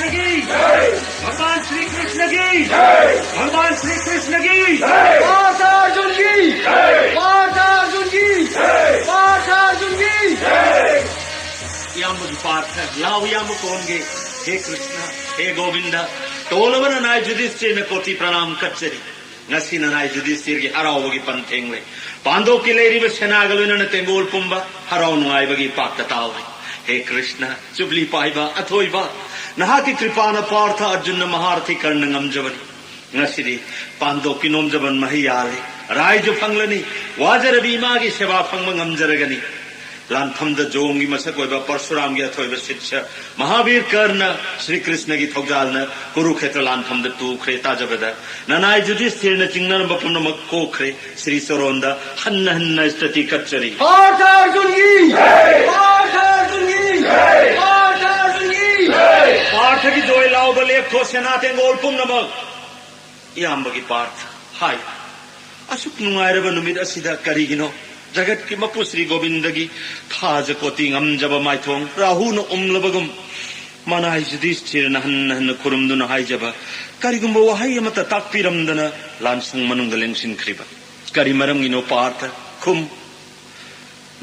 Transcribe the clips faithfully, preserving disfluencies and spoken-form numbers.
की, भगवान श्री कृष्ण की, भगवान श्री कृष्ण की, पार्थ अर्जुन की, पार्थ अर्जुन की, पार्थ अर्जुन की। ꯏꯌꯥꯝꯕꯒꯤ ꯄꯥꯔꯊ, ꯂꯥꯎ ꯏꯌꯥꯝꯕ ꯀꯣꯟꯒꯦ꯫ ꯍꯦ ꯀ꯭ꯔꯤꯁꯅ, ꯍꯦ ꯒꯣꯕꯤꯟꯗ, ꯇꯣꯜꯂꯕ ꯅꯅꯥꯏ ꯌꯨꯙꯤꯁꯊꯤꯔꯅ ꯀꯣꯇꯤ ꯄ꯭ꯔꯅꯥꯝ ꯀꯠꯆꯔꯤ꯫ ꯉꯁꯤ ꯅꯅꯥꯏ ꯌꯨꯙꯤꯁꯊꯤꯔꯒꯤ ꯍꯔꯥꯎꯕꯒꯤ ꯄꯟ ꯊꯦꯡꯂꯦ꯫ ꯄꯥꯟꯗꯣꯞꯀꯤ ꯂꯩꯔꯤꯕ ꯁꯦꯅꯥꯒ ꯂꯣꯏꯅꯅ ꯇꯦꯡꯒꯣꯜ ꯄꯨꯝꯕ ꯍꯔꯥꯎ ꯅꯨꯡꯉꯥꯏꯕꯒꯤ ꯄꯥꯛꯇ ꯇꯥꯎꯔꯤ꯫ ꯍꯦ ꯀ꯭ꯔꯤꯁꯅ, ꯖꯨꯕ꯭ꯂꯤ ꯄꯥꯏꯕ, ꯑꯊꯣꯏꯕ, ꯅꯍꯥꯛꯀꯤ ꯀ꯭ꯔꯤꯄꯥꯅ ꯄꯥꯔꯊ ꯑꯔꯖꯨꯟꯅ ꯃꯍꯥꯔꯊꯤ ꯀꯔꯅ ꯉꯝꯖꯕꯅꯤ꯫ ꯉꯁꯤꯗꯤ ꯄꯥꯟꯗꯣꯞꯀꯤ ꯅꯣꯝꯖꯕꯟ ꯃꯍꯩ ꯌꯥꯜꯂꯤ꯫ ꯔꯥꯏꯖꯨ ꯐꯪꯂꯅꯤ꯫ ꯋꯥꯖꯔꯕꯤ ꯏꯃꯥꯒꯤ ꯁꯦꯕꯥ ꯐꯪꯕ ꯉꯝꯖꯔꯒꯅꯤ꯫ ꯂꯥꯟꯐꯝꯗ ꯖꯣꯝꯒꯤ ꯃꯁꯛ ꯑꯣꯏꯕ ꯄꯔꯁꯨꯔꯥꯝꯒꯤ ꯑꯊꯣꯏꯕ ꯁꯤꯠꯁ ꯃꯍꯥꯕꯤꯔ ꯀꯔꯅ ꯁ꯭ꯔꯤ ꯀ꯭ꯔꯤꯁꯅꯒꯤ ꯊꯧꯖꯥꯜꯅ ꯀꯨꯔꯨꯈꯦꯇ꯭ꯔ ꯂꯥꯟꯐꯝꯗ ꯇꯨꯈ꯭ꯔꯦ꯫ ꯇꯥꯖꯕꯗ ꯅꯅꯥꯏ ꯌꯨꯙꯤꯁꯊꯤꯔꯅ ꯆꯤꯡꯅꯔꯝꯕ ꯄꯨꯝꯅꯃꯛ ꯀꯣꯛꯈ꯭ꯔꯦ꯫ ꯁ꯭ꯔꯤ ꯆꯣꯔꯣꯟꯗ ꯍꯟꯅ ꯍꯟꯅ ꯁ꯭ꯇꯨꯇꯤ ꯀꯠꯆꯔꯤ꯫ पार्थ अर्जुन की, पार्थ अर्जुन की, पार्थ अर्जुन की। ꯄꯥꯔꯊꯒꯤ ꯖꯣꯏ ꯂꯥꯎꯕ ꯂꯦꯞꯊꯣ ꯁꯦꯅꯥ ꯇꯦꯡꯒꯣꯜ ꯄꯨꯝꯅꯃꯛ꯫ ꯏꯌꯥꯝꯕꯒꯤ ꯄꯥꯔꯊ, ꯍꯥꯏ, ꯑꯁꯨꯛ ꯅꯨꯡꯉꯥꯏꯔꯕ ꯅꯨꯃꯤꯠ ꯑꯁꯤꯗ ꯀꯔꯤꯒꯤꯅꯣ ꯖꯒꯠꯀꯤ ꯃꯄꯨ ꯁ꯭ꯔꯤ ꯒꯣꯕꯤꯟꯗꯒꯤ ꯊꯥꯖ ꯀꯣꯇꯤ ꯉꯝꯖꯕ ꯃꯥꯏꯊꯣꯡ ꯔꯥꯍꯨꯅ ꯎꯝꯂꯕꯒꯨꯝ ꯃꯅꯥꯏ ꯌꯨꯙꯤꯁꯊꯤꯔꯅ ꯍꯟꯅ ꯍꯟꯅ ꯈꯨꯔꯨꯝꯗꯨꯅ ꯍꯥꯏꯖꯕ ꯀꯔꯤꯒꯨꯝꯕ ꯋꯥꯍꯩ ꯑꯃꯠꯇ ꯇꯥꯛꯄꯤꯔꯝꯗꯅ ꯂꯥꯟꯁꯪ ꯃꯅꯨꯡꯗ ꯂꯦꯡꯁꯤꯟꯈ꯭ꯔꯤꯕ ꯀꯔꯤ ꯃꯔꯝꯒꯤꯅꯣ ꯄꯥꯔꯊ? ꯈꯨꯝ꯫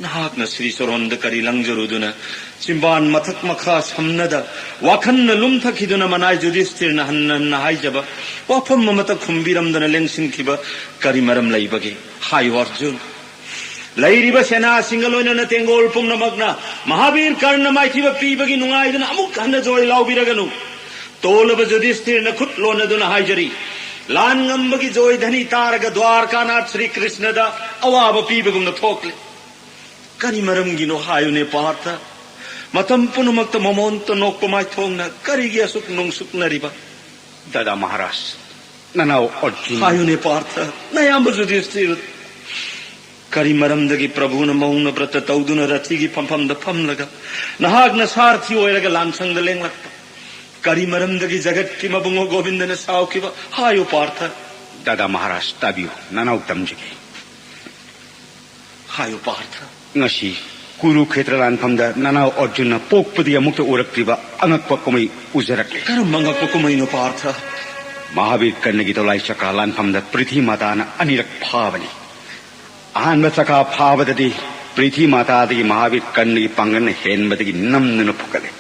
ꯅꯍꯥꯛꯅ ꯁ꯭ꯔꯤ ꯆꯣꯔꯣꯟꯗ ꯀꯔꯤ ꯂꯪꯖꯔꯨꯗꯨꯅ ꯆꯤꯝꯕꯥꯟ ꯃꯊꯛ ꯃꯈꯥ ꯁꯝꯅꯗ ꯋꯥꯈꯜꯅ ꯂꯨꯝꯊꯈꯤꯗꯨꯅ ꯃꯅꯥꯏ ꯌꯨꯙꯤꯁꯊꯤꯔꯅ ꯍꯟꯅ ꯍꯟꯅ ꯍꯥꯏꯖꯕ ꯋꯥꯐꯝ ꯑꯃꯠꯇ ꯈꯨꯝꯕꯤꯔꯝꯗꯅ ꯂꯦꯡꯁꯤꯟꯈꯤꯕ ꯀꯔꯤ ꯃꯔꯝ ꯂꯩꯕꯒꯦ? ꯍꯥꯏꯌꯨ ꯑꯔꯖꯨꯟ꯫ ꯂꯩꯔꯤꯕ ꯁꯦꯅꯥꯁꯤꯡꯒ ꯂꯣꯏꯅꯅ ꯇꯦꯡꯒꯣꯜ ꯄꯨꯝꯅꯃꯛꯅ ꯃꯍꯥꯕꯤꯔ ꯀꯔꯅ ꯃꯥꯏꯊꯤꯕ ꯄꯤꯕꯒꯤ ꯅꯨꯡꯉꯥꯏꯗꯨꯅ ꯑꯃꯨꯛ ꯍꯟꯅ ꯖꯣꯏ ꯂꯥꯎꯕꯤꯔꯒꯅꯨ꯫ ꯇꯣꯜꯂꯕ ꯌꯨꯙꯤꯁꯊꯤꯔꯅ ꯈꯨꯠ ꯂꯣꯟꯅꯗꯨꯅ ꯍꯥꯏꯖꯔꯤ, ꯂꯥꯟ ꯉꯝꯕꯒꯤ ꯖꯣꯏ ꯙꯅꯤ ꯇꯥꯔꯒ ꯗ꯭ꯋꯥꯔꯀꯥꯅꯥꯊ ꯁ꯭ꯔꯤ ꯀ꯭ꯔꯤꯁꯅꯗ ꯑꯋꯥꯕ ꯄꯤꯕꯒꯨꯝꯅ ꯊꯣꯛꯂꯦ꯫ ꯀꯔꯤ ꯃꯔꯝꯒꯤꯅꯣ ꯍꯥꯏꯌꯨꯅꯦ ꯄꯥꯔꯊ? ꯃꯇꯝ ꯄꯨꯝꯅꯃꯛꯇ ꯃꯃꯣꯟꯇ ꯅꯣꯛꯄ ꯃꯥꯏꯊꯣꯡꯅ ꯀꯔꯤꯒꯤ ꯑꯁꯨꯛ ꯅꯨꯡꯁꯨꯛꯅꯔꯤꯕ? ꯗꯥꯗꯥ ꯃꯍꯥꯔꯥꯖ, ꯅꯅꯥꯎ ꯑꯔꯖꯨꯟ꯫ ꯍꯥꯏꯌꯨꯅꯦ ꯄꯥꯔꯊ, ꯅꯌꯥꯝꯕ ꯌꯨꯙꯤꯁꯊꯤꯔ꯫ ꯀꯔꯤ ꯃꯔꯝꯗꯒꯤ ꯄ꯭ꯔꯚꯨꯅ ꯃꯧꯅ ꯕ꯭ꯔꯇ ꯇꯧꯗꯨꯅ ꯔꯊꯤꯒꯤ ꯐꯝꯐꯝꯗ ꯐꯝꯂꯒ ꯅꯍꯥꯛꯅ ꯁꯥꯔꯊꯤ ꯑꯣꯏꯔꯒ ꯂꯥꯟꯁꯪꯗ ꯂꯦꯡꯂꯛꯄ? ꯀꯔꯤ ꯃꯔꯝꯗꯒꯤ ꯖꯒꯠꯀꯤ ꯃꯕꯨꯡꯉꯣ ꯒꯣꯕꯤꯟꯗꯅ ꯁꯥꯎꯈꯤꯕ? ꯍꯥꯏꯌꯨ ꯄꯥꯔꯊ꯫ ꯗꯥꯗꯥ ꯃꯍꯥꯔꯥꯖ, ꯇꯥꯕꯤꯌꯨ, ꯅꯅꯥꯎ ꯇꯝꯖꯒꯦ꯫ ꯍꯥꯏꯌꯨ ꯄꯥꯔꯊ꯫ ꯉꯁꯤ ꯀꯨꯔꯨꯈꯦꯇ꯭ꯔ ꯂꯥꯟꯐꯝꯗ ꯅꯅꯥꯎ ꯑꯔꯖꯨꯟꯅ ꯄꯣꯛꯄꯗꯒꯤ ꯑꯃꯨꯛꯇ ꯎꯔꯛꯇ꯭ꯔꯤꯕ ꯑꯉꯛꯄ ꯀꯨꯝꯍꯩ ꯎꯖꯔꯛꯂꯦ꯫ ꯀꯔꯝꯕ ꯑꯉꯛꯄ ꯀꯨꯝꯍꯩꯅꯣ, ꯄꯥꯔꯊ? ꯃꯍꯥꯕꯤꯔ ꯀꯔꯅꯒꯤ ꯗꯣꯂꯥꯏ ꯆꯀꯥ ꯂꯥꯟꯐꯝꯗ ꯄ꯭ꯔꯤꯊꯤ ꯃꯥꯇꯥꯅ ꯑꯅꯤꯔꯛ ꯐꯥꯕꯅꯤ꯫ ꯑꯍꯥꯟꯕ ꯆꯀꯥ ꯐꯥꯕꯗꯗꯤ ꯄ꯭ꯔꯤꯊꯤ ꯃꯥꯇꯥꯗꯒꯤ ꯃꯍꯥꯕꯤꯔ ꯀꯔꯅꯒꯤ ꯄꯥꯡꯒꯜꯅ ꯍꯦꯟꯕꯗꯒꯤ ꯅꯝꯗꯨꯅ ꯐꯨꯒꯠꯂꯦ꯫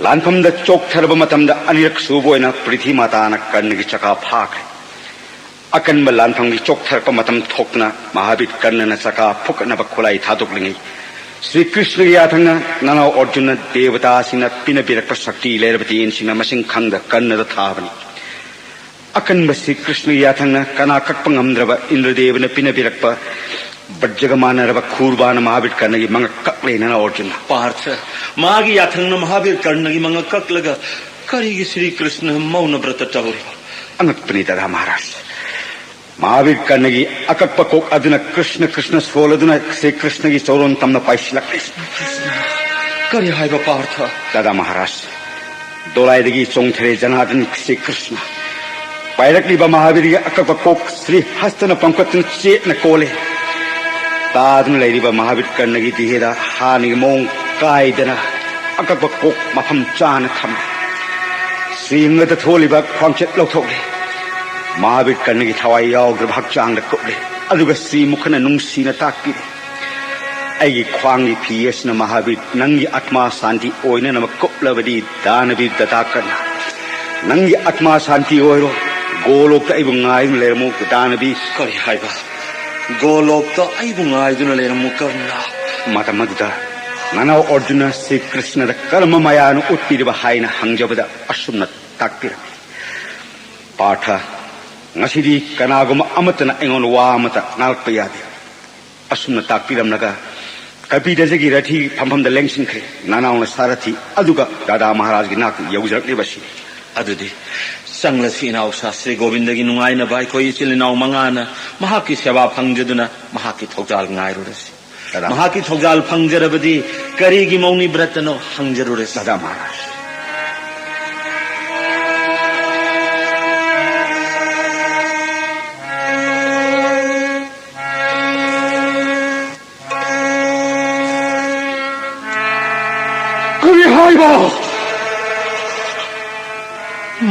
ꯂꯥꯟꯐꯝꯗ ꯆꯣꯛꯊꯔꯕ ꯃꯇꯝꯗ ꯑꯅꯤꯔꯛ ꯁꯨꯕ ꯑꯣꯏꯅ ꯄ꯭ꯔꯤꯊꯤ ꯃꯥꯇꯥꯅ ꯀꯔꯅꯒꯤ ꯆꯀꯥ ꯐꯥꯈ꯭ꯔꯦ꯫ ꯑꯀꯟꯕ ꯂꯥꯟꯐꯝꯒꯤ ꯆꯣꯛꯊꯔꯛꯄ ꯃꯇꯝ ꯊꯣꯛꯇꯨꯅ ꯃꯍꯥꯕꯤꯔ ꯀꯔꯅꯅ ꯆꯀꯥ ꯐꯨꯒꯠꯅꯕ ꯈꯨꯠꯂꯥꯏ ꯊꯥꯗꯣꯛꯂꯤꯉꯩ, ꯁ꯭ꯔꯤ ꯀ꯭ꯔꯤꯁꯅꯒꯤ ꯌꯥꯊꯪꯅ ꯅꯅꯥꯎ ꯑꯔꯖꯨꯟꯅ ꯗꯦꯕꯇꯥꯁꯤꯡꯅ ꯄꯤꯅꯕꯤꯔꯛꯄ ꯁꯛꯇꯤ ꯂꯩꯔꯕ ꯇꯦꯟꯁꯤꯡꯅ ꯃꯁꯤꯡ ꯈꯪꯗ ꯀꯔꯅꯗ ꯊꯥꯕꯅꯤ꯫ ꯑꯀꯟꯕ ꯁ꯭ꯔꯤ ꯀ꯭ꯔꯤꯁꯅꯒꯤ ꯌꯥꯊꯪꯅ ꯀꯅꯥ ꯀꯛꯄ ꯉꯝꯗ꯭ꯔꯕ ꯏꯟꯗ꯭ꯔꯗꯦꯕꯅ ꯄꯤꯅꯕꯤꯔꯛꯄ ꯕꯖ꯭ꯔꯒ ꯃꯥꯟꯅꯔꯕ ꯈꯨꯔꯕꯥꯅ ꯃꯍꯥꯕꯤꯔ ꯀꯔꯅꯒꯤ ꯃꯉꯛ ꯀꯛꯂꯦ, ꯅꯅꯥꯎ ꯑꯔꯖꯨꯟꯅ꯫ ꯄꯥꯔꯊ, ꯃꯥꯒꯤ ꯌꯥꯊꯪꯅ ꯃꯍꯥꯕꯤꯔ ꯀꯔꯅꯒꯤ ꯃꯉꯛ ꯀꯛꯂꯒ ꯀꯔꯤꯒꯤ ꯁ꯭ꯔꯤ ꯀ꯭ꯔꯤꯁꯅ ꯃꯧꯅ ꯕ꯭ꯔꯇ ꯇꯧꯔꯤꯕ? ꯑꯉꯛꯄꯅꯤ, ꯗꯥꯗꯥ ꯃꯍꯥꯔꯥꯖ꯫ ꯃꯍꯥꯕꯤꯔ ꯀꯔꯅꯒꯤ ꯑꯀꯛꯄ ꯀꯣꯛ ꯑꯗꯨꯅ ꯀ꯭ꯔꯤꯁꯅ, ꯀ꯭ꯔꯤꯁꯅ ꯁꯣꯜꯂꯗꯨꯅ ꯁ꯭ꯔꯤ ꯀ꯭ꯔꯤꯁꯅꯒꯤ ꯆꯧꯔꯣꯟ ꯇꯝꯅ ꯄꯥꯏꯁꯤꯜꯂꯛꯂꯦ꯫ ꯀ꯭ꯔꯤꯁꯅ? ꯀꯔꯤ ꯍꯥꯏꯕ, ꯄꯥꯔꯊ? ꯗꯥꯗꯥ ꯃꯍꯥꯔꯥꯖ, ꯗꯣꯂꯥꯏꯗꯒꯤ ꯆꯣꯡꯊꯔꯦ ꯖꯅꯥꯔꯗꯟ ꯁ꯭ꯔꯤ ꯀ꯭ꯔꯤꯁꯅ꯫ ꯄꯥꯏꯔꯛꯂꯤꯕ ꯃꯍꯥꯕꯤꯔꯒꯤ ꯑꯀꯛꯄ ꯀꯣꯛ ꯁ꯭ꯔꯤ ꯍꯁꯇꯅ ꯄꯝꯈꯠꯇꯨꯅ ꯆꯦꯠꯅ ꯀꯣꯜꯂꯦ꯫ ꯇꯥꯗꯨꯅ ꯂꯩꯔꯤꯕ ꯃꯍꯥꯕꯤꯔ ꯀꯔꯅꯒꯤ ꯗꯤꯍꯦꯗ ꯍꯥꯟꯅꯒꯤ ꯃꯑꯣꯡ ꯀꯥꯏꯗꯅ ꯑꯀꯛꯄ ꯀꯣꯛ ꯃꯐꯝ ꯆꯥꯅ ꯊꯝꯃꯦ꯫ ꯁ꯭ꯔꯤ ꯑꯪꯒꯗ ꯊꯣꯜꯂꯤꯕ ꯈ꯭ꯋꯥꯡꯆꯠ ꯂꯧꯊꯣꯛꯂꯦ꯫ ꯃꯍꯥꯕꯤꯔ ꯀꯔꯅꯒꯤ ꯊꯋꯥꯏ ꯌꯥꯎꯗ꯭ꯔꯕ ꯍꯛꯆꯥꯡꯗ ꯀꯨꯞꯂꯦ꯫ ꯑꯗꯨꯒ ꯁ꯭ꯔꯤ ꯃꯨꯈꯅ ꯅꯨꯡꯁꯤꯅ ꯇꯥꯛꯄꯤꯔꯦ, "ꯑꯩꯒꯤ ꯈ꯭ꯋꯥꯡꯒꯤ ꯐꯤ ꯑꯁꯤꯅ ꯃꯍꯥꯕꯤꯔ ꯅꯪꯒꯤ ꯑꯥꯠꯃꯥ ꯁꯥꯟꯇꯤ ꯑꯣꯏꯅꯅꯕ ꯀꯨꯞꯂꯕꯗꯤ, ꯗꯥꯅꯕꯤꯔ ꯗꯇꯥꯀꯔꯅ꯫ ꯅꯪꯒꯤ ꯑꯥꯠꯃꯥ ꯁꯥꯟꯇꯤ ꯑꯣꯏꯔꯣ꯫ ꯒꯣꯂꯣꯛꯇ ꯑꯩꯕꯨ ꯉꯥꯏꯗꯨꯅ ꯂꯩꯔꯝꯃꯨ, ꯗꯥꯅꯕꯤꯔ"꯫ ꯀꯔꯤ ꯍꯥꯏꯕ? "ꯒꯣꯂꯣꯛꯇ ꯑꯩꯕꯨ ꯉꯥꯏꯗꯨꯅ ꯂꯩꯔꯝꯃꯨ, ꯀꯔꯅ"? ꯃꯇꯝ ꯑꯗꯨꯗ ꯅꯅꯥꯎ ꯑꯔꯖꯨꯟꯅ ꯁ꯭ꯔꯤ ꯀ꯭ꯔꯤꯁꯅꯗ ꯀꯔꯝꯕ ꯃꯌꯥꯅ ꯎꯠꯄꯤꯔꯤꯕ ꯍꯥꯏꯅ ꯍꯪꯖꯕꯗ ꯑꯁꯨꯝꯅ ꯇꯥꯛꯄꯤꯔꯝꯃꯤ, "ꯄꯥꯔꯊ, ꯉꯁꯤꯗꯤ ꯀꯅꯥꯒꯨꯝꯕ ꯑꯃꯠꯇꯅ ꯑꯩꯉꯣꯟꯗ ꯋꯥ ꯑꯃꯠꯇ ꯉꯥꯡꯂꯛꯄ ꯌꯥꯗꯦ"꯫ ꯑꯁꯨꯝꯅ ꯇꯥꯛꯄꯤꯔꯝꯂꯒ ꯀꯄꯤꯗꯖꯒꯤ ꯔꯊꯤ ꯐꯝꯐꯝꯗ ꯂꯦꯡꯁꯤꯟꯈ꯭ꯔꯦ꯫ ꯅꯅꯥꯎꯅ ꯁꯥꯔꯊꯤ ꯑꯗꯨꯒ ꯔꯥꯙꯥ ꯃꯍꯥꯔꯥꯖꯒꯤ ꯅꯥꯛꯇ ꯌꯧꯖꯔꯛꯂꯤꯕꯁꯤꯅꯤ꯫ ꯑꯗꯨꯗꯤ ꯆꯪꯂꯁꯤ, ꯏꯅꯥꯎꯁꯥ ꯁ꯭ꯔꯤ ꯒꯣꯕꯤꯟꯗꯒꯤ ꯅꯨꯡꯉꯥꯏꯅꯕ ꯑꯩꯈꯣꯏ ꯏꯆꯤꯜ ꯏꯅꯥꯎ ꯃꯉꯥꯅ ꯃꯍꯥꯛꯀꯤ ꯁꯦꯕꯥ ꯐꯪꯖꯗꯨꯅ ꯃꯍꯥꯛꯀꯤ ꯊꯧꯖꯥꯜ ꯉꯥꯏꯔꯨꯔꯁꯤ꯫ ꯔꯥꯙꯥ ꯃꯍꯥꯛꯀꯤ ꯊꯧꯖꯥꯜ ꯐꯪꯖꯔꯕꯗꯤ ꯀꯔꯤꯒꯤ ꯃꯧꯅꯤ ꯕ꯭ꯔꯇꯅꯣ ꯍꯪꯖꯔꯨꯔꯁꯤ꯫ ꯔꯥꯙꯥ ꯃꯍꯥꯔꯥꯖ꯫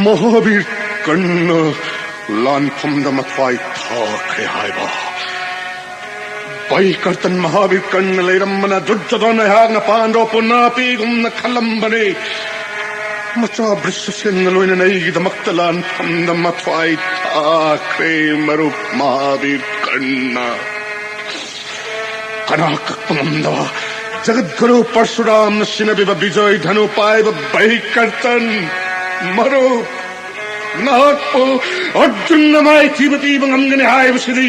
ꯃꯍꯥꯕꯤꯔ ꯀꯔꯅ ꯂꯥꯟꯐꯝꯗ ꯃꯊ꯭ꯋꯥꯏ ꯊꯥꯈ꯭ꯔꯦ ꯍꯥꯏꯕ꯫ ꯕꯍꯤꯀꯔꯇꯟ ꯃꯍꯥꯕꯤꯔ ꯀꯔꯅ ꯂꯩꯔꯝꯕꯅ ꯗꯨꯔꯖꯣꯙꯟ ꯑꯩꯍꯥꯛꯅ ꯄꯥꯟꯗ꯭ꯔꯣ ꯄꯨꯟꯅꯥꯄꯤꯒꯨꯝꯅ ꯈꯜꯂꯝꯕꯅꯤ꯫ ꯃꯆꯥ ꯕ꯭ꯔꯤꯁꯁꯦꯟꯒ ꯂꯣꯏꯅꯅ ꯑꯩꯒꯤꯗꯃꯛꯇ ꯂꯥꯟꯐꯝꯗ ꯃꯊ꯭ꯋꯥꯏ ꯊꯥꯈ꯭ꯔꯦ ꯃꯔꯨꯞ ꯃꯍꯥꯕꯤꯔ ꯀꯔꯅ꯫ ꯀꯅꯥ ꯀꯛꯄ ꯉꯝꯗꯕ ꯖꯒꯠꯒꯨꯔꯨ ꯄꯔꯁꯨꯔꯥꯝꯅ ꯁꯤꯟꯅꯕꯤꯕ ꯕꯤꯖꯣꯏ ꯙꯅꯨ ꯄꯥꯏꯕ ꯕꯍꯤꯀꯔꯇꯟ꯫ ꯃꯔꯨꯞ, ꯅꯍꯥꯛꯄꯨ ꯑꯔꯖꯨꯟꯅ ꯃꯥꯏꯊꯤꯕ ꯄꯤꯕ ꯉꯝꯒꯅꯤ ꯍꯥꯏꯕꯁꯤꯗꯤ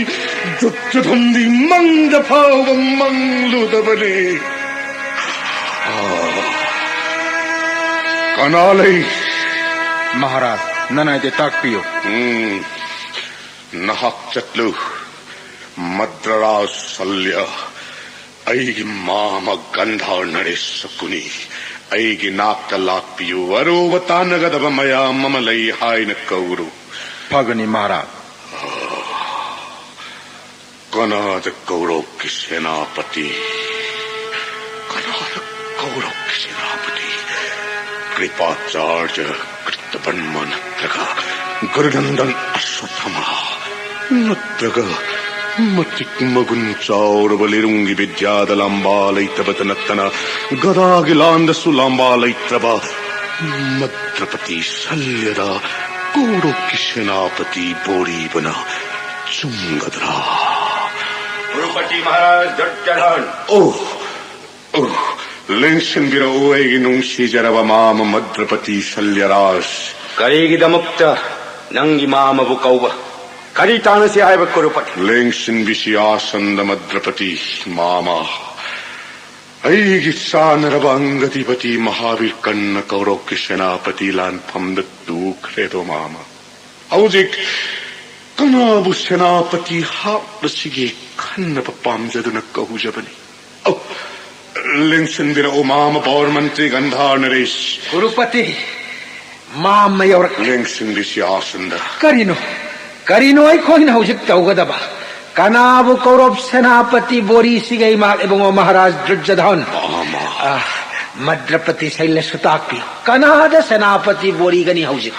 ꯗꯨꯔꯖꯣꯙꯟꯗꯤ ꯃꯪꯗ ꯐꯥꯎꯕ ꯃꯪꯂꯨꯗꯕꯅꯤ꯫ ꯑꯥ, ꯀꯅꯥ ꯂꯩ? ꯃꯍꯥꯔꯥꯖ, ꯅꯅꯥꯏꯗ ꯇꯥꯛꯄꯤꯌꯨ꯫ ꯎꯝ, ꯅꯍꯥꯛ ꯆꯠꯂꯨ꯫ ꯃꯗ꯭ꯔꯔꯥꯖ ꯁꯜꯌ, ꯑꯩꯒꯤ ꯃꯥꯃ ꯒꯟꯙꯥꯔ ꯅꯔꯦꯁ ꯁꯀꯨꯅꯤ꯫ ꯑꯩꯒꯤ ꯅꯥꯛꯇ ꯂꯥꯛꯄꯤꯌꯨ꯫ ꯑꯔꯨꯕ ꯇꯥꯟꯅꯒꯗꯕ ꯃꯌꯥꯝ ꯑꯃ ꯂꯩ ꯍꯥꯏꯅ ꯀꯧꯔꯨ꯫ ꯐꯒꯅꯤ ꯃꯍꯥꯔꯥꯖ꯫ ꯀꯅꯥꯗ ꯀꯧꯔꯧꯀꯤ ꯁꯦꯅꯥꯄꯇꯤ? ꯀꯅꯥꯗ ꯀꯧꯔꯧꯀꯤ ꯁꯦꯅꯥꯄꯇꯤ? ꯀ꯭ꯔꯤꯄꯥꯆꯥꯔꯖ ꯀ꯭ꯔꯤꯇꯕꯔꯃ ꯅꯠꯇ꯭ꯔꯒ ꯒꯨꯔꯨꯅꯟꯗꯟ ꯑꯁ꯭ꯋꯠꯊꯥꯃ? ꯅꯠꯇ꯭ꯔꯒ ꯃꯇꯤꯛ ꯃꯒꯨꯟ ꯆꯥꯎꯔꯕ ꯂꯤꯔꯨꯡꯒꯤ ꯕꯤꯗ꯭ꯌꯥꯗ ꯂꯥꯝꯕꯥ ꯂꯩꯇꯕꯇ ꯅꯠꯇꯅ ꯒꯗꯥꯒꯤ ꯂꯥꯟꯗꯁꯨ ꯂꯥꯝꯕꯥ ꯂꯩꯇ꯭ꯔꯕ ꯃꯗ꯭ꯔꯄꯇꯤ ꯁꯜꯌꯗ ꯀꯧꯔꯧꯀꯤ ꯁꯦꯅꯥꯄꯇꯤ ꯕꯣꯔꯤꯕꯅ ꯆꯨꯝꯒꯗ꯭ꯔꯥ? ꯀꯨꯔꯨꯄꯇꯤ ꯃꯍꯥꯔꯥꯖ ꯗꯨꯔꯖꯣꯙꯟ꯫ ꯑꯣ, ꯑꯣ, ꯂꯦꯡꯁꯤꯟꯕꯤꯔꯛꯎ ꯑꯩꯒꯤ ꯅꯨꯡꯁꯤꯖꯔꯕ ꯃꯥꯃ ꯃꯗ꯭ꯔꯄꯇꯤ ꯁꯜꯌꯔꯥꯖ꯫ ꯀꯔꯤꯒꯤꯗꯃꯛꯇ ꯅꯪꯒꯤ ꯃꯥꯃꯕꯨ ꯀꯧꯕ? ꯀꯔꯤ ꯇꯥꯟꯅꯁꯤ ꯍꯥꯏꯕ ꯀꯨꯔꯨꯄꯇꯤ? ꯂꯦꯡꯁꯤꯟꯕꯤꯁꯤ ꯑꯥꯁꯟꯗ ꯃꯗ꯭ꯔꯄꯇꯤ ꯃꯥꯃ꯫ ꯑꯩꯒꯤ ꯆꯥꯟꯅꯔꯕ ꯑꯪꯒꯗꯤꯄꯇꯤ ꯃꯍꯥꯕꯤꯔ ꯀꯟꯅ ꯀꯧꯔꯧꯀꯤ ꯁꯦꯅꯥꯄꯇꯤ ꯂꯥꯟꯐꯝꯗ ꯇꯨꯈ꯭ꯔꯦꯗꯣ ꯃꯥꯃ꯫ ꯍꯧꯖꯤꯛ ꯀꯅꯥꯕꯨ ꯁꯦꯅꯥꯄꯇꯤ ꯍꯥꯞꯂꯁꯤꯒꯦ ꯈꯟꯅꯕ ꯄꯥꯝꯖꯗꯨꯅ ꯀꯧꯖꯕꯅꯤ꯫ ꯑꯧ, ꯂꯦꯡꯁꯤꯟꯕꯤꯔꯛꯎ ꯃꯥꯃ ꯄꯥꯋꯔ ꯃꯟꯇ꯭ꯔꯤ ꯒꯟꯙꯥꯔ ꯅꯔꯦꯁ꯫ ꯀꯨꯔꯨꯄꯇꯤ, ꯃꯥꯃ ꯌꯧꯔꯛꯂꯦ꯫ ꯂꯦꯡꯁꯤꯟꯕꯤꯁꯤ ꯑꯥꯁꯟꯗ꯫ ꯀꯔꯤꯅꯣ? ꯀꯔꯤꯅꯣ ꯑꯩꯈꯣꯏꯅ ꯍꯧꯖꯤꯛ ꯇꯧꯒꯗꯕ? ꯀꯅꯥꯕꯨ ꯀꯧꯔꯧ ꯁꯦꯅꯥꯄꯇꯤ ꯕꯣꯔꯤꯁꯤꯒꯦ ꯏꯃꯥ ꯏꯕꯨꯡꯉꯣ ꯃꯍꯥꯔꯥꯖ ꯗꯨꯔꯖꯣꯙꯟ? ꯃꯥꯃ꯫ ꯑꯥ, ꯃꯗ꯭ꯔꯄꯇꯤ ꯁꯩꯂꯁꯨ ꯇꯥꯛꯄꯤ꯫ ꯀꯅꯥꯗ ꯁꯦꯅꯥꯄꯇꯤꯕꯨ ꯑꯣꯏꯒꯅꯤ ꯍꯧꯖꯤꯛ?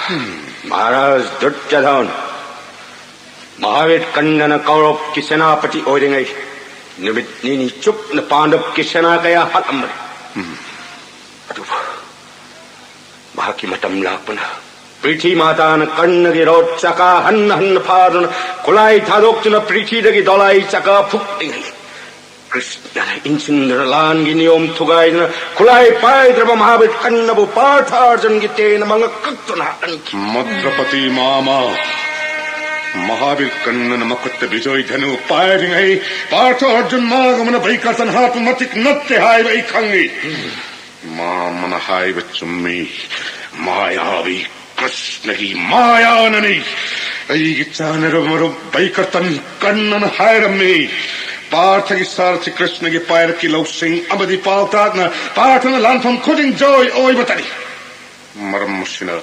ꯃꯍꯥꯔꯥꯖ ꯗꯨꯔꯖꯣꯙꯟ, ꯃꯍꯥꯕꯤꯔ ꯀꯔꯅꯅ ꯀꯧꯔꯕꯀꯤ ꯁꯦꯅꯥꯄꯇꯤ ꯑꯣꯏꯔꯤꯉꯩ ꯅꯨꯃꯤꯠ ꯅꯤꯅꯤ ꯆꯨꯞꯅ ꯄꯥꯟꯗꯕꯀꯤ ꯁꯦꯅꯥ ꯀꯌꯥ ꯍꯥꯠꯂꯝꯕꯅꯤ꯫ ꯑꯗꯨꯕꯨ ꯃꯍꯥꯛꯀꯤ ꯃꯇꯝ ꯂꯥꯛꯄꯅ, ꯄ꯭ꯔꯤꯊꯤ ꯃꯥꯇꯥꯅ ꯀꯔꯅꯒꯤ ꯔꯣꯠ ꯆꯀꯥ ꯍꯟꯅ ꯍꯟꯅ ꯐꯥꯗꯨꯅ, ꯈꯨꯠꯂꯥꯏ ꯊꯥꯗꯣꯛꯇꯨꯅ ꯄ꯭ꯔꯤꯊꯤꯗꯒꯤ ꯗꯣꯂꯥꯏ ꯆꯀꯥ ꯐꯨꯛꯂꯤꯉꯩ, ꯀ꯭ꯔꯤꯁꯅꯅ ꯏꯟꯁꯤꯟꯗꯨꯅ ꯂꯥꯟꯒꯤ ꯅꯤꯌꯣꯝ ꯊꯨꯒꯥꯏꯗꯨꯅ, ꯈꯨꯠꯂꯥꯏ ꯄꯥꯏꯗ꯭ꯔꯕ ꯃꯍꯥꯕꯤꯔ ꯀꯔꯅꯕꯨ ꯄꯥꯔꯊ ꯑꯔꯖꯨꯟꯒꯤ ꯇꯦꯟꯅ ꯃꯉꯛ ꯀꯛꯇꯨꯅ ꯍꯥꯠꯍꯟꯈꯤ꯫ ꯃꯗ꯭ꯔꯄꯇꯤ ꯃꯥꯃ, ꯃꯍꯥꯕꯤꯔ ꯀꯔꯅꯅ ꯃꯈꯨꯠꯇ ꯕꯤꯖꯣꯏ ꯙꯅꯨ ꯄꯥꯏꯔꯤꯉꯩ ꯄꯥꯔꯊ ꯑꯔꯖꯨꯟ ꯃꯥꯒꯨꯝꯅ ꯕꯩꯀꯔꯇꯟ ꯍꯥꯠꯄ ꯃꯇꯤꯛ ꯅꯠꯇꯦ ꯍꯥꯏꯕ ꯑꯩ ꯈꯪꯏ꯫ ꯃꯥꯃꯅ ꯍꯥꯏꯕ ꯆꯨꯝꯃꯤ꯫ ꯃꯥꯌꯥꯕꯤ ꯀ꯭ꯔꯤꯁꯅꯒꯤ ꯃꯥꯌꯥꯅꯅꯤ꯫ ꯑꯩꯒꯤ ꯆꯥꯟꯅꯔꯕ ꯃꯔꯨꯞ ꯕꯩꯀꯔꯇꯟ ꯀꯔꯅꯅ ꯍꯥꯏꯔꯝꯃꯤ꯫ ꯄꯥꯔꯊꯒꯤ ꯁꯥꯔꯊꯤ ꯀ꯭ꯔꯤꯁꯅꯒꯤ ꯄꯥꯏꯔꯛꯀꯤ ꯂꯧꯁꯤꯡ ꯑꯃꯗꯤ ꯄꯥꯎꯇꯥꯛꯅ ꯄꯥꯔꯊꯅ ꯂꯥꯟꯐꯝ ꯈꯨꯗꯤꯡ ꯖꯣꯏ ꯑꯣꯏꯕꯇꯅꯤ꯫ ꯃꯔꯝ ꯑꯁꯤꯅ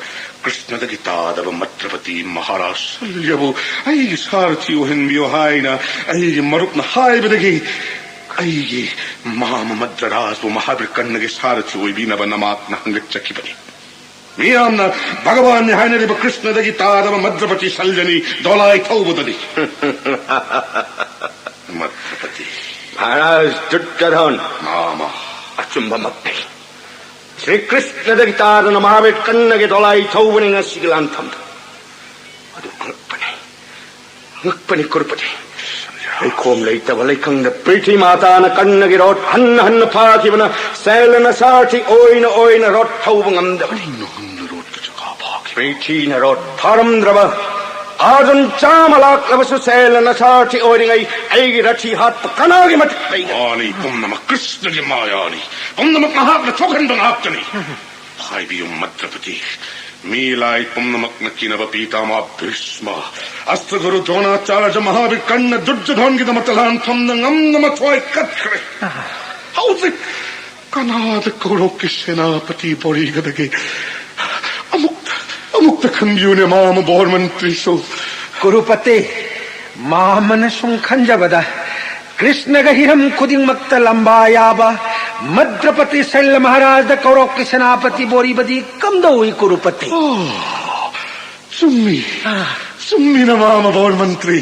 ꯀ꯭ꯔꯤꯁꯅꯗꯒꯤ ꯇꯥꯗꯕ ꯃꯗ꯭ꯔꯄꯇꯤ ꯃꯍꯥꯔꯥꯖ ꯁꯜꯌꯕꯨ ꯑꯩꯒꯤ ꯁꯥꯔꯊꯤ ꯑꯣꯏꯍꯟꯕꯤꯌꯨ ꯍꯥꯏꯅ ꯑꯩꯒꯤ ꯃꯔꯨꯞꯅ ꯍꯥꯏꯕꯗꯒꯤ ꯑꯩꯒꯤ ꯃꯥꯃ ꯃꯗ꯭ꯔꯔꯥꯖꯕꯨ ꯃꯍꯥꯕꯤꯔ ꯀꯔꯅꯒꯤ ꯁꯥꯔꯊꯤ ꯑꯣꯏꯕꯤꯅꯕ ꯅꯃꯥꯛꯅ ꯍꯪꯒꯠꯆꯈꯤꯕꯅꯤ꯫ ꯃꯤꯌꯥꯝꯅ ꯚꯒꯋꯥꯟꯅꯤ ꯍꯥꯏꯅꯔꯤꯕ ꯀ꯭ꯔꯤꯁꯅꯗꯒꯤ ꯇꯥꯗꯕ ꯃꯗ꯭ꯔꯄꯇꯤ ꯁꯜꯌꯅꯤ ꯗꯣꯂꯥꯏ ꯊꯧꯕꯗꯅꯤ꯫ ꯃꯗ꯭ꯔꯄꯇꯤ꯫ ꯃꯍꯥꯔꯥꯖ ꯗꯨꯔꯖꯣꯙꯟ, ꯃꯥꯃ꯫ ꯑꯆꯨꯝꯕꯃꯛꯅꯤ꯫ ꯁ꯭ꯔꯤ ꯀ꯭ꯔꯤꯁꯅꯗꯒꯤ ꯇꯥꯗꯅ ꯃꯍꯥꯕꯤꯔ ꯀꯔꯅꯒꯤ ꯗꯣꯂꯥꯏ ꯊꯧꯕꯅꯤ ꯉꯁꯤꯒꯤ ꯂꯥꯟꯐꯝꯗ꯫ ꯑꯗꯨ ꯑꯉꯛꯄꯅꯤ, ꯑꯉꯛꯄꯅꯤ ꯀꯨꯔꯨꯄꯇꯤ꯫ ꯂꯩꯈꯣꯝ ꯂꯩꯇꯕ ꯂꯩꯀꯪꯗ ꯄ꯭ꯔꯤꯊꯤ ꯃꯥꯇꯥꯅ ꯀꯔꯅꯒꯤ ꯔꯣꯠ ꯍꯟꯅ ꯍꯟꯅ ꯐꯥꯈꯤꯕꯅ ꯁꯦꯜꯅ ꯁꯥꯔꯊꯤ ꯑꯣꯏꯅ ꯑꯣꯏꯅ ꯔꯣꯠ ꯊꯧꯕ ꯉꯝꯗꯕꯅꯤ꯫ ꯀꯔꯤꯅꯣ ꯍꯟꯅ ꯔꯣꯠꯀꯤ ꯆꯀꯥ ꯐꯥꯈꯤꯕ? ꯄ꯭ꯔꯤꯊꯤꯅ ꯔꯣꯠ ꯐꯥꯔꯝꯗ꯭ꯔꯕ ꯑꯥꯔꯖꯨꯟ ꯆꯥꯝꯃ ꯂꯥꯛꯂꯕꯁꯨ ꯁꯦꯜꯅ ꯁꯥꯔꯊꯤ ꯑꯣꯏꯔꯤꯉꯩ ꯑꯩꯒꯤ ꯔꯊꯤ ꯍꯥꯠꯄ ꯀꯅꯥꯒꯤ ꯃꯇꯤꯛ ꯂꯩꯒꯅꯤ? ꯃꯥꯅꯤ, ꯄꯨꯝꯅꯃꯛ ꯀ꯭ꯔꯤꯁꯅꯒꯤ ꯃꯥꯌꯥꯅꯤ꯫ ꯄꯨꯝꯅꯃꯛ ꯃꯍꯥꯛꯅ ꯊꯣꯛꯍꯟꯕ ꯉꯥꯛꯇꯅꯤ꯫ ꯍꯥꯏꯕꯤꯌꯨ ꯃꯗ꯭ꯔꯄꯇꯤ, ꯃꯤ ꯂꯥꯏ ꯄꯨꯝꯅꯃꯛꯅ ꯀꯤꯅꯕ ꯄꯤꯇꯥꯃꯥ ꯚꯤꯁꯃ, ꯑꯁꯇ꯭ꯔꯒꯨꯔꯨ ꯗ꯭ꯔꯣꯅꯥꯆꯥꯔꯖ, ꯃꯍꯥꯕꯤꯔ ꯀꯔꯅ ꯗꯨꯔꯖꯣꯙꯟꯒꯤꯗꯃꯛꯇ ꯂꯥꯟꯐꯝꯗ ꯉꯝꯅ ꯃꯊ꯭ꯋꯥꯏ ꯀꯠꯈ꯭ꯔꯦ꯫ ꯍꯧꯖꯤꯛ ꯀꯅꯥꯗ ꯀꯧꯔꯣꯛꯀꯤ ꯁꯦꯅꯥꯄꯇꯤ ꯕꯣꯔꯤꯒꯗꯒꯦ? ꯑꯃꯨꯛꯇ, ꯑꯃꯨꯛꯇ ꯈꯟꯕꯤꯌꯨꯅꯦ, ꯃꯥꯃ ꯕꯣꯔ ꯃꯟꯇ꯭ꯔꯤꯁꯨ꯫ ꯀꯨꯔꯨꯄꯇꯤ, ꯃꯥꯃꯅ ꯁꯨꯝ ꯈꯟꯖꯕꯗ ꯀ꯭ꯔꯤꯁꯅꯒ ꯍꯤꯔꯝ ꯈꯨꯗꯤꯡꯃꯛꯇ ꯂꯝꯕꯥ ꯌꯥꯕ ꯃꯗ꯭ꯔꯄꯇꯤ ꯁꯩꯂ ꯃꯍꯥꯔꯥꯖꯗ ꯀꯧꯔꯣꯛꯀꯤ ꯁꯦꯅꯥꯄꯇꯤꯕꯨ ꯑꯣꯏꯔꯤꯕꯗꯤ ꯀꯝꯗꯧꯏ ꯀꯨꯔꯨꯄꯇꯤ? ꯑꯣ, ꯆꯨꯝꯃꯤ꯫ ꯑꯥ꯫ ꯆꯨꯝꯃꯤ, ꯅꯃꯥꯃ ꯕꯣꯔ ꯃꯟꯇ꯭ꯔꯤ꯫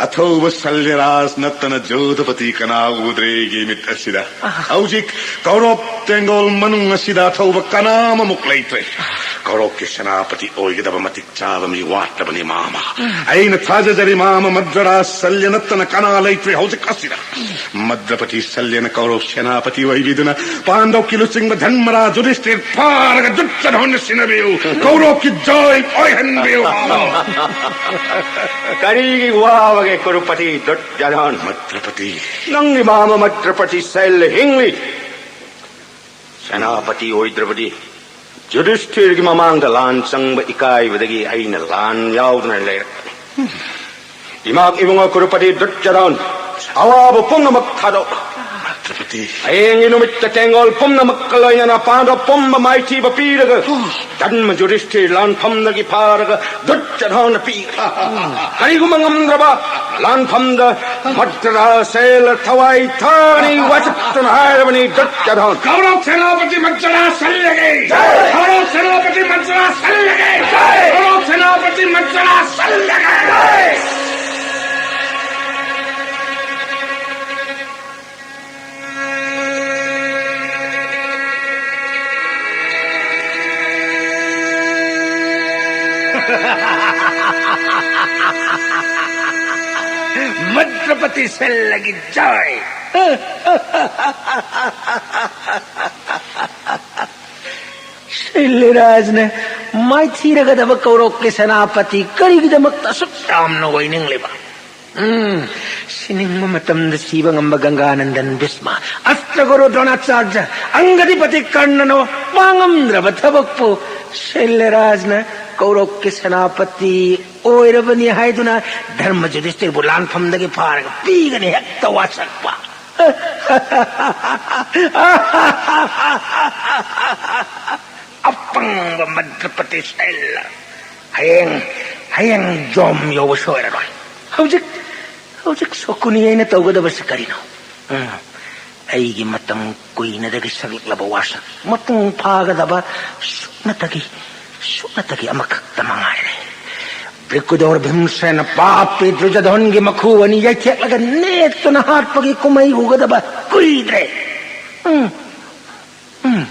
ꯑꯊꯧꯕ ꯁꯜꯌꯔꯥꯖ ꯅꯠꯇꯅ ꯖꯣꯙꯄꯇꯤ ꯀꯅꯥ ꯎꯗ꯭ꯔꯦ ꯑꯩꯒꯤ ꯃꯤꯠ ꯑꯁꯤꯗ꯫ ꯑꯥ꯫ ꯍꯧꯖꯤꯛ ꯀꯧꯔꯣꯛ ꯇꯦꯡꯒꯣꯜ ꯃꯅꯨꯡ ꯑꯁꯤꯗ ꯑꯊꯧꯕ ꯀꯅꯥ ꯑꯃꯃꯨꯛ ꯂꯩꯇ꯭ꯔꯦ꯫ ꯑꯥ꯫ ꯀꯧꯔꯣꯛꯀꯤ ꯁꯦꯅꯥꯄꯇꯤ ꯑꯣꯏꯒꯗꯕ ꯃꯇꯤꯛ ꯆꯥꯕ ꯃꯤ ꯋꯥꯠꯂꯕꯅꯤ, ꯃꯥꯃ꯫ ꯑꯩꯅ ꯊꯥꯖꯖꯔꯤ, ꯃꯥꯃ, ꯃꯗ꯭ꯔꯔꯥꯖ ꯁꯜꯌ ꯅꯠꯇꯅ ꯀꯅꯥ ꯂꯩꯇ꯭ꯔꯦ ꯍꯧꯖꯤꯛ ꯑꯁꯤꯗ꯫ ꯃꯗ꯭ꯔꯄꯇꯤ ꯁꯜꯌꯅ ꯀꯧꯔꯧ ꯁꯦꯅꯥꯄꯇꯤ ꯑꯣꯏꯕꯤꯗꯨꯅ ꯄꯥꯟꯗꯧꯀꯤ ꯂꯨꯆꯤꯡꯕ ꯙꯔꯃꯔꯥꯖ ꯌꯨꯙꯤꯁꯊꯤꯔ ꯐꯥꯔꯒ ꯗꯨꯠꯆꯙꯣꯟꯅ ꯁꯤꯟꯅꯕꯤꯌꯨ꯫ ꯀꯧꯔꯧꯀꯤ ꯖꯣꯏ ꯑꯣꯏꯍꯟꯕꯤꯌꯨ꯫ ꯀꯔꯤꯒꯤ ꯋꯥꯕꯒꯦ ꯀꯨꯔꯨꯄꯇꯤ ꯗꯨꯠꯆꯙꯣꯟ? ꯃꯗ꯭ꯔꯄꯇꯤ꯫ ꯅꯪꯒꯤ ꯃꯥꯃ ꯃꯗ꯭ꯔꯄꯇꯤ ꯁꯜꯌ ꯍꯤꯡꯂꯤ꯫ ꯁꯦꯅꯥꯄꯇꯤ ꯑꯣꯏꯗ꯭ꯔꯕꯗꯤ ꯌꯨꯙꯤꯁꯊꯤꯔꯒꯤ ꯃꯃꯥꯡꯗ ꯂꯥꯟ ꯆꯪꯕ ꯏꯀꯥꯏꯕꯗꯒꯤ ꯑꯩꯅ ꯂꯥꯟ ꯌꯥꯎꯗꯅ ꯂꯩꯔꯛꯄꯅꯤ꯫ ꯏꯃꯥꯛ ꯏꯕꯨꯡꯉꯣ ꯀꯨꯔꯨꯄꯇꯤ ꯗꯨꯠꯆꯙꯣꯟ, ꯑꯋꯥꯕ ꯄꯨꯝꯅꯃꯛ ꯊꯥꯗꯣꯛ꯫ ꯃꯗ꯭ꯔꯄꯇꯤ꯫ ꯍꯌꯦꯡꯒꯤ ꯅꯨꯃꯤꯠꯇ ꯇꯦꯡꯒꯣꯜ ꯄꯨꯝꯅꯃꯛꯀ ꯂꯣꯏꯅꯅ ꯄꯥꯟꯗꯕ ꯄꯨꯝꯕ ꯃꯥꯏꯊꯤꯕ ꯄꯤꯔꯒ ꯙꯔꯃ ꯌꯨꯙꯤꯁꯊꯤꯔ ꯂꯥꯟꯐꯝꯗꯒꯤ ꯐꯥꯔꯒ ꯗꯨꯠꯆꯙꯣꯟꯅ ꯄꯤꯒꯅꯤ꯫ ꯀꯔꯤꯒꯨꯝꯕ ꯉꯝꯗ꯭ꯔꯕ, ꯂꯥꯟꯐꯝꯗ ꯃꯗ꯭ꯔꯔꯥꯖ ꯁꯜꯌ ꯊꯋꯥꯏ ꯊꯥꯅꯤ ꯋꯥꯁꯛꯇꯨꯅ ꯍꯥꯏꯔꯕꯅꯤ ꯗꯨꯠꯆꯙꯣꯟ꯫ ꯀꯧꯔꯧ ꯁꯦꯅꯥꯄꯇꯤ ꯃꯗ꯭ꯔꯔꯥꯖ ꯁꯜꯌꯒꯤ! ꯀꯧꯔꯧ ꯁꯦꯅꯥꯄꯇꯤ ꯃꯗ꯭ꯔꯔꯥꯖ ꯁꯜꯌꯒꯤ! ꯀꯧꯔꯧ ꯁꯦꯅꯥꯄꯇꯤ ꯃꯗ꯭ꯔꯔꯥꯖ ꯁꯜꯌꯒꯤ! ꯃꯗ꯭ꯔꯄꯇꯤ ꯁꯜꯌꯒꯤ ꯖꯣꯏ! ꯁꯜꯌꯔꯥꯖꯅ ꯃꯥꯏꯊꯤꯔꯒꯗꯕ ꯀꯧꯔꯣꯛꯀꯤ ꯁꯦꯅꯥꯄꯇꯤ ꯀꯔꯤꯒꯤꯗꯃꯛꯇ ꯑꯁꯨꯛ ꯌꯥꯝꯅ ꯑꯣꯏꯅꯤꯡꯂꯤꯕ? ꯎꯝ, ꯁꯤꯅꯤꯡꯕ ꯃꯇꯝꯗ ꯁꯤꯕ ꯉꯝꯕ ꯒꯪꯒꯥꯅꯟꯗꯟ ꯚꯤꯁꯃ, ꯑꯁꯇ꯭ꯔꯒꯨꯔꯨ ꯗ꯭ꯔꯣꯅꯥꯆꯥꯔꯖ, ꯑꯪꯒꯗꯤꯄꯇꯤ ꯀꯔꯅꯅ ꯄꯥꯡꯉꯝꯗ꯭ꯔꯕ ꯊꯕꯛꯄꯨ ꯁꯜꯌꯔꯥꯖꯅ ꯀꯧꯔꯧꯀꯤ ꯁꯦꯅꯥꯄꯇꯤ ꯑꯣꯏꯔꯕꯅꯤ ꯍꯥꯏꯗꯨꯅ ꯙꯔꯃ ꯌꯨꯙꯤꯁꯊꯤꯔꯕꯨ ꯂꯥꯟꯐꯝꯗꯒꯤ ꯐꯥꯔꯒ ꯄꯤꯒꯅꯤ ꯍꯦꯛꯇ ꯋꯥꯁꯛꯄ꯫ ꯑꯄꯪꯕ ꯃꯗ꯭ꯔꯄꯇꯤ ꯁꯜꯌ꯫ ꯍꯌꯦꯡ, ꯍꯌꯦꯡ ꯖꯣꯝ ꯌꯧꯕ ꯁꯣꯏꯔꯔꯣꯏ꯫ ꯍꯧꯖꯤꯛ, ꯍꯧꯖꯤꯛ ꯁꯣꯀꯨꯅꯤ ꯑꯩꯅ ꯇꯧꯒꯗꯕꯁꯤ ꯀꯔꯤꯅꯣ? ꯎꯝ꯫ ꯑꯩꯒꯤ ꯃꯇꯝ ꯀꯨꯏꯅꯗꯒꯤ ꯁꯛꯂꯛꯂꯕ ꯋꯥꯁꯛ ꯃꯄꯨꯡ ꯐꯥꯒꯗꯕ ꯁꯨꯞꯅꯇꯒꯤ, ꯁꯨꯞꯅꯇꯒꯤ ꯑꯃꯈꯛꯇ ꯃꯉꯥꯏꯔꯦ꯫ ꯕ꯭ꯔꯤꯀꯨꯗꯣꯔ ꯚꯤꯝꯁꯦꯅ ꯄꯥꯞꯄꯤ ꯗꯨꯔꯖꯣꯙꯟꯒꯤ ꯃꯈꯨ ꯑꯅꯤ ꯌꯩꯊꯦꯛꯂꯒ ꯅꯦꯠꯇꯨꯅ ꯍꯥꯠꯄꯒꯤ ꯀꯨꯝꯍꯩ ꯎꯒꯗꯕ ꯀꯨꯏꯗ꯭ꯔꯦ꯫ ꯎꯝ, ꯎꯝ꯫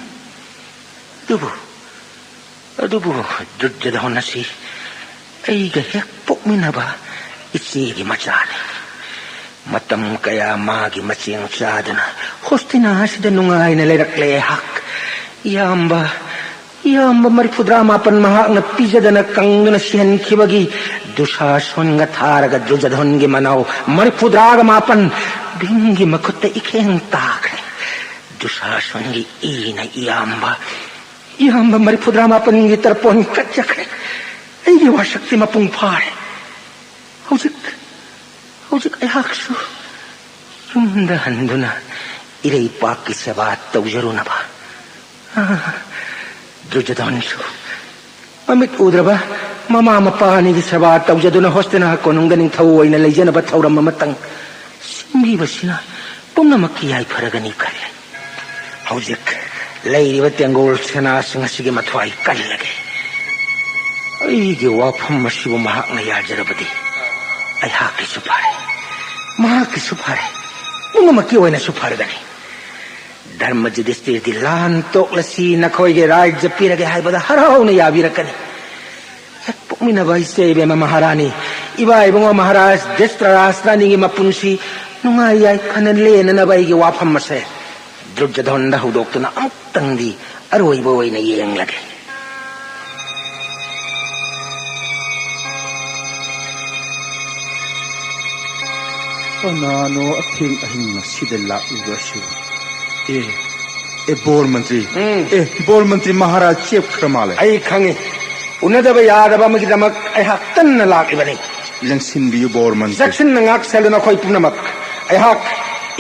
ꯑꯗꯨꯕꯨ, ꯑꯗꯨꯕꯨ ꯗꯨꯔꯖꯣꯙꯟ ꯑꯁꯤ ꯑꯩꯒ ꯍꯦꯛ ꯄꯣꯛꯃꯤꯟꯅꯕ ꯏꯆꯦꯒꯤ ꯃꯆꯥꯅꯤ꯫ ꯃꯇꯝ ꯀꯌꯥ ꯃꯥꯒꯤ ꯃꯆꯦꯡ ꯆꯥꯗꯨꯅ ꯍꯣꯁꯇꯤꯅꯥ ꯑꯁꯤꯗ ꯅꯨꯡꯉꯥꯏꯅ ꯂꯩꯔꯛꯂꯦ ꯑꯩꯍꯥꯛ꯫ ꯏꯌꯥꯝꯕ, ꯏꯌꯥꯝꯕ ꯃꯔꯤꯐꯨꯇꯔꯥ ꯃꯥꯄꯟ ꯃꯍꯥꯛꯅ ꯄꯤꯖꯗꯅ ꯀꯪꯗꯨꯅ ꯁꯤꯍꯟꯈꯤꯕꯒꯤ ꯗꯨꯁꯥꯁꯣꯟꯒ ꯊꯥꯔꯒ ꯗꯨꯔꯖꯣꯙꯟꯒꯤ ꯃꯅꯥꯎ ꯃꯔꯤꯐꯨꯇꯔꯥꯒ ꯃꯥꯄꯟ ꯚꯤꯝꯒꯤ ꯃꯈꯨꯠꯇ ꯏꯈꯦꯡ ꯇꯥꯈ꯭ꯔꯦ꯫ ꯗꯨꯁꯥꯁꯣꯟꯒꯤ ꯏꯅ ꯏꯌꯥꯝꯕ, ꯏꯌꯥꯝꯕ ꯃꯔꯤꯐꯨꯇꯔꯥ ꯃꯥꯄꯟꯒꯤ ꯇꯔꯄꯣꯟ ꯀꯠꯆꯈ꯭ꯔꯦ꯫ ꯑꯩꯒꯤ ꯋꯥꯁꯛꯇꯤ ꯃꯄꯨꯡ ꯐꯥꯔꯦ꯫ ꯍꯧꯖꯤꯛ, ꯍꯧꯖꯤꯛ ꯑꯩꯍꯥꯛꯁꯨ ꯌꯨꯝꯗ ꯍꯟꯗꯨꯅ ꯏꯔꯩꯄꯥꯛꯀꯤ ꯁꯦꯕꯥ ꯇꯧꯖꯔꯨꯅꯕ꯫ ꯑꯥ, ꯗꯨꯔꯖꯣꯙꯟꯁꯨ ꯃꯃꯤꯠ ꯎꯗ꯭ꯔꯕ ꯃꯃꯥ ꯃꯄꯥ ꯑꯅꯤꯒꯤ ꯁꯦꯕꯥ ꯇꯧꯖꯗꯨꯅ ꯍꯣꯁꯇꯤꯅꯥ ꯀꯣꯅꯨꯡꯗ ꯅꯤꯡꯊꯧ ꯑꯣꯏꯅ ꯂꯩꯖꯅꯕ ꯊꯧꯔꯝ ꯑꯃꯇꯪ ꯁꯤꯟꯕꯤꯕꯁꯤꯅ ꯄꯨꯝꯅꯃꯛꯀꯤ ꯌꯥꯏꯐꯔꯒꯅꯤ ꯈꯜꯂꯤ꯫ ꯍꯧꯖꯤꯛ ꯂꯩꯔꯤꯕ ꯇꯦꯡꯒꯣꯜ ꯁꯦꯅꯥꯁꯤꯡ ꯑꯁꯤꯒꯤ ꯃꯊ꯭ꯋꯥꯏ ꯀꯜꯂꯒꯦ꯫ ꯑꯩꯒꯤ ꯋꯥꯐꯝ ꯑꯁꯤꯕꯨ ꯃꯍꯥꯛꯅ ꯌꯥꯖꯔꯕꯗꯤ ꯑꯩꯍꯥꯛꯀꯤꯁꯨ ꯐꯔꯦ, ꯃꯍꯥꯛꯀꯤꯁꯨ ꯐꯔꯦ, ꯄꯨꯝꯅꯃꯛꯀꯤ ꯑꯣꯏꯅꯁꯨ ꯐꯔꯒꯅꯤ꯫ ꯙꯔꯃ ꯌꯨꯙꯤꯁꯇꯤꯔꯗꯤ ꯂꯥꯟ ꯇꯣꯛꯂꯁꯤ, ꯅꯈꯣꯏꯒꯤ ꯔꯥꯖ꯭ꯌ ꯄꯤꯔꯒꯦ ꯍꯥꯏꯕꯗ ꯍꯔꯥꯎꯅ ꯌꯥꯕꯤꯔꯛꯀꯅꯤ꯫ ꯍꯦꯛ ꯄꯣꯛꯃꯤꯟꯅꯕ ꯏꯆꯦ ꯏꯕꯦꯝꯃ ꯃꯍꯥꯔꯥꯅꯤ, ꯏꯕꯥ ꯏꯕꯨꯡꯉꯣ ꯃꯍꯥꯔꯥꯖ ꯙ꯭ꯔꯤꯇꯔꯥꯁꯇ꯭ꯔ ꯑꯅꯤꯒꯤ ꯃꯄꯨꯟꯁꯤ ꯅꯨꯡꯉꯥꯏ ꯌꯥꯏꯐꯅ ꯂꯦꯟꯅꯅꯕ ꯑꯩꯒꯤ ꯋꯥꯐꯝ ꯑꯁꯦ ꯗꯨꯔꯖꯣꯙꯟꯗ ꯍꯧꯗꯣꯛꯇꯨꯅ ꯑꯃꯨꯛꯇꯪꯗꯤ ꯑꯔꯣꯏꯕ ꯑꯣꯏꯅ ꯌꯦꯡꯂꯒꯦ꯫ ꯀꯅꯥꯅꯣ ꯑꯊꯦꯡ ꯑꯍꯤꯡ ꯑꯁꯤꯗ ꯂꯥꯛꯂꯤꯕ ꯑꯁꯤꯕꯨ? ꯑꯦ, ꯑꯦ, ꯕꯣꯔ ꯃꯟꯇ꯭ꯔꯤ꯫ ꯎꯝ꯫ ꯑꯦ, ꯕꯣꯔ ꯃꯟꯇ꯭ꯔꯤ ꯃꯍꯥꯔꯥꯖ ꯆꯦꯞꯈ꯭ꯔ ꯃꯥꯜꯂꯦ꯫ ꯑꯩ ꯈꯪꯉꯤ꯫ ꯎꯅꯗꯕ ꯌꯥꯗꯕ ꯑꯃꯒꯤꯗꯃꯛ ꯑꯩꯍꯥꯛ ꯀꯟꯅ ꯂꯥꯛꯂꯤꯕꯅꯤ꯫ ꯂꯦꯡꯁꯤꯟꯕꯤꯌꯨ, ꯕꯣꯔ ꯃꯟꯇ꯭ꯔꯤ꯫ ꯆꯦꯛꯁꯤꯟꯅ ꯉꯥꯛ ꯁꯦꯜꯂꯨ ꯅꯈꯣꯏ ꯄꯨꯝꯅꯃꯛ꯫ ꯑꯩꯍꯥꯛ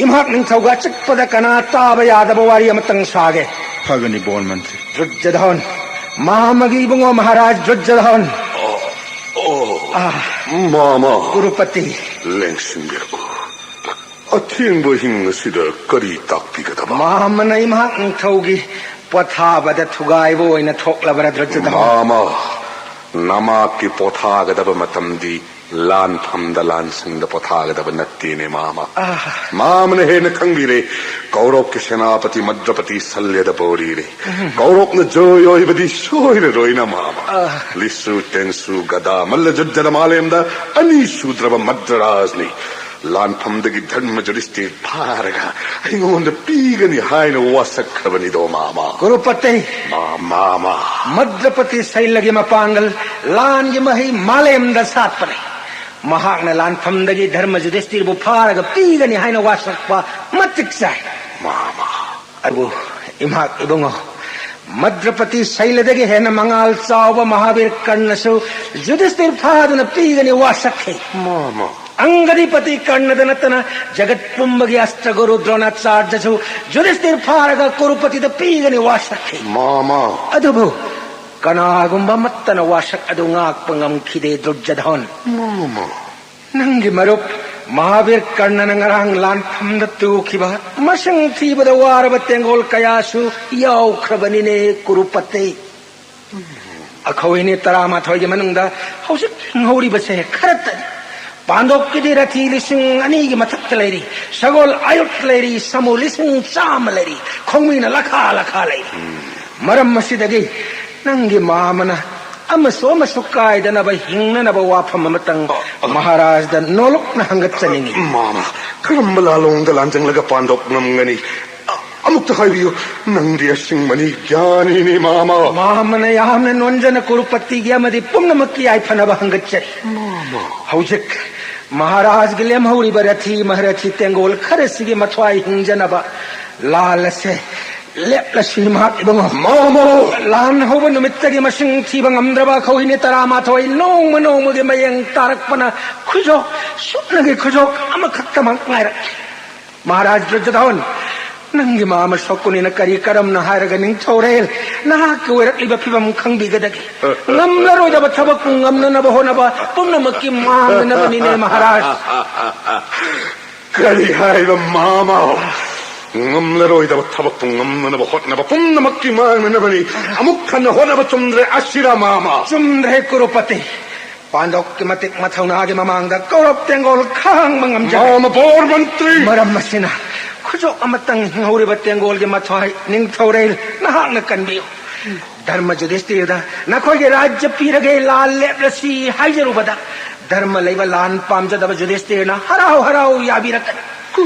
ꯏꯝꯍꯥꯛ ꯅꯤꯡꯊꯧꯒ ꯑꯆꯤꯛꯄꯗ ꯀꯅꯥ ꯇꯥꯕ ꯌꯥꯗꯕ ꯋꯥꯔꯤ ꯑꯃꯇꯪ ꯁꯥꯒꯦ꯫ ꯐꯒꯅꯤ, ꯕꯣꯔ ꯃꯟꯇ꯭ꯔꯤ꯫ ꯗꯨꯔꯖꯣꯙꯟ, ꯃꯥꯃꯒꯤ ꯏꯕꯨꯡꯉꯣ ꯃꯍꯥꯔꯥꯖ ꯗꯨꯔꯖꯣꯙꯟ꯫ ꯑꯣ, ꯑꯣ, ꯑꯥ꯫ ꯃꯥꯃ꯫ ꯀꯨꯔꯨꯄꯇꯤ꯫ ꯂꯦꯡꯁꯤꯟꯕꯤꯔꯛꯎ꯫ ꯑꯊꯦꯡꯕ ꯑꯍꯤꯡ ꯑꯁꯤꯗ ꯀꯔꯤ ꯇꯥꯛꯄꯤꯒꯗꯕ? ꯃꯥꯃꯅ ꯏꯃꯥꯛ ꯅꯤꯡꯊꯧꯒꯤ ꯄꯣꯊꯥꯕꯗ ꯊꯨꯒꯥꯏꯕ ꯑꯣꯏꯅ ꯊꯣꯛꯂꯕ꯭ꯔꯥ, ꯗ꯭ꯔꯣꯖꯗꯍꯣꯟ? ꯃꯥꯃ, ꯅꯃꯥꯛꯀꯤ ꯄꯣꯊꯥꯒꯗꯕ ꯃꯇꯝꯗꯤ ꯂꯥꯟꯐꯝꯗ ꯂꯥꯟꯁꯪꯗ ꯄꯣꯊꯥꯒꯗꯕ ꯅꯠꯇꯦꯅꯦ, ꯃꯥꯃ꯫ ꯑꯥ꯫ ꯃꯥꯃꯅ ꯍꯦꯟꯅ ꯈꯪꯕꯤꯔꯦ꯫ ꯀꯧꯔꯧꯀꯤ ꯁꯦꯅꯥꯄꯇꯤ ꯃꯗ꯭ꯔꯄꯇꯤ ꯁꯜꯌꯗ ꯄꯧꯔꯤꯔꯦ꯫ ꯀꯧꯔꯧꯅ ꯖꯣꯏ ꯑꯣꯏꯕꯗꯤ ꯁꯣꯏꯔꯔꯣꯏꯅ, ꯃꯥꯃ꯫ ꯑꯥ꯫ ꯂꯤꯁꯨ, ꯇꯦꯟꯁꯨ, ꯒꯗꯥ, ꯃꯜꯂ ꯖꯨꯗ꯭ꯙꯗ ꯃꯥꯂꯦꯝꯗ ꯑꯅꯤ ꯁꯨꯗ꯭ꯔꯕ ꯃꯗ꯭ꯔꯔꯥꯖꯅꯤ꯫ ꯂꯥꯟꯐꯝꯗꯒꯤ ꯙꯔꯃ ꯖꯨꯗꯤꯁꯇꯤꯔ ꯐꯥꯔꯒ ꯑꯩꯉꯣꯟꯗ ꯄꯤꯒꯅꯤ ꯍꯥꯏꯅ ꯋꯥꯁꯛꯈ꯭ꯔꯕꯅꯤꯗꯣ, ꯃꯥꯃ꯫ ꯀꯨꯔꯨꯄꯇꯤ, ꯃꯥ-, ꯃꯥꯃ꯫ ꯃꯗ꯭ꯔꯄꯇꯤ ꯁꯩꯂꯒꯤ ꯃꯄꯥꯡꯒꯜ, ꯂꯥꯟꯒꯤ ꯃꯍꯩ ꯃꯥꯂꯦꯝꯗ ꯁꯥꯠꯄꯅꯤ꯫ ꯃꯍꯥꯛꯅ ꯂꯥꯟꯐꯝꯗꯒꯤ ꯙꯔꯃ ꯖꯨꯗꯤꯁꯇꯤꯔꯕꯨ ꯐꯥꯔꯒ ꯄꯤꯒꯅꯤ ꯍꯥꯏꯅ ꯋꯥꯁꯛꯄ ꯃꯇꯤꯛ ꯆꯥꯏ꯫ ꯃꯥꯃ꯫ ꯑꯗꯨꯕꯨ ꯏꯃꯥꯛ ꯏꯕꯨꯡꯉꯣ, ꯃꯗ꯭ꯔꯄꯇꯤ ꯁꯩꯂꯗꯒꯤ ꯍꯦꯟꯅ ꯃꯉꯥꯜ ꯆꯥꯎꯕ ꯃꯍꯥꯕꯤꯔ ꯀꯔꯅꯁꯨ ꯖꯨꯗꯤꯁꯇꯤꯔ ꯐꯥꯗꯨꯅ ꯄꯤꯒꯅꯤ ꯋꯥꯁꯛꯈꯤ꯫ ꯃꯥꯃ꯫ ꯑꯪꯒꯗꯤꯄꯇꯤ ꯀꯔꯅꯗ ꯅꯠꯇꯅ ꯖꯒꯠ ꯄꯨꯝꯕꯒꯤ ꯑꯁꯇ꯭ꯔꯒꯨꯔꯨ ꯗ꯭ꯔꯣꯅꯥꯆꯥꯔꯖꯁꯨ ꯖꯨꯗꯤꯁꯇꯤꯔ ꯐꯥꯔꯒ ꯀꯨꯔꯨꯄꯇꯤꯗ ꯄꯤꯒꯅꯤ ꯋꯥꯁꯛꯈꯤ꯫ ꯃꯥꯃ꯫ ꯑꯗꯨꯕꯨ ꯀꯅꯥꯒꯨꯝꯕ ꯑꯃꯠꯇꯅ ꯋꯥꯁꯛ ꯑꯗꯨ ꯉꯥꯛꯄ ꯉꯝꯈꯤꯗꯦ, ꯗꯨꯔꯖꯙꯣꯟ꯫ ꯃꯥꯃ꯫ ꯅꯪꯒꯤ ꯃꯔꯨꯞ ꯃꯍꯥꯕꯤꯔ ꯀꯔꯅꯅ ꯉꯔꯥꯡ ꯂꯥꯟꯐꯝꯗ ꯇꯨꯈꯤꯕ ꯃꯁꯤꯡ ꯊꯤꯕꯗ ꯋꯥꯔꯕ ꯇꯦꯡꯒꯣꯜ ꯀꯌꯥꯁꯨ ꯌꯥꯎꯈ꯭ꯔꯕꯅꯤꯅꯦ, ꯀꯨꯔꯨꯄꯇꯤ꯫ ꯑꯩꯈꯣꯏꯅꯤ ꯇꯔꯥꯃꯥꯊꯣꯏꯒꯤ ꯃꯅꯨꯡꯗ ꯍꯧꯖꯤꯛ ꯍꯤꯡꯍꯧꯔꯤꯕꯁꯦ ꯈꯔꯇꯅꯤ꯫ ꯄꯥꯟꯗꯣꯞꯀꯤꯗꯤ ꯔꯊꯤ ꯂꯤꯁꯤꯡ ꯑꯅꯤꯒꯤ ꯃꯊꯛꯇ ꯂꯩꯔꯤ, ꯁꯒꯣꯜ ꯑꯌꯨꯠ ꯂꯩꯔꯤ, ꯁꯃꯨ ꯂꯤꯁꯤꯡ ꯆꯥꯝꯃ ꯂꯩꯔꯤ, ꯈꯣꯡꯃꯤꯅ ꯂꯈꯥ ꯂꯈꯥ ꯂꯩꯔꯤ꯫ ꯃꯔꯝ ꯑꯁꯤꯗꯒꯤ ꯅꯪꯒꯤ ꯃꯥꯃꯅ ꯑꯃꯁꯨ ꯑꯃꯁꯨ ꯀꯥꯏꯗꯅꯕ ꯍꯤꯡꯅꯅꯕ ꯋꯥꯐꯝ ꯑꯃꯇꯪ ꯃꯍꯥꯔꯥꯖꯗ ꯅꯣꯂꯨꯛꯅ ꯍꯪꯒꯠꯆꯅꯤꯡꯏ꯫ ꯃꯥꯃ, ꯀꯔꯝꯕ ꯂꯥꯂꯣꯡꯗ ꯂꯥꯟꯖꯪꯂꯒ ꯄꯥꯟꯗꯣꯞ ꯉꯝꯒꯅꯤ? ꯑ-, ꯑꯃꯨꯛꯇ ꯍꯥꯏꯕꯤꯌꯨ, ꯅꯪꯗꯤ ꯑꯁꯤꯡꯕꯅꯤ ꯒ꯭ꯌꯥꯅꯤꯅꯤ, ꯃꯥꯃ꯫ ꯃꯥꯃꯅ ꯌꯥꯝꯅ ꯅꯣꯟꯖꯅ ꯀꯨꯔꯨꯄꯇꯤꯒꯤ ꯑꯃꯗꯤ ꯄꯨꯝꯅꯃꯛꯀꯤ ꯌꯥꯏꯐꯅꯕ ꯍꯪꯒꯠꯆꯔꯤ꯫ ꯃꯥꯃ꯫ ꯍꯧꯖꯤꯛ ꯃꯍꯥꯔꯥꯖꯒꯤ ꯂꯦꯝꯍꯧꯔꯤꯕ ꯔꯊꯤ ꯃꯍꯔꯊꯤ ꯇꯦꯡꯒꯣꯜ ꯈꯔꯁꯤꯒꯤ ꯃꯊ꯭ꯋꯥꯏ ꯍꯤꯡꯖꯅꯕ ꯂꯥꯜꯂꯁꯦ, ꯂꯦꯞꯂꯁꯤ ꯃꯍꯥꯛ ꯏꯕꯨꯡꯉꯣ꯫ ꯃꯥꯃ꯫ ꯂꯥꯟ ꯍꯧꯕ ꯅꯨꯃꯤꯠꯇꯒꯤ ꯃꯁꯤꯡ ꯊꯤꯕ ꯉꯝꯗ꯭ꯔꯕ ꯑꯩꯈꯣꯏꯅꯤ ꯇꯔꯥꯃꯥꯊꯣꯏ ꯅꯣꯡꯃ ꯅꯣꯡꯃꯒꯤ ꯃꯌꯦꯡ ꯇꯥꯔꯛꯄꯅ ꯈꯨꯖꯣꯛ ꯁꯨꯞꯅꯒꯤ ꯈꯨꯖꯣꯛ ꯑꯃꯈꯛꯇꯃꯛ ꯉꯥꯏꯔꯛꯂꯤ꯫ ꯃꯍꯥꯔꯥꯖ ꯗꯨꯔꯖꯣꯙꯟ, ꯅꯪꯒꯤ ꯃꯥꯃ ꯁꯣꯀꯨꯅꯤꯅ ꯀꯔꯤ ꯀꯔꯝꯅ ꯍꯥꯏꯔꯒ ꯅꯤꯡꯊꯧꯔꯦꯜ ꯅꯍꯥꯛꯀꯤ ꯑꯣꯏꯔꯛꯂꯤꯕ ꯐꯤꯕꯝ ꯈꯪꯕꯤꯒꯗꯒꯦ? ꯉꯝꯂꯔꯣꯏꯗꯕ ꯊꯕꯛꯄꯨ ꯉꯝꯅꯅꯕ ꯍꯣꯠꯅꯕ ꯄꯨꯝꯅꯃꯛꯀꯤ ꯃꯥꯡꯅꯅꯕꯅꯤꯅꯦ ꯃꯍꯥꯔꯥꯖ꯫ ꯀꯔꯤ ꯍꯥꯏꯕ ꯃꯥꯃ? ꯉꯝꯂꯔꯣꯏꯗꯕ ꯊꯕꯛꯄꯨ ꯉꯝꯅꯅꯕ ꯍꯣꯠꯅꯕ ꯄꯨꯝꯅꯃꯛꯀꯤ ꯃꯥꯡꯅꯅꯕꯅꯤ꯫ ꯑꯃꯨꯛ ꯍꯟꯅ ꯍꯣꯠꯅꯕ ꯆꯨꯝꯗ꯭ꯔꯦ ꯑꯁꯤꯔ ꯃꯥꯃ? ꯆꯨꯝꯗ꯭ꯔꯦ ꯀꯨꯔꯨꯄꯇꯤ꯫ ꯄꯥꯟꯗꯣꯞꯀꯤ ꯃꯇꯤꯛ ꯃꯊꯧꯅꯥꯒꯤ ꯃꯃꯥꯡꯗ ꯀꯧꯔꯞ ꯇꯦꯡꯒꯣꯜ ꯈꯥꯡꯕ ꯉꯝꯖꯔꯦ꯫ ꯃꯥꯃ ꯕꯣꯔ ꯃꯟꯇ꯭ꯔꯤ! ꯃꯔꯝ ꯑꯁꯤꯅ ꯈꯨꯖꯣꯞ ꯑꯃꯇꯪ ꯍꯤꯡꯍꯧꯔꯤꯕ ꯇꯦꯡꯒꯣꯜꯒꯤ ꯃꯊ꯭ꯋꯥꯏ ꯅꯤꯡꯊꯧꯔꯦꯜ ꯅꯍꯥꯛꯅ ꯀꯟꯕꯤꯌꯨ꯫ ꯙꯔꯃ ꯌꯨꯙꯤꯁꯇꯤꯔꯗ ꯅꯈꯣꯏꯒꯤ ꯔꯥꯖ꯭ꯌ ꯄꯤꯔꯒꯦ, ꯂꯥꯟ ꯂꯦꯞꯂꯁꯤ ꯍꯥꯏꯖꯔꯨꯕꯗ ꯙꯔꯃ ꯂꯩꯕ ꯂꯥꯟ ꯄꯥꯝꯖꯗꯕ ꯌꯨꯙꯤꯁꯇꯤꯔꯅ ꯍꯔꯥꯎ ꯍꯔꯥꯎ ꯌꯥꯕꯤꯔꯛꯀꯅꯤ꯫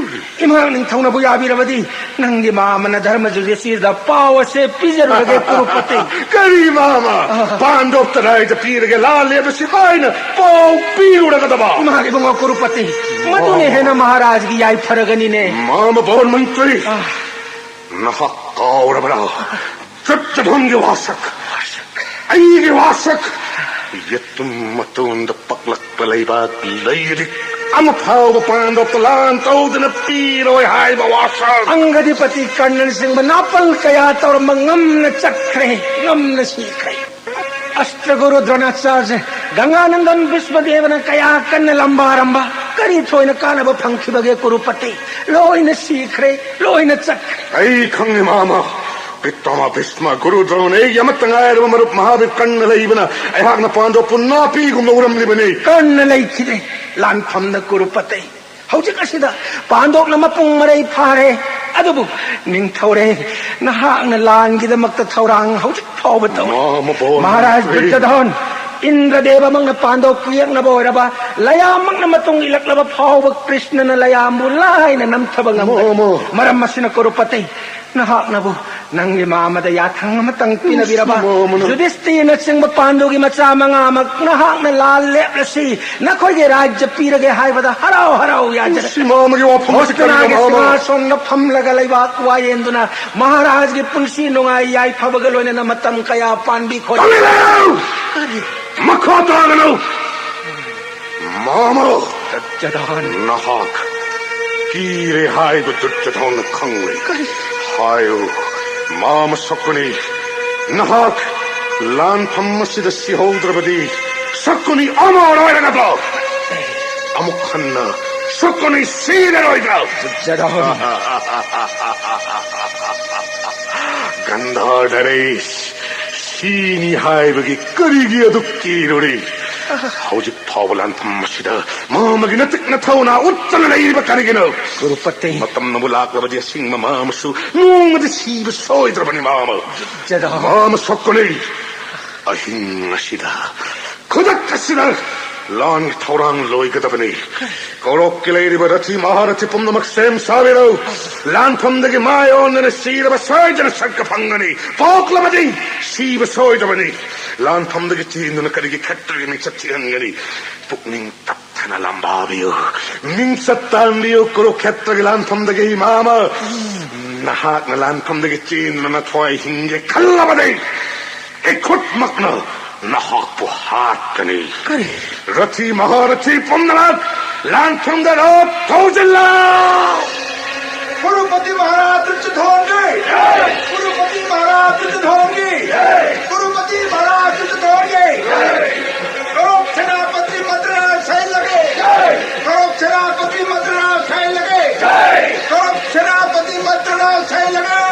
ꯏꯃꯥ ꯅꯤꯡꯊꯧꯅꯕꯨ ꯌꯥꯕꯤꯔꯕꯗꯤ ꯅꯪꯒꯤ ꯃꯥꯃꯅ ꯙꯔꯃ ꯌꯨꯙꯤꯁꯇꯤꯔꯗ ꯄꯥꯎ ꯑꯁꯦ ꯄꯤꯖꯔꯨꯔꯒꯦ ꯀꯨꯔꯨꯄꯇꯤ꯫ ꯀꯔꯤ ꯃꯥꯃ? ꯑꯥ꯫ ꯄꯥꯟꯗꯣꯞꯇ ꯔꯥꯖ꯭ꯌ ꯄꯤꯔꯒꯦ, ꯂꯥꯟ ꯂꯦꯞꯂꯁꯤ ꯍꯥꯏꯅ ꯄꯥꯎ ꯄꯤꯔꯨꯔꯒꯗꯕ? ꯏꯃꯥ ꯏꯕꯨꯡꯉꯣ ꯀꯨꯔꯨꯄꯇꯤ, ꯃꯗꯨꯅ ꯍꯦꯟꯅ ꯃꯍꯥꯔꯥꯖꯒꯤ ꯌꯥꯏꯐꯔꯒꯅꯤꯅꯦ꯫ ꯃꯥꯃ ꯕꯣꯔ ꯃꯟꯇ꯭ꯔꯤ, ꯑꯥ꯫ ꯅꯍꯥꯛ ꯀꯥꯎꯔꯕ꯭ꯔꯥ? ꯗꯨꯔꯖꯣꯙꯟꯒꯤ ꯋꯥꯁꯛ, ꯑꯩꯒꯤ ꯋꯥꯁꯛ꯫ ꯌꯦꯇꯨꯝ ꯃꯇꯣꯟꯗ ꯄꯛꯂꯛꯄ ꯂꯩꯕꯥꯛ ꯂꯩꯔꯤꯛ ꯑꯃ ꯐꯥꯎꯕ ꯄꯥꯟꯗꯣꯞꯇ ꯂꯥꯟ ꯇꯧꯗꯅ ꯄꯤꯔꯣꯏ ꯍꯥꯏꯕ ꯋꯥꯁꯛ꯫ ꯑꯪꯒꯗꯤꯄꯇꯤ ꯀꯔꯅꯅꯆꯤꯡꯕ ꯅꯥꯄꯜ ꯀꯌꯥ ꯇꯧꯔꯝꯕ ꯉꯝꯅ ꯆꯠꯈ꯭ꯔꯦ, ꯉꯝꯅ ꯁꯤꯈ꯭ꯔꯦ꯫ ꯑꯁꯇ꯭ꯔꯒꯨꯔꯨ ꯗ꯭ꯔꯣꯅꯥꯆꯥꯔꯖ, ꯒꯪꯒꯥꯅꯟꯗꯟ ꯚꯤꯁꯃꯗꯦꯕꯅ ꯀꯌꯥ ꯀꯟꯅ ꯂꯝꯕꯥꯔꯝꯕ ꯀꯔꯤ ꯊꯣꯏꯅ ꯀꯥꯟꯅꯕ ꯐꯪꯈꯤꯕꯒꯦ ꯀꯨꯔꯨꯄꯇꯤ? ꯂꯣꯏꯅ ꯁꯤꯈ꯭ꯔꯦ, ꯂꯣꯏꯅ ꯆꯠꯈ꯭ꯔꯦ꯫ ꯑꯩ ꯈꯪꯉꯤ ꯃꯥꯃ, ꯄꯤꯇꯥꯃꯥ ꯚꯤꯁꯃ, ꯒꯨꯔꯨ ꯗ꯭ꯔꯣꯟ, ꯑꯩꯒꯤ ꯑꯃꯠꯇ ꯉꯥꯏꯔꯕ ꯃꯔꯨꯞ ꯃꯍꯥꯕꯤꯔ ꯀꯔꯅ ꯂꯩꯕꯅ ꯑꯩꯍꯥꯛꯅ ꯄꯥꯟꯗꯣꯞꯄꯨ ꯅꯥꯄꯤꯒꯨꯝꯅ ꯎꯔꯝꯂꯤꯕꯅꯤ꯫ ꯀꯔꯅ ꯂꯩꯈꯤꯗꯦ ꯂꯥꯟꯐꯝꯗ ꯀꯨꯔꯨꯄꯇꯤ꯫ ꯍꯧꯖꯤꯛ ꯑꯁꯤꯗ ꯄꯥꯟꯗꯣꯞꯅ ꯃꯄꯨꯡ ꯃꯔꯩ ꯐꯥꯔꯦ꯫ ꯑꯗꯨꯕꯨ ꯅꯤꯡꯊꯧꯔꯦ, ꯅꯍꯥꯛꯅ ꯂꯥꯟꯒꯤꯗꯃꯛꯇ ꯊꯧꯔꯥꯡ ꯍꯧꯖꯤꯛ ꯐꯥꯎꯕ ꯇꯧꯔꯤ꯫ ꯃꯥꯃ ꯕꯣꯔ ꯃꯍꯥꯔꯥꯖ ꯃꯟꯇ꯭ꯔꯤ꯫ ꯗꯨꯔꯖꯣꯙꯟ, ꯏꯟꯗ꯭ꯔꯗꯦꯕꯃꯛꯅ ꯄꯥꯟꯗꯣꯞ ꯌꯦꯛꯅꯕ ꯑꯣꯏꯔꯕ, ꯂꯌꯥꯝꯃꯛꯅ ꯃꯇꯨꯡ ꯏꯜꯂꯛꯂꯕ ꯐꯥꯎꯕ ꯀ꯭ꯔꯤꯁꯅꯅ ꯂꯌꯥꯝꯕꯨ ꯂꯥꯏꯅ ꯅꯝꯊꯕ ꯉꯝꯒꯅꯤ꯫ ꯃꯥꯃ꯫ ꯃꯔꯝ ꯑꯁꯤꯅ ꯀꯨꯔꯨꯄꯇꯤ, ꯅꯍꯥꯛꯅꯕꯨ ꯅꯪꯒꯤ ꯃꯥꯃꯗ ꯌꯥꯊꯪ ꯑꯃꯇꯪ ꯄꯤꯅꯕꯤꯔꯕ? ꯃꯥꯃꯅ꯫ ꯌꯨꯙꯤꯁꯇꯤꯔꯅꯆꯤꯡꯕ ꯄꯥꯟꯗꯨꯒꯤ ꯃꯆꯥ ꯃꯉꯥꯃꯛ ꯅꯍꯥꯛꯅ ꯂꯥꯟ ꯂꯦꯞꯂꯁꯤ, ꯅꯈꯣꯏꯒꯤ ꯔꯥꯖ꯭ꯌ ꯄꯤꯔꯒꯦ ꯍꯥꯏꯕꯗ ꯍꯔꯥꯎ ꯍꯔꯥꯎ ꯌꯥꯖꯔꯛꯀꯅꯤ꯫ ꯁꯤ ꯃꯥꯃꯒꯤ ꯋꯥꯐꯝ ꯑꯁꯤ ꯀꯔꯤꯅꯣ, ꯍꯣꯁꯇꯤꯅꯥꯒꯤ ꯃꯥꯃ? ꯁꯤꯡꯍꯥꯁꯣꯟꯗ ꯐꯝꯂꯒ ꯂꯩꯕꯥꯛ ꯋꯥꯌꯦꯟꯗꯨꯅ ꯃꯍꯥꯔꯥꯖꯒꯤ ꯄꯨꯟꯁꯤ ꯅꯨꯡꯉꯥꯏ ꯌꯥꯏꯐꯕꯒ ꯂꯣꯏꯅꯅ ꯃꯇꯝ ꯀꯌꯥ ꯄꯥꯟꯕꯤ ꯈꯣꯠꯄꯤ꯫ ꯇꯥꯕꯤꯔꯣ! ꯀꯔꯤ? ꯃꯈꯥ ꯇꯥꯒꯅꯨ! ꯃꯥꯃ! ꯗꯨꯔꯖꯣꯙꯟ! ꯅꯍꯥꯛ ꯀꯤꯔꯦ ꯍꯥꯏꯕ ꯗꯨꯔꯖꯣꯙꯟꯅ ꯈꯪꯂꯦ꯫ ꯀꯔꯤ? ꯍꯥꯏꯌꯨ, ꯃꯥꯃ ꯁꯀꯨꯅꯤ, ꯅꯍꯥꯛ ꯂꯥꯟꯐꯝ ꯑꯁꯤꯗ ꯁꯤꯍꯧꯗ꯭ꯔꯕꯗꯤ ꯁꯀꯨꯅꯤ ꯑꯃ ꯑꯣꯏꯔꯒꯗ꯭ꯔꯣ? ꯑꯃꯨꯛ ꯍꯟꯅ ꯁꯣꯛꯀꯅꯤ, ꯁꯤꯔꯔꯣꯏꯗ꯭ꯔꯣ? ꯒꯟꯙꯥꯔ ꯅꯔꯦꯁ, ꯁꯤꯅꯤ ꯍꯥꯏꯕꯒꯤ ꯀꯔꯤꯒꯤ ꯑꯗꯨꯛ ꯀꯤꯔꯨꯔꯤ? ꯍꯧꯖꯤꯛ ꯐꯥꯎꯕ ꯂꯥꯟꯐꯝ ꯑꯁꯤꯗ ꯃꯥꯃꯒꯤ ꯅꯇꯤꯛ ꯅꯊꯧꯅ ꯎꯠꯇꯅ ꯂꯩꯔꯤꯕ ꯀꯔꯤꯒꯤꯅꯣ? ꯒꯨꯔꯨꯄꯇꯤ꯫ ꯃꯇꯝꯅꯕꯨ ꯂꯥꯛꯂꯕꯗꯤ ꯑꯁꯤꯡꯕ ꯃꯥꯃꯁꯨ ꯅꯣꯡꯃꯗꯤ ꯁꯤꯕ ꯁꯣꯏꯗ꯭ꯔꯕꯅꯤ ꯃꯥꯃ꯫ ꯃꯥꯃ ꯁꯣꯛꯀꯅꯤ꯫ ꯑꯍꯤꯡ ꯑꯁꯤꯗ, ꯈꯨꯗꯛ ꯑꯁꯤꯗ ꯂꯥꯟꯒꯤ ꯊꯧꯔꯥꯡ ꯂꯣꯏꯒꯗꯕꯅꯤ꯫ ꯀꯧꯔꯣꯛꯀꯤ ꯂꯩꯔꯤꯕ ꯔꯊꯤ ꯃꯍꯥꯔꯊꯤ ꯄꯨꯝꯅꯃꯛ ꯁꯦꯝ ꯁꯥꯕꯤꯔꯣ꯫ ꯂꯥꯟꯐꯝꯗꯒꯤ ꯃꯥꯏ ꯑꯣꯟꯗꯅ ꯁꯤꯔꯕ ꯁꯣꯏꯗꯅ ꯁꯛꯀ ꯐꯪꯒꯅꯤ꯫ ꯄꯣꯛꯂꯕꯗꯤ ꯁꯤꯕ ꯁꯣꯏꯗꯕꯅꯤ꯫ ꯂꯥꯟꯐꯝꯗꯒꯤ ꯆꯦꯟꯗꯨꯅ ꯀꯔꯤꯒꯤ ꯈꯛꯇꯒꯤ ꯃꯤꯡꯆꯠ ꯊꯤꯍꯟꯒꯅꯤ? ꯄꯨꯛꯅꯤꯡ ꯇꯞꯊꯅ ꯂꯥꯝꯕꯥꯕꯤꯌꯨ꯫ ꯃꯤꯡꯆꯠ ꯇꯥꯟꯕꯤꯌꯨ ꯀꯨꯔꯨꯈꯦꯇ꯭ꯔꯒꯤ ꯂꯥꯟꯐꯝꯗꯒꯤ ꯏꯃꯥ ꯑꯃ꯫ ꯅꯍꯥꯛꯅ ꯂꯥꯟꯐꯝꯗꯒꯤ ꯆꯦꯟꯗꯨꯅ ꯅꯊ꯭ꯋꯥꯏ ꯍꯤꯡꯒꯦ ꯈꯜꯂꯕꯗꯤ ꯏꯈꯨꯠꯃꯛꯅ ꯅꯍꯥꯛꯄꯨ ꯍꯥꯠꯀꯅꯤ꯫ ꯀꯔꯤ? ꯔꯊꯤ ꯃꯍꯥꯔꯊꯤ ꯄꯨꯝꯅꯃꯛ ꯂꯥꯟꯐꯝꯗ ꯔꯣꯞ ꯊꯧꯖꯤꯜꯂꯣ! ꯀꯨꯔꯨꯄꯇꯤ ꯃꯍꯥꯔꯥꯖ ꯆꯤꯠꯊꯣꯟꯒꯤ! ꯀꯨꯔꯨꯄꯇꯤ ꯃꯍꯥꯔꯥꯖ ꯆꯤꯠꯊꯣꯟꯒꯤ! ꯀꯨꯔꯨꯄꯇꯤ ꯃꯍꯥꯔꯥꯖ ꯆꯤꯠꯊꯣꯟꯒꯤ! ꯀꯧꯔꯣꯛ ꯁꯦꯅꯥꯄꯇꯤ ꯃꯟꯇ꯭ꯔꯥ ꯁꯩꯂꯒꯦ! ꯀꯧꯔꯣꯛ ꯁꯦꯅꯥꯄꯇꯤ ꯃꯟꯇ꯭ꯔꯥ ꯁꯩꯂꯒꯦ! ꯀꯧꯔꯣꯛ ꯁꯦꯅꯥꯄꯇꯤ ꯃꯟꯇ꯭ꯔꯥ ꯁꯩꯂꯒꯦ!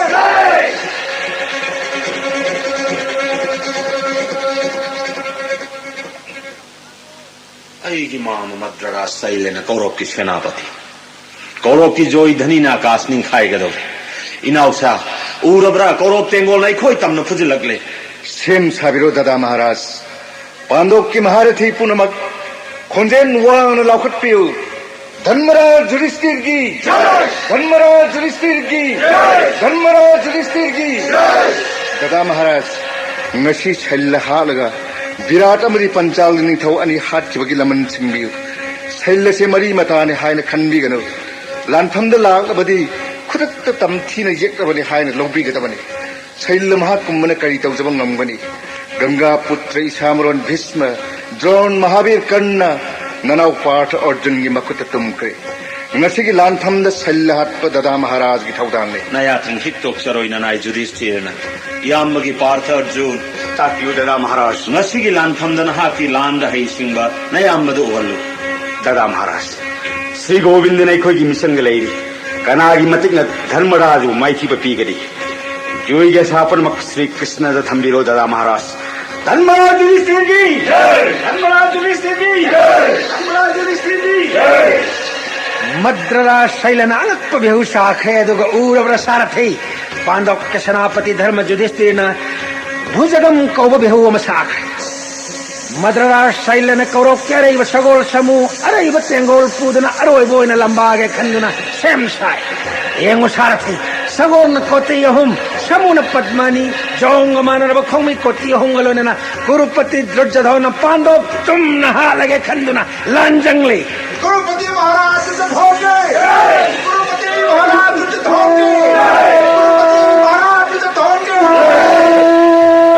ꯑꯩꯒꯤ ꯃꯥꯃ ꯃꯗ꯭ꯔꯔꯥꯖ ꯁꯩꯂꯦꯅ ꯀꯧꯔꯣꯛꯀꯤ ꯁꯦꯅꯥꯄꯇꯤ꯫ ꯀꯧꯔꯣꯛꯀꯤ ꯖꯣꯏ ꯙꯅꯤꯅ ꯑꯀꯥꯁ ꯅꯤꯡꯈꯥꯏꯒꯗꯧꯔꯦ꯫ ꯏꯅꯥꯎꯁꯥ, ꯎꯔꯕ꯭ꯔꯥ? ꯀꯧꯔꯣꯛ ꯇꯦꯡꯒꯣꯜꯅ ꯑꯩꯈꯣꯏ ꯇꯝꯅ ꯐꯨꯖꯤꯜꯂꯛꯂꯦ꯫ ꯁꯦꯝ ꯁꯥꯕꯤꯔꯣ ꯗꯥꯗꯥ ꯃꯍꯥꯔꯥꯖ꯫ ꯄꯥꯟꯗꯣꯞꯀꯤ ꯃꯍꯥꯔꯊꯤ ꯄꯨꯝꯅꯃꯛ ꯈꯣꯟꯖꯦꯜ ꯋꯥꯡꯅ ꯂꯥꯎꯈꯠꯄꯤꯌꯨ꯫ ꯙꯔꯃꯔꯥꯖ ꯌꯨꯙꯤꯁꯊꯤꯔꯒꯤ! ꯙꯔꯃꯔꯥꯖ ꯌꯨꯙꯤꯁꯊꯤꯔꯒꯤ! ꯙꯔꯃꯔꯥꯖ ꯌꯨꯙꯤꯁꯊꯤꯔꯒꯤ! ꯗꯥꯗꯥ ꯃꯍꯥꯔꯥꯖ, ꯉꯁꯤ ꯁꯩꯜ ꯍꯥꯠꯂꯒ ꯕꯤꯔꯥꯠ ꯑꯃꯗꯤ ꯄꯟꯆꯥꯜꯒꯤ ꯅꯤꯡꯊꯧ ꯑꯅꯤ ꯍꯥꯠꯈꯤꯕꯒꯤ ꯂꯃꯟ ꯁꯤꯡꯕꯤꯌꯨ꯫ ꯁꯩꯜ ꯑꯁꯤ ꯃꯔꯤ ꯃꯇꯥꯅꯤ ꯍꯥꯏꯅ ꯈꯟꯕꯤꯒꯅꯨ꯫ ꯂꯥꯟꯐꯝꯗ ꯂꯥꯛꯂꯕꯗꯤ ꯈꯨꯗꯛꯇ ꯇꯝꯊꯤꯅ ꯌꯦꯛꯂꯕꯅꯤ ꯍꯥꯏꯅ ꯂꯧꯕꯤꯒꯗꯕꯅꯤ꯫ ꯁꯩꯜ ꯃꯍꯥꯛꯀꯨꯝꯕꯅ ꯀꯔꯤ ꯇꯧꯖꯕ ꯉꯝꯒꯅꯤ? ꯒꯪꯒꯥ ꯄꯨꯇ꯭ꯔ ꯏꯁꯥꯃꯔꯣꯟ ꯚꯤꯁꯃ, ꯗ꯭ꯔꯣꯟ, ꯃꯍꯥꯕꯤꯔ ꯀꯔꯅ, ꯅꯅꯥꯎ ꯄꯥꯔꯊ ꯑꯔꯖꯨꯟꯒꯤ ꯃꯈꯨꯠꯇ ꯇꯨꯝꯈ꯭ꯔꯦ꯫ ꯉꯁꯤꯒꯤ ꯂꯥꯟꯐꯝꯗ ꯁꯩꯜ ꯍꯥꯠꯄ ꯗꯥꯗꯥ ꯃꯍꯥꯔꯥꯖꯒꯤ ꯊꯧꯗꯥꯡꯅꯤ꯫ ꯅꯌꯥꯊꯪ ꯍꯤꯛꯇꯣꯛꯆꯔꯣꯏ ꯅꯅꯥꯏ ꯌꯨꯙꯤꯁꯊꯤꯔꯅ꯫ ꯏꯌꯥꯝꯕꯒꯤ ꯄꯥꯔꯊ ꯑꯔꯖꯨꯟ꯫ ꯇꯥꯛꯄꯤꯌꯨ ꯗꯥꯗꯥ ꯃꯍꯥꯔꯥꯖ꯫ ꯉꯁꯤꯒꯤ ꯂꯥꯟꯐꯝꯗ ꯅꯍꯥꯛꯀꯤ ꯂꯥꯟꯗ ꯍꯩꯁꯤꯡꯕ ꯅꯌꯥꯝꯕꯗꯨ ꯎꯍꯜꯂꯨ꯫ ꯗꯥꯗꯥ ꯃꯍꯥꯔꯥꯖ꯫ ꯁ꯭ꯔꯤ ꯒꯣꯕꯤꯟꯗꯅ ꯑꯩꯈꯣꯏꯒꯤ ꯃꯤꯆꯪꯗ ꯂꯩꯔꯤ꯫ ꯀꯅꯥꯒꯤ ꯃꯇꯤꯛꯅ ꯙꯔꯃꯔꯥꯖꯕꯨ ꯃꯥꯏꯊꯤꯕ ꯄꯤꯒꯅꯤ? ꯖꯨꯏꯒꯤ ꯑꯁꯥ ꯄꯨꯝꯅꯃꯛ ꯁ꯭ꯔꯤ ꯀ꯭ꯔꯤꯁꯅꯗ ꯊꯝꯕꯤꯔꯣ, ꯗꯗꯥ ꯃꯍꯥꯔꯥꯖ꯫ ꯙꯔꯃꯔꯥꯖ ꯌꯨꯙꯤꯁꯊꯤꯔꯒꯤ ꯖꯥꯏ! ꯙꯔꯃꯔꯥꯖ ꯌꯨꯙꯤꯁꯊꯤꯔꯒꯤ ꯖꯥꯏ! ꯙꯔꯃꯔꯥꯖ ꯌꯨꯙꯤꯁꯊꯤꯔꯒꯤ ꯖꯥꯏ! ꯃꯗ꯭ꯔꯔꯥꯖ ꯁꯩꯂꯅ ꯑꯉꯛꯄ ꯕꯦꯍꯨ ꯁꯥꯈ꯭ꯔꯦ꯫ ꯑꯗꯨꯒ ꯎꯔꯕ꯭ꯔꯥ ꯁꯥꯔꯊꯤ? ꯄꯥꯟꯗꯕꯀꯤ ꯁꯦꯅꯥꯄꯇꯤ ꯙꯔꯃ ꯌꯨꯙꯤꯁꯊꯤꯔꯅ ꯚꯨꯖꯒꯝ ꯀꯧꯕ ꯕꯦꯍꯨ ꯑꯃ ꯁꯥꯈ꯭ꯔꯦ꯫ ꯃꯗ꯭ꯔꯔꯥꯖ ꯁꯩꯂꯅ ꯀꯧꯔꯣꯛꯀꯤ ꯑꯔꯩꯕ ꯁꯒꯣꯜ ꯁꯥꯃꯨ, ꯑꯔꯩꯕ ꯇꯦꯡꯒꯣꯜ ꯄꯨꯗꯨꯅ ꯑꯔꯣꯏꯕ ꯑꯣꯏꯅ ꯂꯝꯕꯥꯒꯦ ꯈꯟꯗꯨꯅ ꯁꯦꯝ ꯁꯥꯏ꯫ ꯌꯦꯡꯉꯨ ꯁꯥꯔꯊꯤ, ꯁꯒꯣꯜꯅ ꯀꯣꯇꯤ ꯑꯍꯨꯝ, ꯁꯥꯃꯨꯅ ꯄꯗꯃꯅꯤ, ꯖꯣꯡꯒ ꯃꯥꯟꯅꯔꯕ ꯈꯣꯡꯃꯤ ꯀꯣꯇꯤ ꯑꯍꯨꯝꯒ ꯂꯣꯏꯅꯅ ꯀꯨꯔꯨꯄꯇꯤ ꯗꯨꯔꯖꯣꯙꯅ ꯄꯥꯟꯗꯣꯞ ꯆꯨꯝꯅ ꯍꯥꯠꯂꯒꯦ ꯈꯟꯗꯨꯅ ꯂꯥꯟꯖꯪꯂꯤ꯫ ꯀꯨꯔꯨꯄꯇꯤ ꯃꯍꯥꯔꯥꯖ ꯆꯠꯍꯧꯒꯦ! ꯀꯨꯔꯨꯄꯇꯤ ꯃꯍꯥꯔꯥꯖ ꯆꯠꯍꯧꯒꯦ! ꯀꯨꯔꯨꯄꯇꯤ ꯃꯍꯥꯔꯥꯖ ꯆꯠꯍꯧꯒꯦ!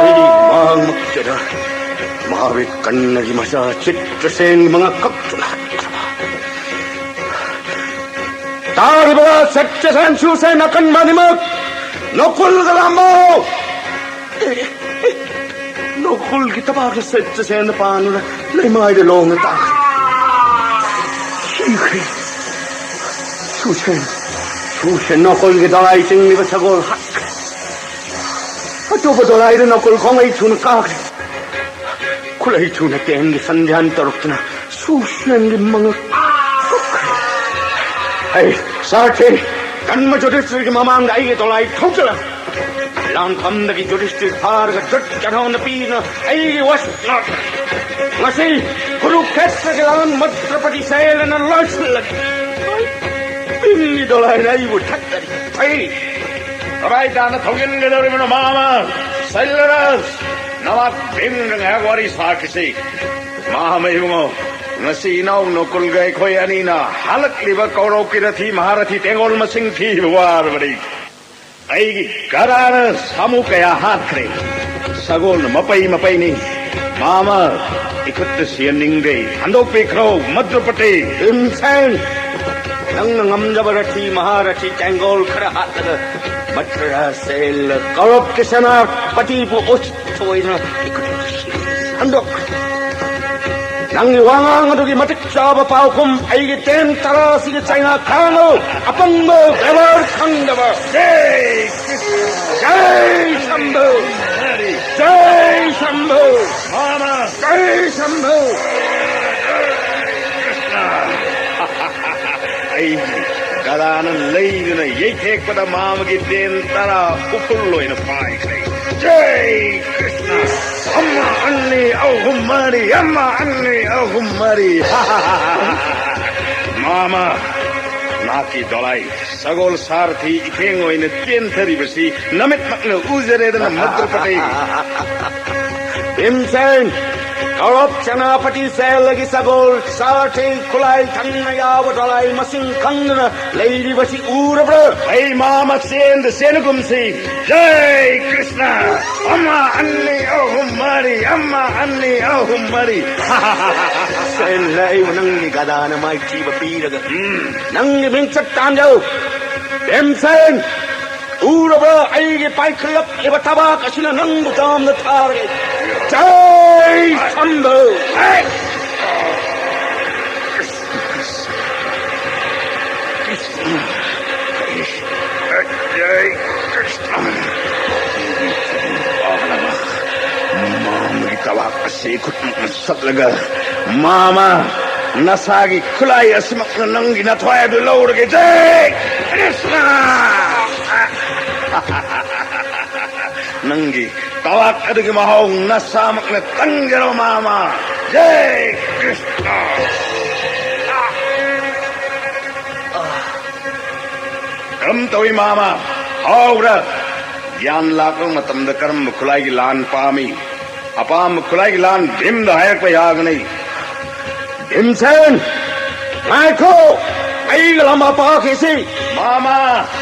ꯑꯩ ꯃꯥꯡꯃꯛꯇꯗ ꯃꯍꯥꯕꯤꯔ ꯀꯟꯅꯒꯤ ꯃꯆꯥ ꯆꯤꯇ꯭ꯔꯁꯦꯟꯒꯤ ꯃꯉꯛ ꯀꯛꯇꯨꯅ ꯍꯥꯠꯈ꯭ꯔꯕ꯫ ꯇꯥꯔꯤꯕ ꯆꯤꯇ꯭ꯔꯁꯦꯟ, ꯁꯨꯔꯁꯦꯟ ꯑꯀꯟꯕ ꯑꯅꯤꯃꯛ ꯅꯀꯨꯜꯒ ꯂꯥꯝꯃꯣ! ꯅꯀꯨꯜꯒꯤ ꯇꯕꯥꯛꯇ ꯆꯤꯇ꯭ꯔꯁꯦꯟꯅ ꯄꯥꯟꯗꯨꯅ ꯂꯩꯃꯥꯏꯗ ꯂꯣꯡꯅ ꯇꯥꯈ꯭ꯔꯦ꯫ ꯁꯤꯈ꯭ꯔꯦ꯫ ꯁꯨꯔꯁꯦꯟ, ꯁꯨꯔꯁꯦꯟ ꯅꯀꯨꯜꯒꯤ ꯗꯣꯂꯥꯏ ꯆꯤꯡꯂꯤꯕ ꯁꯒꯣꯜ ꯍꯥꯠꯈ꯭ꯔꯦ꯫ ꯑꯇꯣꯞꯄ ꯗꯣꯂꯥꯏꯗ ꯅꯀꯨꯜ ꯈꯣꯡꯂꯩ ꯊꯨꯅ ꯀꯥꯈ꯭ꯔꯦ꯫ ꯈꯨꯠꯂꯩ ꯊꯨꯅ ꯇꯦꯟꯒꯤ ꯁꯟꯙ꯭ꯌꯥꯟ ꯇꯧꯔꯛꯇꯨꯅ ꯁꯨꯔꯁꯦꯟꯒꯤ ꯃꯉꯛ ꯀꯛꯈ꯭ꯔꯦ꯫ ꯑꯩ ꯁꯥꯔꯊꯤ, ꯀꯟꯕ ꯌꯨꯙꯤꯁꯊꯤꯔꯒꯤ ꯃꯃꯥꯡꯗ ꯑꯩꯒꯤ ꯗꯣꯂꯥꯏ ꯊꯧꯖꯤꯜꯂ ꯂꯥꯟꯐꯝꯗꯒꯤ ꯌꯨꯙꯤꯁꯊꯤꯔ ꯐꯥꯔꯒ ꯗꯨꯔꯖꯣꯙꯅ ꯄꯤꯗꯨꯅ ꯑꯩꯒꯤ ꯋꯥꯁꯛꯅ ꯉꯁꯤ ꯀꯨꯔꯨꯈꯦꯇ꯭ꯔꯒꯤ ꯂꯥꯟ ꯃꯗ꯭ꯔꯄꯇꯤ ꯁꯩꯂꯅ ꯂꯣꯏꯁꯤꯜꯂꯒꯦ꯫ ꯚꯤꯝꯒꯤ ꯗꯣꯂꯥꯏꯅ ꯑꯩꯕꯨ ꯊꯠꯂꯔꯤ꯫ ꯑꯩ ꯀꯗꯥꯏ ꯇꯥꯟꯅ ꯊꯧꯖꯤꯟꯒꯗꯧꯔꯤꯕꯅꯣ, ꯃꯥꯃ? ꯁꯩꯂꯔꯥꯖ, ꯅꯃꯥ ꯚꯤꯝꯒ ꯉꯥꯏꯍꯥꯛ ꯋꯥꯔꯤ ꯁꯥꯈꯤꯁꯤ꯫ ꯃꯥꯃ ꯏꯕꯨꯡꯉꯣ, ꯉꯁꯤ ꯏꯅꯥꯎ ꯅꯀꯨꯜꯒ ꯑꯩꯈꯣꯏ ꯑꯅꯤꯅ ꯍꯜꯂꯛꯂꯤꯕ ꯀꯧꯔꯧꯀꯤ ꯔꯊꯤ ꯃꯍꯥꯔꯊꯤ ꯇꯦꯡꯒꯣꯜ ꯃꯁꯤꯡ ꯊꯤꯕ ꯋꯥꯔꯕꯅꯤ꯫ ꯑꯩꯒꯤ ꯒꯗꯥꯅ ꯁꯥꯃꯨ ꯀꯌꯥ ꯍꯥꯠꯈ꯭ꯔꯦ꯫ ꯁꯒꯣꯜꯅ ꯃꯄꯩ ꯃꯄꯩꯅꯤ꯫ ꯃꯥꯃ, ꯏꯈꯨꯠꯇ ꯁꯤꯍꯟꯅꯤꯡꯗꯦ꯫ ꯍꯟꯗꯣꯛꯄꯤꯈ꯭ꯔꯣ, ꯃꯗ꯭ꯔꯄꯇꯤ꯫ ꯚꯤꯝꯁꯦꯟ, ꯅꯪꯅ ꯉꯝꯖꯕ ꯔꯊꯤ ꯃꯍꯥꯔꯊꯤ ꯇꯦꯡꯒꯣꯜ ꯈꯔ ꯍꯥꯠꯂꯒ ꯃꯗ꯭ꯔꯔꯥꯖ ꯁꯩꯂ ꯀꯧꯔꯧꯀꯤ ꯁꯦꯅꯥꯄꯇꯤꯕꯨ ꯎꯁꯤꯠ ꯊꯑꯣꯏꯗꯅ ꯏꯈꯨꯠꯇ ꯁꯤꯍꯟ-, ꯍꯟꯗꯣꯛꯈ꯭ꯔꯣ꯫ ꯅꯪꯒꯤ ꯋꯥꯉꯥꯡ ꯑꯗꯨꯒꯤ ꯃꯇꯤꯛ ꯆꯥꯕ ꯄꯥꯎꯈꯨꯝ ꯑꯩꯒꯤ ꯇꯦꯟ ꯇꯔꯥ ꯑꯁꯤꯒꯤ ꯆꯩꯅꯥ ꯈꯥꯡꯉꯨ꯫ ꯑꯄꯪꯕ, ꯕꯦꯕꯥꯔ ꯈꯪꯗꯕ꯫ ꯖꯩ ꯀ꯭ꯔꯤꯁꯅ! ꯖꯩ ꯁꯝꯚꯨ! ꯍꯔꯤ! ꯖꯩ ꯁꯝꯚꯨ! ꯃꯥꯃ! ꯖꯩ ꯁꯝꯚꯨ! ꯀ꯭ꯔꯤꯁꯅ! ꯑꯩꯒꯤ ꯒꯗꯥꯅ ꯂꯩꯗꯨꯅ ꯌꯩꯊꯦꯛꯄꯗ ꯃꯥꯃꯒꯤ ꯇꯦꯟ ꯇꯔꯥ ꯎꯐꯨꯜ ꯑꯣꯏꯅ ꯄꯥꯏꯈ꯭ꯔꯦ꯫ ꯖꯩ ꯀ꯭ꯔꯤꯁꯅ! ꯑꯃ, ꯑꯅꯤ, ꯑꯍꯨꯝ, ꯃꯔꯤ, ꯑꯃ, ꯑꯅꯤ, ꯑꯍꯨꯝ, ꯃꯔꯤ꯫ ꯃꯥꯃ, ꯅꯥꯀꯤ ꯗꯣꯂꯥꯏ, ꯁꯒꯣꯜ ꯁꯥꯔꯊꯤ ꯏꯊꯦꯡ ꯑꯣꯏꯅ ꯆꯦꯟꯊꯔꯤꯕꯁꯤ ꯅꯃꯤꯠꯃꯛꯅ ꯎꯖꯔꯦꯗꯅ, ꯃꯗ꯭ꯔꯄꯇꯤ꯫ ꯚꯤꯝꯁꯦꯟ, ꯀꯧꯔꯞ ꯁꯦꯅꯥꯄꯇꯤ ꯁꯦꯜꯒꯤ ꯁꯒꯣꯜ ꯁꯥꯔꯊꯤ ꯈꯨꯠꯂꯥꯏ ꯊꯪꯅ ꯌꯥꯎꯕ ꯗꯣꯂꯥꯏ ꯃꯁꯤꯡ ꯈꯪꯗꯅ ꯂꯩꯔꯤꯕꯁꯤ ꯎꯔꯕ꯭ꯔꯥ? ꯑꯩ ꯃꯥꯃ ꯆꯦꯟꯗ ꯆꯦꯟꯒꯨꯝꯁꯤ꯫ ꯖꯩ ꯀ꯭ꯔꯤꯁꯅ! ꯑꯃ, ꯑꯅꯤ, ꯑꯍꯨꯝ, ꯃꯔꯤ, ꯑꯃ, ꯑꯅꯤ, ꯑꯍꯨꯝ, ꯃꯔꯤ꯫ ꯁꯦꯟ ꯂꯩꯕ ꯅꯪꯒꯤ ꯒꯗꯥꯅ ꯃꯥꯏꯊꯤꯕ ꯄꯤꯔꯒ ꯎꯝ꯫ ꯅꯪꯒꯤ ꯃꯤꯡꯆꯠ ꯇꯥꯟꯖꯧ꯫ ꯚꯤꯝꯁꯦꯟ! ꯎꯔꯕ꯭ꯔꯥ ꯑꯩꯒꯤ ꯄꯥꯏꯈꯠꯂꯛꯂꯤꯕ ꯊꯕꯥꯛ ꯑꯁꯤꯅ ꯅꯪꯕꯨ ꯗꯥꯝꯗ ꯊꯥꯔꯒꯦ꯫ ꯖꯩ ꯁꯝꯚꯨ! ꯃꯥꯃꯒꯤ ꯊꯕꯥꯛ ꯑꯁꯤ ꯈꯨꯠꯅ ꯆꯠꯂꯒ, ꯃꯥꯃ, ꯅꯁꯥꯒꯤ ꯈꯨꯠꯂꯥꯏ ꯑꯁꯤꯃꯛꯅ ꯅꯪꯒꯤ ꯅꯊ꯭ꯋꯥꯏ ꯑꯗꯨ ꯂꯧꯔꯒꯦ꯫ ꯖꯩ ꯀ꯭ꯔꯤꯁꯅ! ꯅꯪꯒꯤ ꯇꯋꯥꯛ ꯑꯗꯨꯒꯤ ꯃꯍꯥꯎ ꯅꯁꯥꯃꯛꯅ ꯇꯪꯖꯔꯣ, ꯃꯥꯃ꯫ ꯖꯩ ꯀ꯭ꯔꯤꯁꯅ! ꯀꯔꯝ ꯇꯧꯏ, ꯃꯥꯃ? ꯍꯥꯎꯕ꯭ꯔꯥ? ꯒ꯭ꯌꯥꯟ ꯂꯥꯛꯄ ꯃꯇꯝꯗ ꯀꯔꯝꯕ ꯈꯨꯠꯂꯥꯏꯒꯤ ꯂꯥꯟ ꯄꯥꯝꯃꯤ? ꯑꯄꯥꯝꯕ ꯈꯨꯠꯂꯥꯏꯒꯤ ꯂꯥꯟ ꯚꯤꯝꯗ ꯍꯥꯏꯔꯛꯄ ꯌꯥꯒꯅꯤ꯫ ꯚꯤꯝꯁꯦꯟ! ꯉꯥꯏꯈꯣ! ꯑꯩꯒ ꯂꯝꯕꯥ ꯄꯥꯈꯤꯁꯤ! ꯃꯥꯃ,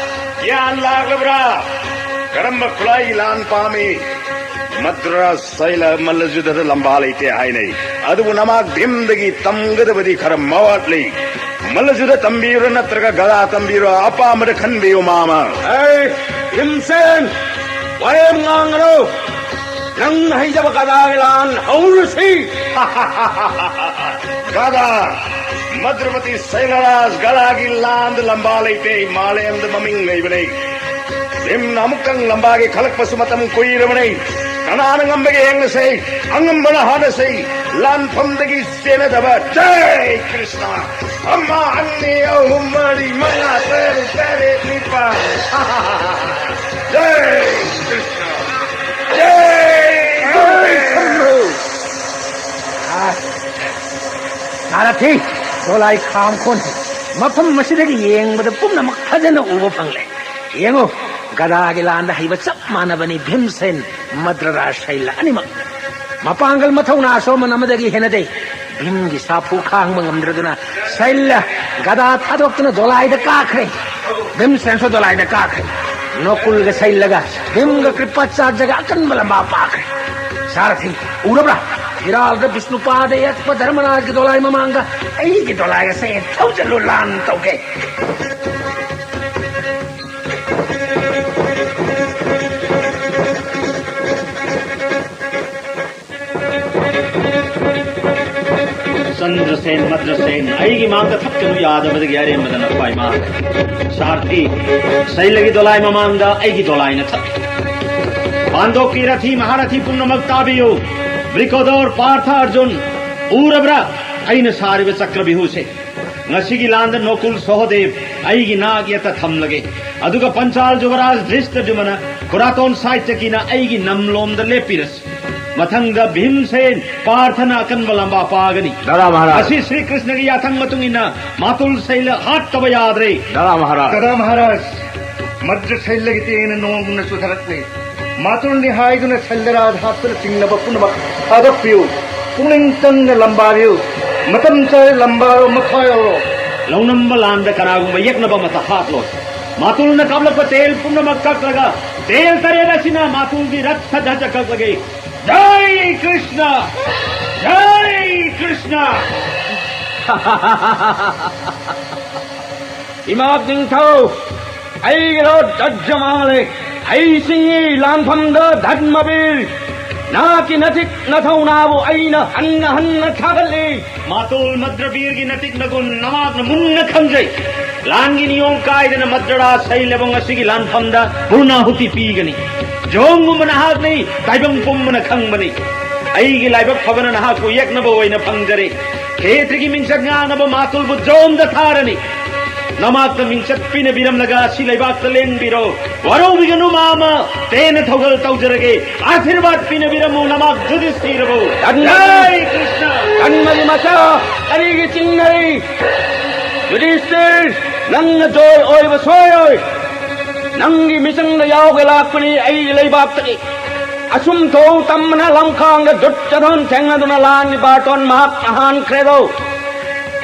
ꯒ꯭ꯌꯥꯟ ꯂꯥꯛꯂꯕ꯭ꯔꯥ? ꯀꯔꯝꯕ ꯈꯨꯠꯂꯥꯏꯒꯤ ꯂꯥꯟ ꯄꯥꯝꯃꯤ? ꯃꯗ꯭ꯔ ꯁꯩꯂ ꯃꯜꯂꯖꯨꯗꯗ ꯂꯝꯕꯥ ꯂꯩꯇꯦ ꯍꯥꯏꯅꯩ꯫ ꯑꯗꯨꯕꯨ ꯅꯃꯥꯛ ꯚꯤꯝꯗꯒꯤ ꯇꯝꯒꯗꯕꯗꯤ ꯈꯔ ꯃꯋꯥꯠꯂꯤ꯫ ꯃꯜꯂꯖꯨꯗ ꯇꯝꯕꯤꯕ꯭ꯔꯥ ꯅꯠꯇ꯭ꯔꯒ ꯒꯗꯥ ꯇꯝꯕꯤꯕ꯭ꯔꯥ? ꯑꯄꯥꯝꯕꯗ ꯈꯟꯕꯤꯌꯨ, ꯃꯥꯃ꯫ ꯑꯩ ꯚꯤꯝꯁꯦꯟ! ꯋꯥꯔꯦꯝ ꯉꯥꯡꯒꯅꯨ! ꯅꯪ ꯍꯩꯖꯕ ꯒꯗꯥꯒꯤ ꯂꯥꯟ ꯍꯧꯔꯁꯤ꯫ ꯒꯗꯥ, ꯃꯗ꯭ꯔꯄꯇꯤ ꯁꯩꯂꯔꯥꯖ ꯒꯗꯥꯒꯤ ꯂꯥꯟꯗ ꯂꯝꯕꯥ ꯂꯩꯇꯦ꯫ ꯃꯥꯂꯦꯝꯗ ꯃꯃꯤꯡ ꯂꯩꯕꯅꯦ꯫ ꯚꯤꯝꯅ ꯑꯃꯨꯛꯇꯪ ꯂꯝꯕꯥꯒꯤ ꯈꯜꯂꯛꯄꯁꯨ ꯃꯇꯝ ꯀꯨꯏꯔꯕꯅꯦ꯫ ꯀꯅꯥꯅ ꯉꯝꯕꯒꯦ ꯌꯦꯡꯅꯁꯦ꯫ ꯑꯉꯝꯕꯅ ꯍꯥꯟꯅꯁꯦ꯫ ꯂꯥꯟꯐꯝꯗꯒꯤ ꯆꯦꯟꯅꯗꯕ꯫ ꯖꯩ ꯀ꯭ꯔꯤꯁꯅ! ꯑꯃ, ꯑꯅꯤ, ꯑꯍꯨꯝ, ꯃꯔꯤ, ꯃꯉꯥ, ꯇꯔꯨꯛ, ꯇꯔꯦꯠ, ꯅꯤꯄꯥꯜ꯫ ꯖꯩ ꯀ꯭ꯔꯤꯁꯅ! ꯖꯩ ꯒꯨꯔꯨ! ꯑꯁ, ꯁꯥꯔꯊꯤ, ꯗꯣꯂꯥꯏ ꯈꯥꯝꯈꯣꯟꯁꯤ ꯃꯐꯝ ꯑꯁꯤꯗꯒꯤ ꯌꯦꯡꯕꯗ ꯄꯨꯝꯅꯃꯛ ꯐꯖꯅ ꯎꯕ ꯐꯪꯂꯦ꯫ ꯌꯦꯡꯉꯨ, ꯒꯗꯥꯒꯤ ꯂꯥꯟꯗ ꯍꯩꯕ ꯆꯞ ꯃꯥꯟꯅꯕꯅꯤ ꯚꯤꯝꯁꯦꯟ, ꯃꯗ꯭ꯔꯔꯥꯖ ꯁꯩꯂ ꯑꯅꯤꯃꯛ꯫ ꯃꯄꯥꯡꯒꯜ ꯃꯊꯧꯅꯥꯁꯨ ꯑꯃꯅ ꯑꯃꯗꯒꯤ ꯍꯦꯟꯅꯗꯦ꯫ ꯚꯤꯝꯒꯤ ꯁꯥꯐꯨ ꯈꯥꯡꯕ ꯉꯝꯗ꯭ꯔꯗꯨꯅ ꯁꯩꯂ ꯒꯗꯥ ꯊꯥꯗꯣꯛꯇꯨꯅ ꯗꯣꯂꯥꯏꯗ ꯀꯥꯈ꯭ꯔꯦ꯫ ꯚꯤꯝꯁꯦꯟꯁꯨ ꯗꯣꯂꯥꯏꯗ ꯀꯥꯈ꯭ꯔꯦ꯫ ꯅꯣꯀꯨꯜꯒ ꯁꯩꯂꯒ ꯚꯤꯝꯒ ꯀ꯭ꯔꯤꯄꯥꯆꯥꯔꯖꯒ ꯑꯀꯟꯕ ꯂꯝꯕꯥ ꯄꯥꯈ꯭ꯔꯦ꯫ ꯁꯥꯔꯊꯤ, ꯎꯔꯕ꯭ꯔꯥ? ꯐꯤꯔꯥꯜꯗ ꯕꯤꯁꯅꯨꯄꯥꯗ ꯌꯦꯛꯄ ꯙꯔꯃꯔꯥꯖꯒꯤ ꯗꯣꯂꯥꯏ ꯃꯃꯥꯡꯗ ꯑꯩꯒꯤ ꯗꯣꯂꯥꯏ ꯑꯁꯦ ꯊꯧꯖꯜꯂꯨ, ꯂꯥꯟ ꯇꯧꯒꯦ꯫ ꯆꯟꯗ꯭ꯔꯁꯦꯟ, ꯃꯗ꯭ꯔꯁꯦꯟ, ꯑꯩꯒꯤ ꯃꯥꯡꯗ ꯊꯛꯀꯅꯨ ꯌꯥꯗꯕꯗꯒꯤ ꯑꯔꯦꯝꯕꯗ ꯅꯈ꯭ꯋꯥꯏ ꯃꯥꯡꯈ꯭ꯔꯦ꯫ ꯁꯥꯔꯊꯤ, ꯁꯩꯂꯒꯤ ꯗꯣꯂꯥꯏ ꯃꯃꯥꯡꯗ ꯑꯩꯒꯤ ꯗꯣꯂꯥꯏꯅ ꯊꯛ꯫ ꯄꯥꯟꯗꯣꯞꯀꯤ ꯔꯊꯤ, ꯃꯍꯥꯔꯊꯤ ꯄꯨꯝꯅꯃꯛ ꯇꯥꯕꯤꯌꯨ꯫ ꯕ꯭ꯔꯤꯀꯣꯗꯣꯔ, ꯄꯥꯔꯊ, ꯑꯔꯖꯨꯟ, ꯎꯔꯕ꯭ꯔꯥ ꯑꯩꯅ ꯁꯥꯔꯤꯕ ꯆꯀ꯭ꯔꯕꯤꯍꯨꯁꯦ? ꯉꯁꯤꯒꯤ ꯂꯥꯟꯗ ꯅꯣꯀꯨꯜ, ꯁꯣꯍꯗꯦꯕ, ꯑꯩꯒꯤ ꯅꯥꯛ ꯌꯦꯠꯇ ꯊꯝꯂꯒꯦ꯫ ꯑꯗꯨꯒ ꯄꯟꯆꯥꯜ ꯖꯨꯕꯔꯥꯖ ꯙ꯭ꯔꯤꯁꯇꯗ꯭ꯌꯨꯃꯅ ꯈꯨꯔꯥꯇꯣꯟ ꯁꯥꯏꯠꯇꯒꯤꯅ ꯑꯩꯒꯤ ꯅꯝꯂꯣꯝꯗ ꯂꯦꯞꯄꯤꯔꯁꯤ꯫ ꯃꯊꯪꯗ ꯚꯤꯝꯁꯦꯟ, ꯄꯥꯔꯊꯅ ꯑꯀꯟꯕ ꯂꯝꯕꯥ ꯄꯥꯒꯅꯤ꯫ ꯗꯥꯗꯥ ꯃꯍꯥꯔꯥꯖ꯫ ꯃꯁꯤ ꯁ꯭ꯔꯤ ꯀ꯭ꯔꯤꯁꯅꯒꯤ ꯌꯥꯊꯪ ꯃꯇꯨꯡ ꯏꯟꯅ ꯃꯥꯇꯨꯜ ꯁꯩꯂ ꯍꯥꯠꯇꯕ ꯌꯥꯗ꯭ꯔꯦ꯫ ꯗꯥꯗꯥ ꯃꯍꯥꯔꯥꯖ꯫ ꯒꯗꯥ ꯃꯍꯥꯔꯥꯖ, ꯃꯗ꯭ꯔ ꯁꯩꯂꯒꯤ ꯇꯦꯡꯅ ꯅꯣꯡꯒꯨꯝꯅ ꯆꯨꯊꯔꯛꯂꯦ꯫ ꯃꯥꯇꯨꯜꯅꯤ ꯍꯥꯏꯗꯨꯅ ꯁꯩꯂꯔꯥꯖ ꯍꯥꯠꯇꯨꯅ ꯆꯤꯡꯅꯕ ꯄꯨꯝꯅꯃꯛ ꯊꯥꯗꯣꯛꯄꯤꯌꯨ꯫ ꯄꯨꯛꯅꯤꯡ ꯆꯪꯅ ꯂꯝꯕꯥꯕꯤꯌꯨ꯫ ꯃꯇꯝ ꯆꯥꯏ ꯂꯝꯕꯥꯔꯣ ꯃꯊ꯭ꯋꯥꯏ ꯌꯧꯔꯣ꯫ ꯂꯧꯅꯝꯕ ꯂꯥꯟꯗ ꯀꯅꯥꯒꯨꯝꯕ ꯌꯦꯛꯅꯕ ꯑꯃꯠꯇ ꯍꯥꯠꯂꯣꯏ꯫ ꯃꯥꯇꯨꯜꯅ ꯀꯥꯞꯂꯛꯄ ꯇꯦꯜ ꯄꯨꯝꯅꯃꯛ ꯀꯛꯂꯒ ꯇꯦꯜ ꯇꯔꯦꯠ ꯑꯁꯤꯅ ꯃꯥꯇꯨꯜꯒꯤ ꯔꯠ ꯁꯖ ꯀꯛꯂꯒꯦ꯫ ꯖꯥꯏ ꯀ꯭ꯔꯤꯁꯅ! ꯖꯥꯏ ꯀ꯭ꯔꯤꯁꯅ! ꯏꯃꯥ ꯅꯤꯡꯊꯧ, ꯑꯩꯒꯤꯔꯣ ꯖꯖꯃꯥꯂꯦ, ꯑꯩꯁꯤꯡꯒꯤ ꯂꯥꯟꯐꯝꯗ ꯙꯔꯃꯕꯤꯔ ꯅꯍꯥꯛꯀꯤ ꯅꯊꯤꯛ ꯅꯊꯧꯅꯥꯕꯨ ꯑꯩꯅ ꯍꯟꯅ ꯍꯟꯅ ꯊꯥꯒꯠꯂꯤ꯫ ꯃꯥꯇꯣꯜ ꯃꯗ꯭ꯔꯕꯤꯔꯒꯤ ꯅꯇꯤꯛ ꯅꯒꯨꯟ ꯅꯃꯥꯛꯅ ꯃꯨꯟꯅ ꯈꯪꯖꯩ꯫ ꯂꯥꯟꯒꯤ ꯅꯤꯌꯣꯝ ꯀꯥꯏꯗꯅ ꯃꯗ꯭ꯔꯔꯥ ꯁꯩꯂꯕꯣꯡ ꯑꯁꯤꯒꯤ ꯂꯥꯟꯐꯝꯗ ꯄꯨꯔꯅꯥꯍꯨꯇꯤ ꯄꯤꯒꯅꯤ꯫ ꯖꯣꯝꯒꯨꯝꯕ ꯅꯍꯥꯛꯅꯤ, ꯇꯥꯏꯕꯪ ꯄꯨꯝꯕꯅ ꯈꯪꯕꯅꯤ꯫ ꯑꯩꯒꯤ ꯂꯥꯏꯕꯛ ꯐꯕꯅ ꯅꯍꯥꯛꯄꯨ ꯌꯦꯛꯅꯕ ꯑꯣꯏꯅ ꯐꯪꯖꯔꯦ꯫ ꯈꯦꯇ꯭ꯔꯤꯒꯤ ꯃꯤꯡꯆꯠ ꯉꯥꯛꯅꯕ ꯃꯥꯇꯨꯜꯕꯨ ꯖꯣꯝꯗ ꯊꯥꯔꯅꯤ꯫ ꯅꯃꯥꯛꯇ ꯃꯤꯡꯆꯠ ꯄꯤꯅꯕꯤꯔꯝꯂꯒ ꯑꯁꯤ ꯂꯩꯕꯥꯛꯇ ꯂꯦꯡꯕꯤꯔꯣ꯫ ꯋꯥꯔꯧꯕꯤꯒꯅꯨ ꯃꯥꯃ, ꯇꯦꯟꯅ ꯊꯧꯒꯜ ꯇꯧꯖꯔꯒꯦ꯫ ꯑꯥꯁꯤꯔꯕꯥꯗ ꯄꯤꯅꯕꯤꯔꯝꯃꯨ ꯅꯃꯥꯛ ꯖꯨꯗꯤꯁꯇꯤꯔꯕꯨ꯫ ꯙꯔꯃ-, ꯖꯥꯏ ꯀ꯭ꯔꯤꯁꯅ꯫ ꯙꯔꯃꯒꯤ ꯃꯆꯥ ꯀꯔꯤꯒꯤ ꯆꯤꯡꯅꯔꯤ? ꯌꯨꯙꯤꯁꯇꯤꯔ, ꯅꯪꯅ ꯖꯣꯏ ꯑꯣꯏꯕ ꯁꯣꯏꯔꯣꯏ꯫ ꯅꯪꯒꯤ ꯃꯤꯆꯪꯗ ꯌꯥꯎꯒꯦ ꯂꯥꯛꯄꯅꯤ ꯑꯩꯒꯤ ꯂꯩꯕꯥꯛꯇꯒꯤ꯫ ꯑꯁꯨꯝ ꯊꯧ ꯇꯝꯕꯅ ꯂꯝꯈꯥꯡꯗ ꯗꯨꯠ ꯆꯗꯣꯟ ꯊꯦꯡꯅꯗꯨꯅ ꯂꯥꯟꯒꯤ ꯕꯥꯇꯣꯟ ꯃꯍꯥꯛꯅ ꯍꯥꯟꯈ꯭ꯔꯦꯗꯣ꯫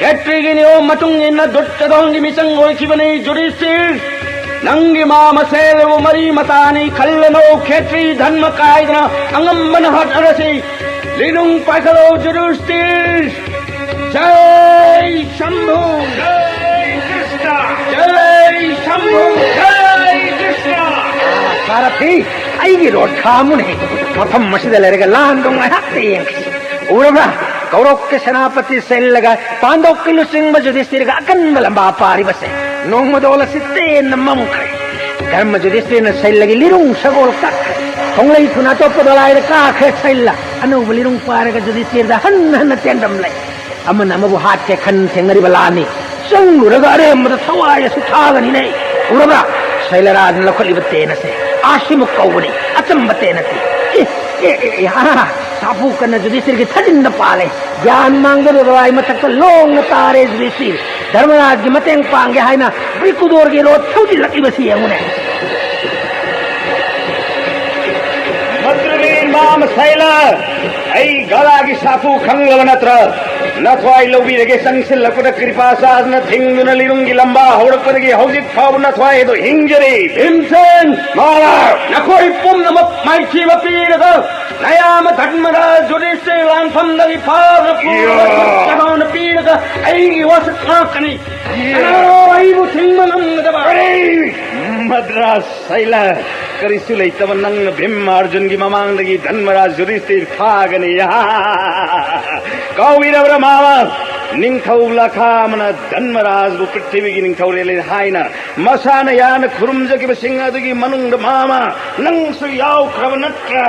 ꯈꯦꯇ꯭ꯔꯤꯒꯤ ꯅꯤꯌꯣꯝ ꯃꯇꯨꯡ ꯏꯟꯅ ꯗꯨꯠ ꯆꯗꯣꯟꯒꯤ ꯃꯤꯆꯪ ꯑꯣꯏꯈꯤꯕꯅꯤ ꯖꯨꯙꯤꯁꯇꯤꯔ꯫ ꯅꯪꯒꯤ ꯃꯥ ꯃꯁꯦꯜꯕꯨ ꯃꯔꯤ ꯃꯇꯥꯅꯤ ꯈꯜꯂꯅꯨ꯫ ꯈꯦꯇ꯭ꯔꯤ ꯙꯔꯃ ꯀꯥꯏꯗꯅ ꯑꯉꯝꯕꯅ ꯍꯣꯠꯅꯔꯁꯤ꯫ ꯂꯤꯅꯨꯡ ꯄꯥꯏꯈꯠꯂꯣ ꯖꯨꯙꯤꯁꯇꯤꯔ꯫ ꯖꯥꯏ ꯁꯝꯚꯨ꯫ ꯖꯥꯏ ꯀ꯭ꯔꯤꯁꯅ꯫ ꯖꯥꯏ ꯁꯝꯚꯨ꯫ ꯖꯥꯏ ꯀ꯭ꯔꯤꯁꯅ꯫ ꯁꯥꯔꯊꯤ, ꯑꯩꯒꯤ ꯔꯣꯠ ꯈꯥꯝꯃꯨꯅꯦ꯫ ꯃꯐꯝ ꯑꯁꯤꯗ ꯂꯩꯔꯒ ꯂꯥꯟꯗꯣ ꯉꯥꯏꯍꯥꯛꯇ ꯌꯦꯡꯈꯤ꯫ ꯎꯔꯕ꯭ꯔꯥ? ꯀꯧꯔꯧꯀꯤ ꯁꯦꯅꯥꯄꯇꯤ ꯁꯤꯜꯂꯒ ꯄꯥꯟꯗꯧꯀꯤ ꯂꯨꯆꯤꯡꯕ ꯖꯨꯙꯤꯁꯇꯤꯔꯒ ꯑꯀꯟꯕ ꯂꯝꯕꯥ ꯄꯥꯔꯤꯕꯁꯦ꯫ ꯅꯣꯡꯃꯗꯣꯜ ꯑꯁꯤ ꯇꯦꯟꯅ ꯃꯝꯈ꯭ꯔꯦ꯫ ꯙꯔꯃ ꯖꯨꯙꯤꯁꯇꯤꯔꯅ ꯁꯤꯜꯂꯒꯤ ꯂꯤꯔꯨꯡ ꯁꯒꯣꯜ ꯀꯛꯈ꯭ꯔꯦ꯫ ꯈꯣꯡꯂꯩ ꯊꯨꯅ ꯑꯇꯣꯞꯄ ꯗꯣꯂꯥꯏꯗ ꯀꯥꯈ꯭ꯔꯦ ꯁꯤꯜꯂ꯫ ꯑꯅꯧꯕ ꯂꯤꯔꯨꯡ ꯄꯥꯔꯒ ꯖꯨꯙꯤꯁꯇꯤꯔꯗ ꯍꯟꯅ ꯍꯟꯅ ꯇꯦꯟꯔꯝꯂꯦ꯫ ꯑꯃꯅ ꯑꯃꯕꯨ ꯍꯥꯠꯀꯦ ꯈꯟ ꯊꯦꯡꯅꯔꯤꯕ ꯂꯥꯟꯅꯤ꯫ ꯆꯪꯂꯨꯔꯒ ꯑꯔꯦꯝꯕꯗ ꯊꯋꯥꯏ ꯑꯁꯨꯛ ꯊꯥꯒꯅꯤꯅꯦ꯫ ꯎꯔꯕ꯭ꯔꯥ? ꯁꯩꯂꯔꯥꯖꯅ ꯂꯧꯈꯠꯂꯤꯕ ꯇꯦꯟ ꯑꯁꯦ ꯑꯥꯁꯤꯃꯨꯛ ꯀꯧꯕꯅꯤ꯫ ꯑꯆꯝꯕ ꯇꯦꯟ ꯅꯠꯇꯦ꯫ ꯑꯦ, ꯑꯦ, ꯑꯦ, ꯑꯦ, ꯑꯥ, ꯁꯥꯐꯨ ꯀꯟꯅ ꯖꯨꯙꯤꯁꯇꯤꯔꯒꯤ ꯊꯥꯖꯤꯟꯗ ꯄꯥꯜꯂꯦ꯫ ꯒ꯭ꯌꯥꯟ ꯃꯥꯡꯗꯕ ꯂꯥꯏ ꯃꯊꯛꯇ ꯂꯣꯡꯅ ꯇꯥꯔꯦ ꯖꯨꯙꯤꯁꯇꯤꯔ꯫ ꯙꯔꯃꯔꯥꯖꯒꯤ ꯃꯇꯦꯡ ꯄꯥꯡꯒꯦ ꯍꯥꯏꯅ ꯕ꯭ꯔꯤꯀꯨꯗꯣꯔꯒꯤ ꯔꯣꯠ ꯊꯧꯖꯤꯜꯂꯛꯂꯤꯕꯁꯤ ꯌꯦꯡꯉꯨꯅꯦ꯫ ꯃꯗ꯭ꯔꯕꯤ ꯏꯃꯥꯝ ꯁꯩꯂ, ꯑꯩ ꯒꯂꯥꯒꯤ ꯁꯥꯐꯨ ꯈꯪꯂꯕ ꯅꯠꯇ꯭ꯔꯥ? ꯅꯊ꯭ꯋꯥꯏ ꯂꯧꯕꯤꯔꯒꯦ, ꯆꯪꯁꯤꯜꯂꯛꯄꯗ ꯀ꯭ꯔꯤꯄꯥ ꯆꯥꯗꯅ ꯊꯤꯡꯗꯨꯅ ꯂꯤꯔꯨꯡꯒꯤ ꯂꯝꯕꯥ ꯍꯧꯔꯛꯄꯗꯒꯤ ꯍꯧꯖꯤꯛ ꯐꯥꯎꯕ ꯅꯊ꯭ꯋꯥꯏ ꯑꯗꯨ ꯍꯤꯡꯖꯔꯤ꯫ ꯚꯤꯝꯁꯦꯟ! ꯃꯍꯥꯔꯥꯖ! ꯅꯈꯣꯏ ꯄꯨꯝꯅꯃꯛ ꯃꯥꯏꯊꯤꯕ ꯄꯤꯔꯒ ꯅꯌꯥꯝꯕ ꯙꯔꯃꯔꯥꯖ ꯌꯨꯙꯤꯁꯇꯤꯔ ꯂꯥꯟꯐꯝꯗꯒꯤ ꯐꯥꯗꯨꯅ ꯄꯨꯔꯒ ꯏꯌꯥ! ꯆꯠꯀꯗꯧꯅ ꯄꯤꯔꯒ ꯑꯩꯒꯤ ꯋꯥꯁꯛ ꯉꯥꯛꯀꯅꯤ꯫ ꯏꯌꯥ! ꯀꯅꯥꯅꯣ ꯑꯩꯕꯨ ꯊꯤꯡꯕ ꯉꯝꯒꯗꯕ? ꯑꯩ! ꯃꯗ꯭ꯔꯥꯁ ꯁꯩꯂ, ꯀꯔꯤꯁꯨ ꯂꯩꯇꯕ ꯅꯪꯅ ꯚꯤꯝ ꯑꯔꯖꯨꯟꯒꯤ ꯃꯃꯥꯡꯗꯒꯤ ꯙꯟꯃꯔꯥꯖ ꯌꯨꯙꯤꯁꯊꯤꯔ ꯐꯥꯒꯅꯤ꯫ ꯀꯥꯎꯏꯔꯕ꯭ꯔꯥ ꯃꯥꯃ? ꯅꯤꯡꯊꯧ ꯂꯈꯥꯃꯅ ꯙꯟꯃꯔꯥꯖꯕꯨ ꯄ꯭ꯔꯤꯊꯤꯕꯤꯒꯤ ꯅꯤꯡꯊꯧꯔꯦꯜꯅꯤ ꯍꯥꯏꯅ ꯃꯁꯥꯅ ꯌꯥꯅ ꯈꯨꯔꯨꯝꯖꯈꯤꯕꯁꯤꯡ ꯑꯗꯨꯒꯤ ꯃꯅꯨꯡꯗ ꯃꯥꯃ ꯅꯪꯁꯨ ꯌꯥꯎꯈ꯭ꯔꯕ ꯅꯠꯇ꯭ꯔꯥ?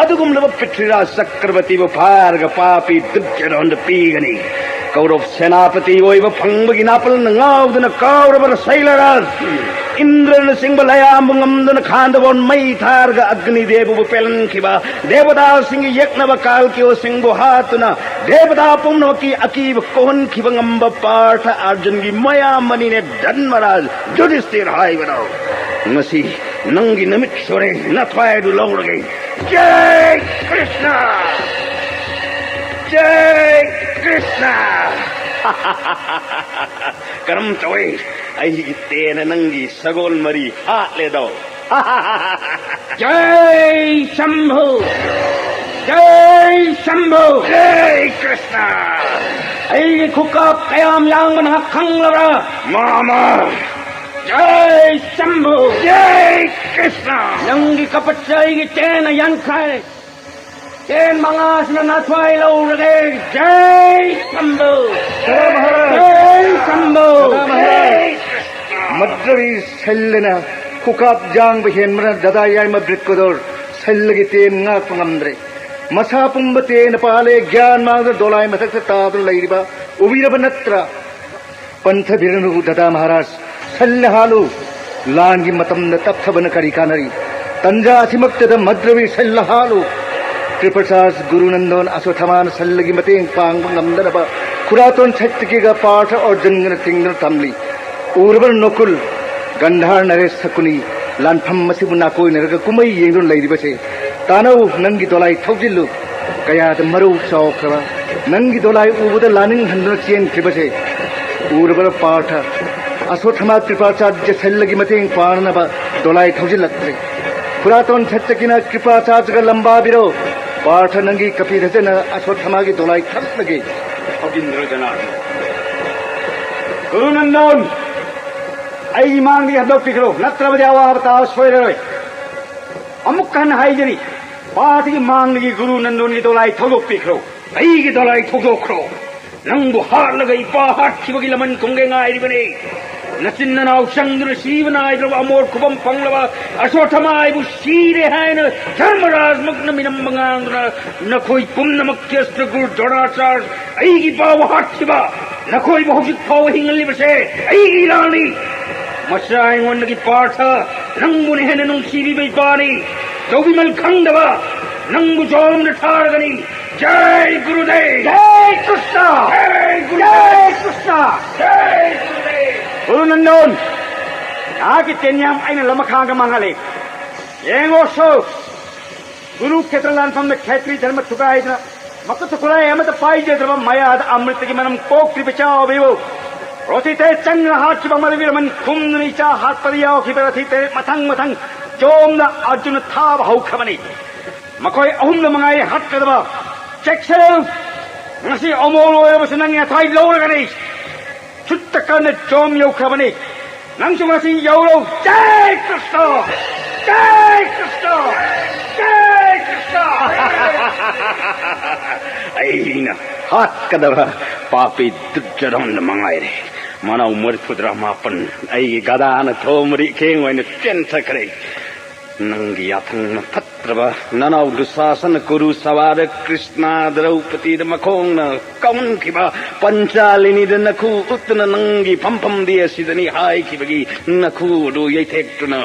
ꯑꯗꯨꯒꯨꯝꯂꯕ ꯄ꯭ꯔꯤꯊꯤꯔꯥꯖ ꯆꯀ꯭ꯔꯕꯇꯤꯕꯨ ꯐꯥꯔꯒ ꯄꯥꯄꯤ ꯗꯨꯔꯖꯣꯙꯟꯗ ꯄꯤꯒꯅꯤ꯫ ꯀꯧꯔꯕ ꯁꯦꯅꯥꯄꯇꯤ ꯑꯣꯏꯕ ꯐꯪꯕꯒꯤ ꯅꯥꯄꯜꯅ ꯉꯥꯎꯗꯨꯅ ꯀꯥꯎꯔꯕ ꯁꯩꯂꯔꯥꯖ ꯏꯟꯗ꯭ꯔꯅꯆꯤꯡꯕ ꯂꯌꯥꯝꯕꯨ ꯉꯝꯗꯨꯅ ꯈꯥꯟꯗꯕꯣꯟ ꯃꯩ ꯊꯥꯔꯒ ꯑꯒꯅꯤꯗꯦꯕꯕꯨ ꯄꯦꯜꯍꯟꯈꯤꯕ, ꯗꯦꯕꯇꯥꯁꯤꯡꯒꯤ ꯌꯦꯛꯅꯕ ꯀꯥꯜꯀꯤꯌꯣꯁꯤꯡꯕꯨ ꯍꯥꯠꯇꯨꯅ ꯗꯦꯕꯇꯥ ꯄꯨꯝꯅꯃꯛꯀꯤ ꯑꯀꯤꯕ ꯀꯣꯛꯍꯟꯈꯤꯕ ꯉꯝꯕ ꯄꯥꯔꯊ ꯑꯔꯖꯨꯟꯒꯤ ꯃꯌꯥꯝꯕꯅꯤꯅꯦ ꯙꯟꯃꯔꯥꯖ ꯌꯨꯙꯤꯁꯊꯤꯔ ꯍꯥꯏꯕꯗꯣ꯫ ꯉꯁꯤ ꯅꯪꯒꯤ ꯅꯨꯃꯤꯠ ꯁꯣꯔꯦ, ꯅꯊ꯭ꯋꯥꯏ ꯑꯗꯨ ꯂꯧꯔꯒꯦ꯫ ꯖꯩ ꯀ꯭ꯔꯤꯁꯅ! ꯖꯩ ꯀ꯭ꯔꯤꯁꯅ! ꯀꯔꯝ ꯇꯧꯏ? ꯑꯩꯒꯤ ꯇꯦꯟꯅ ꯅꯪꯒꯤ ꯁꯒꯣꯜ ꯃꯔꯤ ꯍꯥꯠꯂꯦꯗꯣ꯫ ꯖꯩ ꯁꯝꯚꯨ! ꯖꯩ ꯁꯝꯚꯨ! ꯖꯩ ꯀ꯭ꯔꯤꯁꯅ! ꯑꯩꯒꯤ ꯈꯨꯀꯥꯞ ꯀꯌꯥꯝ ꯌꯥꯡꯕ ꯅꯍꯥꯛ ꯈꯪꯂꯕ꯭ꯔꯥ? ꯃꯥꯃ! ꯖꯩ ꯁꯝꯚꯨ! ꯖꯩ ꯀ꯭ꯔꯤꯁꯅ! ꯅꯪꯒꯤ ꯀꯄꯠꯁꯦ ꯑꯩꯒꯤ ꯇꯦꯟꯅ ꯌꯥꯟꯈꯥꯏ꯫ ꯇꯦꯟ ꯃꯉꯥꯁꯤꯅ ꯅꯊ꯭ꯋꯥꯏ ꯂꯧꯔꯒꯦ꯫ ꯖꯩ ꯁꯝꯚꯨ! ꯖꯩ ꯁꯝꯚꯨ! ꯃꯗ꯭ꯔꯕꯤ ꯁꯩꯂꯅ ꯈꯨꯀꯥꯞ ꯌꯥꯡꯕ ꯍꯦꯟꯕꯅ ꯗꯗꯥ ꯌꯥꯏꯃ ꯕ꯭ꯔꯤꯠꯀꯣꯗꯣꯔ ꯁꯩꯂꯒꯤ ꯇꯦꯟ ꯉꯥꯛꯄ ꯉꯝꯗ꯭ꯔꯦ꯫ ꯃꯁꯥ ꯄꯨꯝꯕ ꯇꯦꯟꯅ ꯄꯥꯜꯂꯦ, ꯒ꯭ꯌꯥꯟ ꯃꯥꯡꯗꯨꯅ ꯗꯣꯂꯥꯏ ꯃꯊꯛꯇ ꯇꯥꯗꯨꯅ ꯂꯩꯔꯤꯕ ꯎꯕꯤꯔꯕ ꯅꯠꯇ꯭ꯔꯥ? ꯄꯟꯊꯕꯤꯔꯅꯨ ꯗꯗꯥ ꯃꯍꯥꯔꯥꯖ, ꯁꯩꯂ ꯍꯥꯠꯂꯨ꯫ ꯂꯥꯟꯒꯤ ꯃꯇꯝꯗ ꯇꯞꯊꯕꯅ ꯀꯔꯤ ꯀꯥꯟꯅꯔꯤ? ꯇꯟꯖꯥ ꯑꯁꯤꯃꯛꯇꯗ ꯃꯗ꯭ꯔꯕꯤ ꯁꯩꯂ ꯍꯥꯠꯂꯨ꯫ ꯀ꯭ꯔꯤꯄꯥꯆꯥꯔꯖ ꯒꯨꯔꯨꯅꯟꯗꯣꯟ ꯑꯁꯣꯊꯃꯥꯅ ꯁꯩꯂꯒꯤ ꯃꯇꯦꯡ ꯄꯥꯡꯕ ꯉꯝꯗꯅꯕ ꯈꯨꯔꯥꯇꯣꯟ ꯁꯥꯇ꯭ꯌꯀꯤꯒ ꯄꯥꯔꯊ ꯑꯔꯖꯨꯟꯒꯅ ꯊꯤꯡꯗꯨꯅ ꯊꯝꯂꯤ꯫ ꯎꯔꯕ ꯅꯀꯨꯜ, ꯒꯟꯙꯥꯔ ꯅꯔꯦꯁ ꯁꯀꯨꯅꯤ ꯂꯥꯟꯐꯝ ꯑꯁꯤꯕꯨ ꯅꯥꯀꯣꯏꯅꯔꯒ ꯀꯨꯝꯍꯩ ꯌꯦꯡꯗꯨꯅ ꯂꯩꯔꯤꯕꯁꯦ꯫ ꯇꯥꯅꯧ, ꯅꯪꯒꯤ ꯗꯣꯂꯥꯏ ꯊꯧꯖꯤꯜꯂꯨ꯫ ꯀꯌꯥꯗ ꯃꯔꯧ ꯆꯥꯎꯈ꯭ꯔꯕ ꯅꯪꯒꯤ ꯗꯣꯂꯥꯏ ꯎꯕꯗ ꯂꯥꯅꯤꯡꯍꯟꯗꯨꯅ ꯆꯦꯟꯈ꯭ꯔꯤꯕꯁꯦ꯫ ꯎꯔꯕ ꯄꯥꯔꯊ, ꯑꯁꯣꯊꯃꯥ ꯀ꯭ꯔꯤꯄꯥꯆꯥꯔꯖ ꯁꯩꯂꯒꯤ ꯃꯇꯦꯡ ꯄꯥꯡꯅꯅꯕ ꯗꯣꯂꯥꯏ ꯊꯧꯖꯤꯜꯂꯛꯇ꯭ꯔꯦ꯫ ꯈꯨꯔꯥꯇꯣꯟ ꯁꯥꯇ꯭ꯌꯀꯤꯅ ꯀ꯭ꯔꯤꯄꯥꯆꯥꯔꯖꯒ ꯂꯝꯕꯥꯕꯤꯔꯣ꯫ ꯄꯥꯔꯊ, ꯅꯪꯒꯤ ꯀꯄꯤꯙꯖꯅ ꯑꯁꯣꯊꯃꯥꯒꯤ ꯗꯣꯂꯥꯏ ꯊꯠꯂꯒꯦ꯫ ꯐꯒꯤꯟꯗ꯭ꯔ ꯖꯅꯥꯔꯗꯅ! ꯒꯨꯔꯨꯅꯟꯗꯣꯟ! ꯑꯩꯒꯤ ꯃꯥꯡꯗꯒꯤ ꯍꯟꯗꯣꯛꯄꯤꯈ꯭ꯔꯣ, ꯅꯠꯇ꯭ꯔꯕꯗꯤ ꯑꯋꯥꯕ ꯇꯥꯕ ꯁꯣꯏꯔꯔꯣꯏ꯫ ꯑꯃꯨꯛ ꯍꯟꯅ ꯍꯥꯏꯖꯔꯤ, ꯄꯥꯊꯒꯤ ꯃꯥꯡꯗꯒꯤ ꯒꯨꯔꯨ ꯅꯟꯗꯣꯟꯒꯤ ꯗꯣꯂꯥꯏ ꯊꯧꯗꯣꯛꯄꯤꯈ꯭ꯔꯣ꯫ ꯑꯩꯒꯤ ꯗꯣꯂꯥꯏ ꯊꯧꯗꯣꯛꯈ꯭ꯔꯣ꯫ ꯅꯪꯕꯨ ꯍꯥꯠꯂꯒ ꯏꯄꯥ ꯍꯥꯠꯈꯤꯕꯒꯤ ꯂꯃꯟ ꯈꯨꯝꯒꯦ ꯉꯥꯏꯔꯤꯕꯅꯤ꯫ ꯅꯆꯤꯟ ꯅꯅꯥꯎ ꯆꯪꯗꯨꯅ ꯁꯤꯕ ꯅꯥꯏꯗ꯭ꯔꯕ ꯑꯃꯣꯔ ꯈꯨꯕꯝ ꯐꯪꯂꯕ ꯑꯁꯣꯊꯃꯥꯏꯕꯨ ꯁꯤꯔꯦ ꯍꯥꯏꯅ ꯙꯔꯃꯔꯥꯖꯃꯛꯅ ꯃꯤꯅꯝꯕ ꯉꯥꯡꯗꯨꯅ ꯅꯈꯣꯏ ꯄꯨꯝꯅꯃꯛꯀꯤ ꯑꯁꯇ꯭ꯔ ꯒꯨꯔꯨ ꯗ꯭ꯔꯣꯅꯥꯆꯥꯔ ꯑꯩꯒꯤ ꯏꯄꯥꯕꯨ ꯍꯥꯠꯈꯤꯕ, ꯅꯈꯣꯏꯕꯨ ꯍꯧꯖꯤꯛ ꯐꯥꯎꯕ ꯍꯤꯡꯍꯜꯂꯤꯕꯁꯦ ꯑꯩꯒꯤ ꯏꯔꯥꯜꯅꯤ꯫ ꯃꯁꯥ ꯑꯩꯉꯣꯟꯗꯒꯤ ꯄꯥꯔꯊ, ꯅꯪꯕꯨꯅ ꯍꯦꯟꯅ ꯅꯨꯡꯁꯤꯕꯤꯕ ꯏꯄꯥꯅꯤ꯫ ꯇꯧꯕꯤꯃꯜ ꯈꯪꯗꯕ ꯅꯪꯕꯨ ꯖꯣꯝꯗ ꯊꯥꯔꯒꯅꯤ꯫ ꯖꯥꯏ ꯒꯨꯔꯨꯗꯦꯕ! ꯖꯥꯏ ꯀ꯭ꯔꯤꯁꯅ! ꯖꯥꯏ ꯒꯨꯔꯨꯗꯦꯕ! ꯖꯥꯏ ꯀ꯭ꯔꯤꯁꯅ! ꯖꯥꯏ ꯒꯨꯔꯨꯗꯦꯕ! ꯒꯨꯔꯨ ꯅꯟꯗꯣꯟ, ꯅꯍꯥꯛꯀꯤ ꯇꯦꯟꯌꯥꯝ ꯑꯩꯅ ꯂꯃꯈꯥꯡꯗ ꯃꯥꯡꯍꯜꯂꯤ꯫ ꯌꯦꯡꯉꯣꯁꯨ, ꯒꯨꯔꯨ ꯈꯦꯇ꯭ꯔ ꯂꯥꯟꯐꯝꯗ ꯈꯦꯇ꯭ꯔꯤ ꯙꯔꯃ ꯊꯨꯒꯥꯏꯗꯨꯅ ꯃꯈꯨꯠꯇ ꯈꯨꯠꯂꯥꯏ ꯑꯃꯠꯇ ꯄꯥꯏꯖꯗ꯭ꯔꯕ ꯃꯌꯥꯗ ꯑꯃ꯭ꯔꯤꯇꯒꯤ ꯃꯅꯝ ꯄꯣꯛꯇ꯭ꯔꯤꯕ ꯏꯆꯥ ꯑꯣꯏꯕꯤꯕꯨ ꯔꯣꯇꯤꯇꯦ ꯆꯪꯅ ꯍꯥꯠꯈꯤꯕ ꯃꯗꯨꯒꯤ ꯂꯃꯟ ꯈꯨꯝꯗꯨꯅ ꯏꯆꯥ ꯍꯥꯠꯄꯗ ꯌꯥꯎꯈꯤꯕ ꯔꯊꯤ ꯇꯔꯦꯠ ꯃꯊꯪ ꯃꯊꯪ ꯖꯣꯝꯗ ꯑꯔꯖꯨꯅ ꯊꯥꯕ ꯍꯧꯈ꯭ꯔꯕꯅꯤ꯫ ꯃꯈꯣꯏ ꯑꯍꯨꯝꯗ ꯃꯉꯥꯏ ꯍꯥꯠꯀꯗꯕ꯫ ꯆꯦꯛꯁꯤꯜ! ꯉꯁꯤ ꯑꯃꯣꯜ ꯑꯣꯏꯔꯕꯁꯨ ꯅꯪꯒꯤ ꯅꯊꯥꯏ ꯂꯧꯔꯒꯅꯤ꯫ ꯁꯨꯠꯇ ꯀꯟꯅ ꯖꯣꯝ ꯌꯧꯈ꯭ꯔꯕꯅꯤ꯫ ꯅꯪꯁꯨ ꯉꯁꯤ ꯌꯧꯔꯣ꯫ ꯖꯥꯏ ꯀ꯭ꯔꯤꯁꯅ! ꯖꯥꯏ ꯀ꯭ꯔꯤꯁꯅ! ꯖꯥꯏ ꯀ꯭ꯔꯤꯁꯅ! ꯑꯩꯅ ꯍꯥꯠꯀꯗꯕ ꯄꯥꯄꯤ ꯗꯨꯔꯖꯣꯙꯟꯗ ꯃꯉꯥꯏꯔꯦ꯫ ꯃꯅꯥꯎ ꯃꯔꯤꯐꯨꯇꯔꯥ ꯃꯥꯄꯟ ꯑꯩꯒꯤ ꯒꯗꯥꯅ ꯊꯣꯝꯃꯔꯤ ꯈꯦꯡ ꯑꯣꯏꯅ ꯆꯦꯟꯊꯈ꯭ꯔꯦ꯫ ꯅꯪꯒꯤ ꯌꯥꯊꯪꯅ ꯐꯠꯇ꯭ꯔꯕ ꯅꯅꯥꯎ ꯗꯨꯁꯥꯁꯅ ꯀꯨꯔꯨ ꯁꯚꯥꯗ ꯀ꯭ꯔꯤꯁꯅ ꯗ꯭ꯔꯧꯄꯗꯤꯗ ꯃꯈꯣꯡꯅ ꯀꯥꯎꯍꯟꯈꯤꯕ ꯄꯟꯆꯥꯂꯤꯅꯤꯗ ꯅꯈꯨ ꯎꯠꯇꯨꯅ ꯅꯪꯒꯤ ꯐꯝꯐꯝꯗꯤ ꯑꯁꯤꯗꯅꯤ ꯍꯥꯏꯈꯤꯕꯒꯤ ꯅꯈꯨ ꯑꯗꯨ ꯌꯩꯊꯦꯛꯇꯨꯅ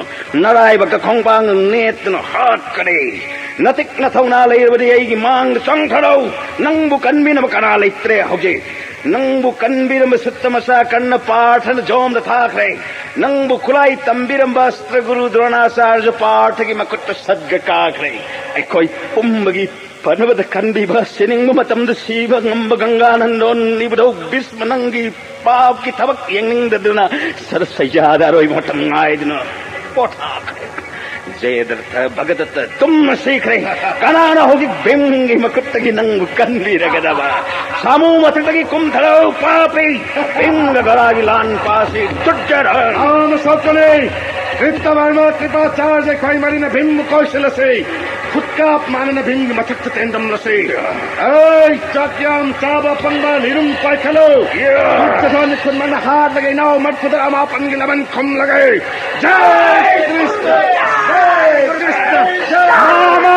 ꯅꯔꯥꯏꯕꯛꯇ ꯈꯣꯡꯄꯥꯡ ꯅꯦꯠꯇꯨꯅ ꯍꯥꯠꯀꯅꯤ꯫ ꯅꯇꯤꯛ ꯅꯊꯧꯅꯥ ꯂꯩꯔꯕꯗꯤ ꯑꯩꯒꯤ ꯃꯥꯡꯗ ꯆꯪꯊꯔꯛꯎ꯫ ꯅꯪꯕꯨ ꯀꯟꯕꯤꯅꯕ ꯀꯅꯥ ꯂꯩꯇ꯭ꯔꯦ ꯍꯧꯖꯤꯛ꯫ ꯅꯪꯕꯨ ꯀꯟꯕꯤꯔꯝꯕ ꯁꯨꯠꯇ ꯃꯆꯥ ꯀꯟꯅ ꯄꯥꯔꯊꯅ ꯖꯣꯝꯗ ꯊꯥꯈ꯭ꯔꯦ꯫ ꯅꯪꯕꯨ ꯈꯨꯠꯂꯥꯏ ꯇꯝꯕꯤꯔꯝꯕ ꯑꯁꯇ꯭ꯔ ꯒꯨꯔꯨ ꯗ꯭ꯔꯣꯅꯥꯆꯥꯔꯁꯨ ꯄꯥꯔꯊꯒꯤ ꯃꯈꯨꯠꯇ ꯁꯠꯒ ꯀꯥꯈ꯭ꯔꯦ꯫ ꯑꯩꯈꯣꯏ ꯄꯨꯝꯕꯒꯤ ꯐꯅꯕꯗ ꯀꯟꯕꯤꯕ, ꯁꯤꯅꯤꯡꯕ ꯃꯇꯝꯗ ꯁꯤꯕ ꯉꯝꯕ ꯒꯪꯒꯥꯅꯟꯗꯣꯟ ꯏꯕꯨꯙꯧ ꯚꯤꯁꯃ ꯅꯪꯒꯤ ꯄꯥꯞꯀꯤ ꯊꯕꯛ ꯌꯦꯡꯅꯤꯡꯗꯗꯨꯅ ꯁꯔꯁꯩꯖꯥꯗ ꯑꯔꯣꯏꯕ ꯃꯇꯝ ꯉꯥꯏꯗꯨꯅ ꯄꯣꯊꯥꯈ꯭ꯔꯦ꯫ ꯖꯌꯗ꯭ꯔꯊ, ꯚꯒꯗꯠꯇ ꯇꯨꯝꯅ ꯁꯤꯈ꯭ꯔꯦ꯫ ꯀꯅꯥꯅ ꯍꯧꯖꯤꯛ ꯚꯤꯝꯒꯤ ꯃꯈꯨꯠꯇꯒꯤ ꯅꯪꯕꯨ ꯀꯟꯕꯤꯔꯒꯗꯕ? ꯁꯥꯃꯨ ꯃꯊꯛꯇꯒꯤ ꯀꯨꯝꯊꯔꯛꯎ, ꯄꯥꯄꯤ! ꯚꯤꯝꯒ ꯒꯗꯥꯒꯤ ꯂꯥꯟ ꯄꯥꯁꯤ ꯇꯨꯠꯆꯔ꯫ ꯁꯥꯎꯅ ꯁꯣꯛꯀꯅꯤ꯫ ꯀ꯭ꯔꯤꯞꯇ ꯕꯔꯃ ꯀ꯭ꯔꯤꯄꯥꯆꯥꯔꯖ, ꯑꯩꯈꯣꯏ ꯃꯔꯤꯅ ꯚꯤꯝꯕꯨ ꯀꯣꯏꯁꯤꯜꯂꯁꯤ꯫ ꯈꯨꯠꯀꯥꯞ ꯃꯥꯟꯅꯅ ꯚꯤꯝꯒꯤ ꯃꯊꯛꯇ ꯇꯦꯟꯗꯝꯂꯁꯤ꯫ ꯑꯩ ꯆꯥꯛ ꯌꯥꯝ ꯆꯥꯕ ꯄꯪꯕ ꯂꯤꯔꯨꯝ ꯄꯥꯏꯈꯠꯂꯨ꯫ ꯌꯥ! ꯈꯨꯠꯇ ꯊꯥꯅꯤ ꯈꯨꯠ ꯃꯥꯟꯅ ꯍꯥꯠꯂꯒ ꯏꯅꯥꯎ ꯃꯔꯐꯨꯗ ꯑꯃꯥꯄꯟꯒꯤ ꯂꯃꯟ ꯈꯨꯝꯂꯒꯦ꯫ ꯖꯥꯏ ꯀ꯭ꯔꯤꯁꯅ! ꯖꯥꯏ ꯀ꯭ꯔꯤꯁꯅ! ꯃꯥꯃ!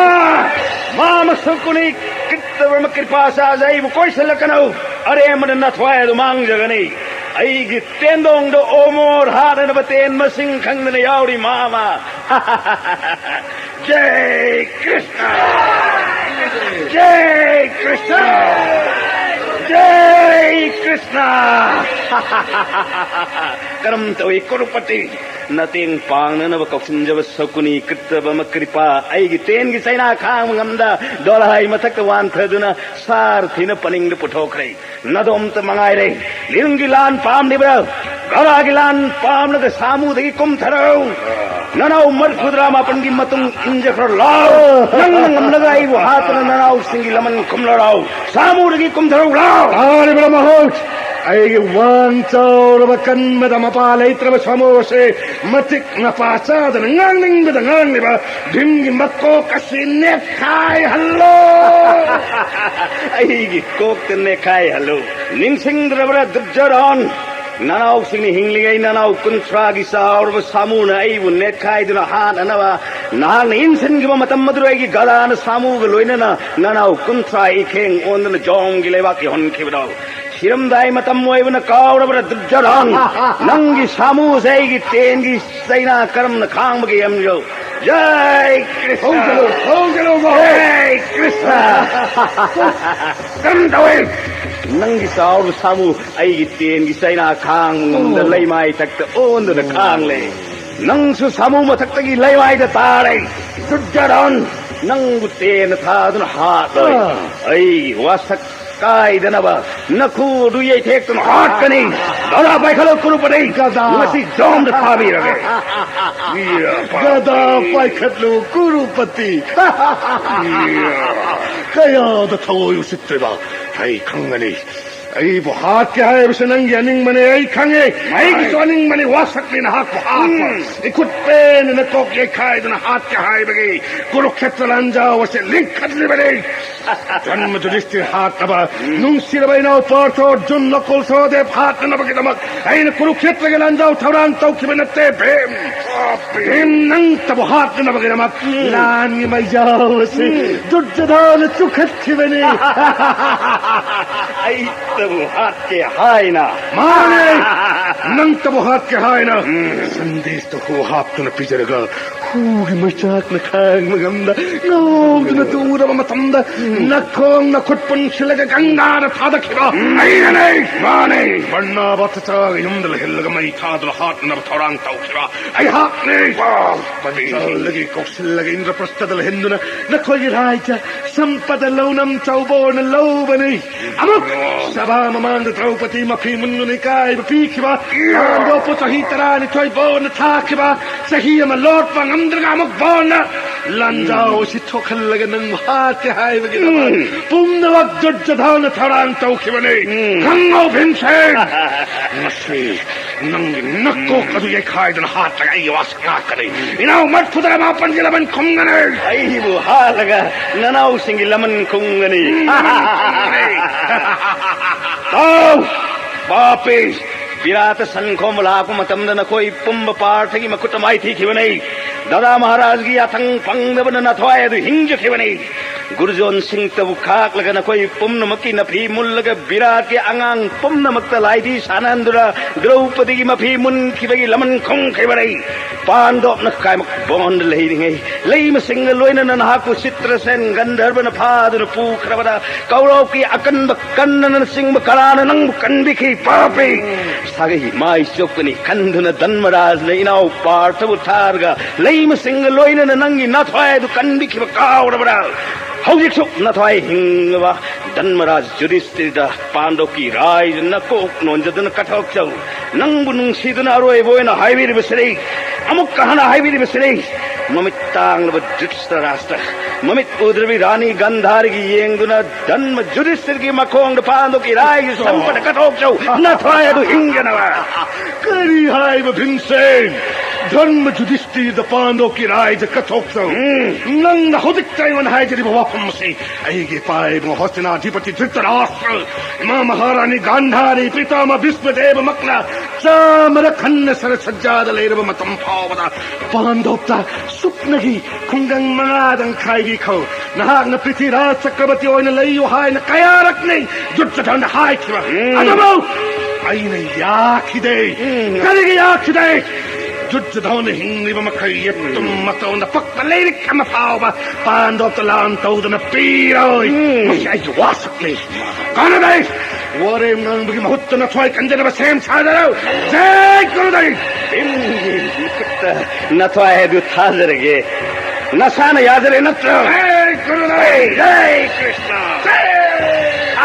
ꯃꯥꯃ ꯁꯨꯀꯨꯅꯤ ꯀ꯭ꯔꯤꯠꯇꯕ ꯀ꯭ꯔꯤꯄꯥ ꯁꯥꯖ ꯑꯩꯕꯨ ꯀꯣꯏꯁꯤꯜꯂꯛꯀꯅꯨ꯫ ꯑꯔꯦꯝꯕꯗ ꯅꯊ꯭ꯋꯥꯏ ꯑꯗꯨ ꯃꯥꯡꯖꯒꯅꯤ꯫ ꯑꯩꯒꯤ ꯇꯦꯟꯗꯣꯡꯗ ꯑꯣꯃꯣꯔ ꯍꯥꯠꯅꯅꯕ ꯇꯦꯟ ꯃꯁꯤꯡ ꯈꯪꯗꯅ ꯌꯥꯎꯔꯤ, ꯃꯥꯃ꯫ ꯖꯥꯏ ꯀ꯭ꯔꯤꯁꯅ! ꯖꯥꯏ ꯀ꯭ꯔꯤꯁꯅ! ꯖꯥꯏ ꯀ꯭ꯔꯤꯁꯅ! ꯀꯔꯝ ꯇꯧꯏ, ꯀꯨꯔꯨꯄꯇꯤ? ꯅꯇꯦꯡ ꯄꯥꯡꯅꯅꯕ ꯀꯧꯁꯤꯟꯖꯕ ꯁꯀꯨꯅꯤ ꯀ꯭ꯔꯤꯠꯇꯕ ꯑꯃ ꯀ꯭ꯔꯤꯄꯥ ꯑꯩꯒꯤ ꯇꯦꯟꯒꯤ ꯆꯩꯅꯥ ꯈꯥꯡꯕ ꯉꯝꯗ ꯗꯣꯂꯥꯏ ꯃꯊꯛꯇ ꯋꯥꯟꯊꯗꯨꯅ ꯁꯥꯔꯊꯤꯅ ꯄꯅꯤꯡꯗ ꯄꯨꯊꯣꯛꯈ꯭ꯔꯦ꯫ ꯅꯗꯣꯝꯇ ꯃꯉꯥꯏꯔꯦ꯫ ꯂꯤꯔꯨꯡꯒꯤ ꯂꯥꯟ ꯄꯥꯝꯂꯤꯕ꯭ꯔꯥ? ꯒꯔꯥꯒꯤ ꯂꯥꯟ ꯄꯥꯝꯂꯒ ꯁꯥꯃꯨꯗꯒꯤ ꯀꯨꯝꯊꯔꯛꯎ꯫ ꯅꯅꯥꯎ ꯃꯔꯤꯐꯨꯇꯔꯥ ꯃꯥꯄꯟꯒꯤ ꯃꯇꯨꯡ ꯏꯟꯖꯈ꯭ꯔꯣ꯫ ꯂꯥꯎ! ꯅꯪꯅ ꯉꯝꯂꯒ ꯑꯩꯕꯨ ꯍꯥꯠꯇꯨꯅ ꯅꯅꯥꯎꯁꯤꯡꯒꯤ ꯂꯃꯟ ꯈꯨꯝꯂꯔꯥꯎ꯫ ꯁꯥꯃꯨꯗꯒꯤ ꯀꯨꯝꯊꯔꯛꯎ, ꯂꯥꯎ! ꯇꯥꯔꯤꯕ꯭ꯔꯥ ꯃꯍꯨꯠ? ꯑꯩꯒꯤ ꯋꯥꯡ ꯆꯥꯎꯔꯕ ꯀꯟꯕꯗ ꯃꯄꯥ ꯂꯩꯇ꯭ꯔꯕ ꯁꯥꯃꯨ ꯑꯁꯤ ꯃꯇꯤꯛ ꯃꯄꯥ ꯆꯥꯗꯅ ꯉꯥꯡꯅꯤꯡꯕꯗ ꯉꯥꯡꯂꯤꯕ ꯚꯤꯝꯒꯤ ꯃꯀꯣꯛ ꯑꯁꯤ ꯅꯦꯠꯈꯥꯏꯍꯜꯂꯣ! ꯑꯩꯒꯤ ꯀꯣꯛꯇ ꯅꯦꯠꯈꯥꯏꯍꯜꯂꯨ꯫ ꯅꯤꯡꯁꯤꯡꯗ꯭ꯔꯕ꯭ꯔꯥ, ꯗꯨꯔꯖꯣꯙꯟ? ꯅꯅꯥꯎꯁꯤꯡꯅ ꯍꯤꯡꯂꯤꯉꯩ ꯅꯅꯥꯎ ꯀꯨꯟꯊ꯭ꯔꯥꯒꯤ ꯆꯥꯎꯔꯕ ꯁꯥꯃꯨꯅ ꯑꯩꯕꯨ ꯅꯦꯠꯈꯥꯏꯗꯨꯅ ꯍꯥꯠꯅꯅꯕ ꯅꯍꯥꯛꯅ ꯏꯟꯁꯤꯟꯈꯤꯕ ꯃꯇꯝ ꯑꯗꯨꯗ ꯑꯩꯒꯤ ꯒꯗꯥꯅ ꯁꯥꯃꯨꯒ ꯂꯣꯏꯅꯅ ꯅꯅꯥꯎ ꯀꯨꯟꯊ꯭ꯔꯥ ꯏꯈꯦꯡ ꯑꯣꯟꯗꯨꯅ ꯖꯣꯝꯒꯤ ꯂꯩꯕꯥꯛꯀꯤ ꯍꯣꯟꯈꯤꯕꯗꯣ꯫ ꯁꯤꯔꯝꯗꯥꯏ ꯃꯇꯝ ꯑꯣꯏꯕꯅ ꯀꯥꯎꯔꯕ꯭ꯔꯥ, ꯗꯨꯔꯖꯣꯙꯟ? ꯅꯪꯒꯤ ꯁꯥꯃꯨꯁꯦ ꯑꯩꯒꯤ ꯇꯦꯟꯒꯤ ꯆꯩꯅꯥ ꯀꯔꯝꯅ ꯈꯥꯡꯕꯒꯦ ꯌꯦꯡꯕꯤꯌꯨ꯫ ꯖꯥꯏ ꯀ꯭ꯔꯤꯁꯅ! ꯍꯧꯖꯤꯜꯂꯨ, ꯍꯧꯖꯤꯜꯂꯨ, ꯃꯍꯨꯠ! ꯖꯥꯏ ꯀ꯭ꯔꯤꯁꯅ! ꯀꯔꯝ ꯇꯧꯏ? ꯅꯪꯒꯤ ꯆꯥꯎꯔꯕ ꯁꯥꯃꯨ ꯑꯩꯒꯤ ꯇꯦꯟꯒꯤ ꯆꯩꯅꯥ ꯈꯥꯡꯕ ꯉꯝꯗ ꯂꯩꯃꯥꯏ ꯊꯛꯇ ꯑꯣꯟꯗꯨꯅ ꯈꯥꯡꯂꯦ꯫ ꯅꯪꯁꯨ ꯁꯥꯃꯨ ꯃꯊꯛꯇꯒꯤ ꯂꯩꯃꯥꯏꯗ ꯇꯥꯔꯦ꯫ ꯗꯨꯔꯖꯣꯙꯟ, ꯅꯪꯕꯨ ꯇꯦꯟꯅ ꯊꯥꯗꯨꯅ ꯍꯥꯠꯂꯣꯏ꯫ ꯑꯥ꯫ ꯑꯩꯒꯤ ꯋꯥꯁꯛ ꯀꯥꯏꯗꯅꯕ ꯅꯈꯨꯗꯨ ꯌꯩꯊꯦꯛꯇꯨꯅ ꯍꯥꯠꯀꯅꯤ꯫ ꯒꯗꯥ ꯄꯥꯏꯈꯠꯂꯣ ꯀꯨꯔꯨꯄꯇꯤ꯫ ꯒꯗꯥ꯫ ꯃꯁꯤ ꯖꯣꯝꯗ ꯊꯥꯕꯤꯔꯒꯦ꯫ ꯒꯗꯥ ꯄꯥꯏꯈꯠꯂꯨ ꯀꯨꯔꯨꯄꯇꯤ꯫ ꯀꯌꯥꯗ ꯊꯑꯣꯏ ꯎꯁꯤꯠꯇ꯭ꯔꯤꯕ꯫ ꯑꯩ ꯈꯪꯒꯅꯤ꯫ ꯑꯩꯕꯨ ꯍꯥꯠꯀꯦ ꯍꯥꯏꯕꯁꯤ ꯅꯪꯒꯤ ꯑꯅꯤꯡꯕꯅꯦ, ꯑꯩ ꯈꯪꯉꯦ꯫ ꯑꯩꯒꯤꯁꯨ ꯑꯅꯤꯡꯕꯅꯤ, ꯋꯥꯁꯛꯅꯤ ꯅꯍꯥꯛꯄꯨ ꯍꯥꯠꯄ꯫ ꯏꯈꯨꯠ ꯄꯦꯟꯅ ꯅꯀꯣꯛ ꯌꯩꯈꯥꯏꯗꯨꯅ ꯍꯥꯠꯀꯦ ꯍꯥꯏꯕꯒꯤ ꯀꯨꯔꯨꯛꯁꯦꯇ꯭ꯔ ꯂꯥꯟꯖꯥꯎ ꯑꯁꯤ ꯂꯤꯡꯈꯠꯂꯤꯕꯅꯤ꯫ ꯙꯔꯃ ꯌꯨꯙꯤꯁꯇꯤꯔ ꯍꯥꯠꯅꯕ, ꯅꯨꯡꯁꯤꯔꯕ ꯏꯅꯥꯎ ꯄꯥꯔꯊ ꯑꯔꯖꯨꯟ ꯅꯀꯨꯜ ꯁꯍꯗꯦꯕ ꯍꯥꯠꯅꯅꯕꯒꯤꯗꯃꯛ ꯑꯩꯅ ꯀꯨꯔꯨꯛꯁꯦꯇ꯭ꯔꯒꯤ ꯂꯥꯟꯖꯥꯎ ꯊꯧꯔꯥꯡ ꯇꯧꯈꯤꯕ ꯅꯠꯇꯦ, ꯚꯤꯝ꯫ ꯚꯤꯝ, ꯅꯪꯇꯕꯨ ꯍꯥꯠꯅꯅꯕꯒꯤꯗꯃꯛ ꯂꯥꯟꯒꯤ ꯃꯩꯖꯥꯎ ꯑꯁꯤ ꯗꯨꯔꯖꯣꯙꯅ ꯆꯨꯈꯠꯈꯤꯕꯅꯤ꯫ ꯑꯩꯇꯕꯨ ꯍꯥꯠꯀꯦ ꯍꯥꯏꯅ꯫ ꯃꯥꯅꯦ, ꯅꯪꯇꯕꯨ ꯍꯥꯠꯀꯦ ꯍꯥꯏꯅ꯫ ꯁꯟꯗꯦꯁꯇ ꯍꯨ ꯍꯥꯞꯇꯨꯅ ꯄꯤꯖꯔꯒ ꯍꯨꯒꯤ ꯃꯩꯆꯥꯛꯅ ꯈꯥꯡꯕ ꯉꯝꯗ ꯉꯥꯎꯗꯨꯅ ꯇꯨꯔꯕ ꯃꯇꯝꯗ ꯅꯈꯣꯡ ꯅꯈꯨꯠ ꯄꯨꯟꯁꯤꯜꯂꯒ ꯒꯪꯒꯥꯗ ꯊꯥꯗꯈꯤꯕ ꯑꯩꯅꯅꯦ꯫ ꯃꯥꯅꯦ, ꯕꯔꯅꯕꯥꯁꯇ ꯆꯥꯒ ꯌꯨꯝꯗ ꯂꯩꯍꯜꯂꯒ ꯃꯩ ꯊꯥꯗꯨꯅ ꯍꯥꯠꯅꯅꯕ ꯊꯧꯔꯥꯡ ꯇꯧꯈꯤꯕ ꯑꯩꯍꯥꯛꯅꯦ꯫ ꯄꯥꯡꯒꯜꯗꯒꯤ ꯀꯧꯁꯤꯜꯂꯒ ꯏꯟꯗ꯭ꯔꯄ꯭ꯔꯁꯊꯗ ꯂꯩꯍꯟꯗꯨꯅ ꯅꯈꯣꯏꯒꯤ ꯔꯥꯏꯖ ꯁꯝꯄꯗ ꯂꯧꯅꯝ ꯆꯥꯎꯕꯣꯔꯅ ꯂꯧꯕꯅꯤ꯫ ꯑꯃꯨꯛ ꯁꯚꯥ ꯃꯃꯥꯡꯗ ꯗ꯭ꯔꯧꯄꯗꯤ ꯃꯐꯤ ꯃꯨꯟꯗꯨꯅ ꯏꯀꯥꯏꯕ ꯄꯤꯈꯤꯕ, ꯄꯥꯟꯗꯣꯞꯄꯨ ꯆꯍꯤ ꯇꯔꯥꯅꯤꯊꯣꯏ ꯕꯣꯔꯅ ꯊꯥꯈꯤꯕ, ꯆꯍꯤ ꯑꯃ ꯂꯣꯠꯄ ꯉꯝꯗ꯭ꯔꯒ ꯑꯃꯨꯛ ꯕꯣꯔꯅ ꯂꯥꯟꯖꯥꯎ ꯑꯁꯤ ꯊꯣꯛꯍꯜꯂꯒ ꯅꯪꯕꯨ ꯍꯥꯠꯀꯦ ꯍꯥꯏꯕꯒꯤꯗꯃꯛ ꯄꯨꯝꯅꯃꯛ ꯗꯨꯔꯖꯣꯙꯅ ꯊꯧꯔꯥꯡ ꯇꯧꯈꯤꯕꯅꯤ꯫ ꯈꯪꯉꯣ ꯚꯤꯝꯁꯦꯟ, ꯉꯁꯤ ꯅꯪꯒꯤ ꯅꯀꯣꯛ ꯑꯗꯨ ꯌꯩꯈꯥꯏꯗꯨꯅ ꯍꯥꯠꯂꯒ ꯑꯩꯒꯤ ꯋꯥꯁꯛ ꯉꯥꯛꯀꯅꯤ꯫ ꯏꯅꯥꯎ ꯃꯔꯐꯨꯇꯔꯥ ꯃꯥꯄꯟꯒꯤ ꯂꯃꯟ ꯈꯨꯝꯒꯅꯤ꯫ ꯑꯩꯕꯨ ꯍꯥꯠꯂꯒ ꯅꯅꯥꯎꯁꯤꯡꯒꯤ ꯂꯃꯟ ꯈꯨꯝꯒꯅꯤ꯫ ꯇꯥꯎ, ꯄꯥꯄꯤ! ꯕꯤꯔꯥꯠꯇ ꯁꯟ ꯈꯣꯝꯕ ꯂꯥꯛꯄ ꯃꯇꯝꯗ ꯅꯈꯣꯏ ꯄꯨꯝꯕ ꯄꯥꯔꯊꯒꯤ ꯃꯈꯨꯠꯇ ꯃꯥꯏꯊꯤꯈꯤꯕꯅꯤ꯫ ꯗꯥꯗꯥ ꯃꯍꯥꯔꯥꯖꯒꯤ ꯌꯥꯊꯪ ꯐꯪꯗꯕꯅ ꯅꯊ꯭ꯋꯥꯏ ꯑꯗꯨ ꯍꯤꯡꯖꯈꯤꯕꯅꯤ꯫ ꯒꯨꯔꯨꯖꯣꯟ ꯁꯤꯡꯇꯕꯨ ꯈꯥꯛꯂꯒ ꯅꯈꯣꯏ ꯄꯨꯝꯅꯃꯛꯀꯤ ꯅꯐꯤ ꯃꯨꯜꯂꯒ ꯕꯤꯔꯥꯠꯀꯤ ꯑꯉꯥꯡ ꯄꯨꯝꯅꯃꯛꯇ ꯂꯥꯏꯙꯤ ꯁꯥꯟꯅꯍꯟꯗꯨꯅ ꯗ꯭ꯔꯧꯄꯗꯤꯒꯤ ꯃꯐꯤ ꯃꯨꯟꯈꯤꯕꯒꯤ ꯂꯃꯟ ꯈꯨꯝꯈꯤꯕꯅꯤ꯫ ꯄꯥꯟꯗꯣꯞꯅ ꯀꯥꯏꯃꯛ ꯕꯣꯟꯗ ꯂꯩꯔꯤꯉꯩ ꯂꯩꯃꯁꯤꯡꯒ ꯂꯣꯏꯅꯅ ꯅꯍꯥꯛꯄꯨ ꯆꯤꯇ꯭ꯔꯁꯦꯟ ꯒꯟꯙꯔꯕꯅ ꯐꯥꯗꯨꯅ ꯄꯨꯈ꯭ꯔꯕꯗ ꯀꯧꯔꯧꯀꯤ ꯑꯀꯟꯕ ꯀꯟꯅꯅ ꯆꯤꯡꯕ ꯀꯅꯥꯅ ꯅꯪꯕꯨ ꯀꯟꯕꯤꯈꯤ, ꯄꯥꯄꯤ? ꯁꯥꯒꯩ ꯃꯥꯏ ꯆꯣꯞꯀꯅꯤ ꯈꯟꯗꯨꯅ ꯙꯟꯃꯔꯥꯖꯅ ꯏꯅꯥꯎ ꯄꯥꯔꯊꯕꯨ ꯊꯥꯔꯒ ꯂꯩꯃꯁꯤꯡꯒ ꯂꯣꯏꯅꯅ ꯅꯪꯒꯤ ꯅꯥꯊ꯭ꯋꯥꯏ ꯑꯗꯨ ꯀꯟꯕꯤꯈꯤꯕ ꯀꯥꯎꯔꯕ꯭ꯔꯥ? ꯍꯧꯖꯤꯛꯁꯨ ꯅꯊ꯭ꯋꯥꯏ ꯍꯤꯡꯂꯕ ꯙꯔꯃꯔꯥꯖ ꯌꯨꯙꯤꯁꯇꯤꯔꯗ ꯄꯥꯟꯗꯣꯞꯀꯤ ꯔꯥꯏꯖ ꯅꯀꯣꯛ ꯅꯣꯟꯖꯗꯨꯅ ꯀꯠꯊꯣꯛꯆꯧ꯫ ꯅꯪꯕꯨ ꯅꯨꯡꯁꯤꯗꯨꯅ ꯑꯔꯣꯏꯕ ꯑꯣꯏꯅ ꯍꯥꯏꯕꯤꯔꯤꯕꯁꯤꯅꯤ꯫ ꯑꯃꯨꯛꯀ ꯍꯟꯅ ꯍꯥꯏꯕꯤꯔꯤꯕꯁꯤꯅꯤ꯫ ꯃꯃꯤꯠ ꯇꯥꯡꯂꯕ ꯙ꯭ꯔꯤꯇꯔꯥꯁꯇ꯭ꯔ, ꯃꯃꯤꯠ ꯎꯗ꯭ꯔꯕꯤ ꯔꯥꯅꯤ ꯒꯟꯙꯥꯔꯤꯒꯤ ꯌꯦꯡꯗꯨꯅ ꯙꯔꯃ ꯌꯨꯙꯤꯁꯇꯤꯔꯒꯤ ꯃꯈꯣꯡꯗ ꯄꯥꯟꯗꯣꯞꯀꯤ ꯔꯥꯏꯒꯤ ꯁꯝꯄꯗ ꯀꯠꯊꯣꯛꯆꯧ꯫ ꯅꯊ꯭ꯋꯥꯏ ꯑꯗꯨ ꯍꯤꯡꯖꯅꯕ꯫ ꯀꯔꯤ ꯍꯥꯏꯕ ꯚꯤꯝꯁꯦꯟ? ꯙꯔꯃ ꯌꯨꯙꯤꯁꯇꯤꯔꯗ ꯄꯥꯟꯗꯣꯞꯀꯤ ꯔꯥꯏꯖ ꯀꯠꯊꯣꯛꯆꯧ꯫ ꯎꯝ꯫ ꯅꯪꯅ ꯍꯧꯖꯤꯛꯇ ꯑꯩꯉꯣꯟꯗ ꯍꯥꯏꯖꯔꯤꯕ ꯋꯥꯐꯝ ꯑꯁꯤ ꯑꯩꯒꯤ ꯏꯄꯥ ꯏꯕꯨꯡ ꯍꯣꯁꯇꯤꯅꯥꯙꯤꯄꯇꯤ ꯙ꯭ꯔꯤꯇꯔꯥꯁꯇ꯭ꯔ, ꯏꯃꯥ ꯃꯍꯥꯔꯥꯅꯤ ꯒꯥꯟꯙꯥꯔꯤ, ꯄꯤꯇꯥꯃ ꯚꯤꯁꯃꯗꯦꯕꯃꯛꯅ ꯆꯥꯃꯔꯛ ꯍꯟꯅ ꯁꯔꯁꯖ꯭ꯖꯥꯗ ꯂꯩꯔꯕ ꯃꯇꯝ ꯐꯥꯎꯕꯗ ꯄꯥꯟꯗꯣꯞꯇ ꯁꯨꯞꯅꯒꯤ ꯈꯨꯡꯒꯪ ꯃꯉꯥꯗꯪ ꯈꯥꯏꯕꯤꯈꯣ꯫ ꯅꯍꯥꯛꯅ ꯄ꯭ꯔꯤꯊꯤꯔꯥꯖ ꯆꯀ꯭ꯔꯕꯔꯇꯤ ꯑꯣꯏꯅ ꯂꯩꯌꯨ ꯍꯥꯏꯅ ꯀꯌꯥꯔꯛꯅꯤ ꯗꯨꯔꯖꯣꯙꯟꯗ ꯍꯥꯏꯈꯤꯕ꯫ ꯎꯝ꯫ ꯑꯗꯨꯕꯨ ꯑꯩꯅ ꯌꯥꯈꯤꯗꯦ꯫ ꯎꯝ꯫ ꯀꯔꯤꯒꯤ ꯌꯥꯈꯤꯗꯦ? ꯗꯨꯔꯖꯣꯙꯟꯅ ꯍꯤꯡꯂꯤꯕ ꯃꯈꯩ ꯌꯦꯠꯇꯨꯝ ꯃꯇꯣꯟꯗ ꯄꯛꯄ ꯂꯩꯔꯤꯛ ꯑꯃ ꯐꯥꯎꯕ ꯄꯥꯟꯗꯣꯞꯇ ꯂꯥꯟ ꯇꯧꯗꯅ ꯄꯤꯔꯣꯏ꯫ ꯎꯝ꯫ ꯃꯁꯤ ꯑꯩꯒꯤ ꯋꯥꯁꯛꯅꯤ꯫ ꯀꯥꯟꯅꯗꯦ꯫ ꯋꯥꯔꯦꯝ ꯉꯥꯡꯕꯒꯤ ꯃꯍꯨꯠꯇ ꯅꯊ꯭ꯋꯥꯏ ꯀꯟꯖꯅꯕ ꯁꯦꯝ ꯁꯥꯖꯔꯣ꯫ ꯖꯩ ꯒꯨꯔꯨꯗꯦꯕ! ꯚꯤꯝꯒꯤ ꯃꯈꯨꯠꯇ ꯅꯊ꯭ꯋꯥꯏ ꯑꯗꯨ ꯊꯥꯖꯔꯒꯦ꯫ ꯅꯁꯥꯅ ꯌꯥꯖꯔꯦ ꯅꯠꯇ꯭ꯔꯣ? ꯖꯩ ꯒꯨꯔꯨꯗꯦꯕ! ꯖꯩ ꯀ꯭ꯔꯤꯁꯅ! ꯖꯩ!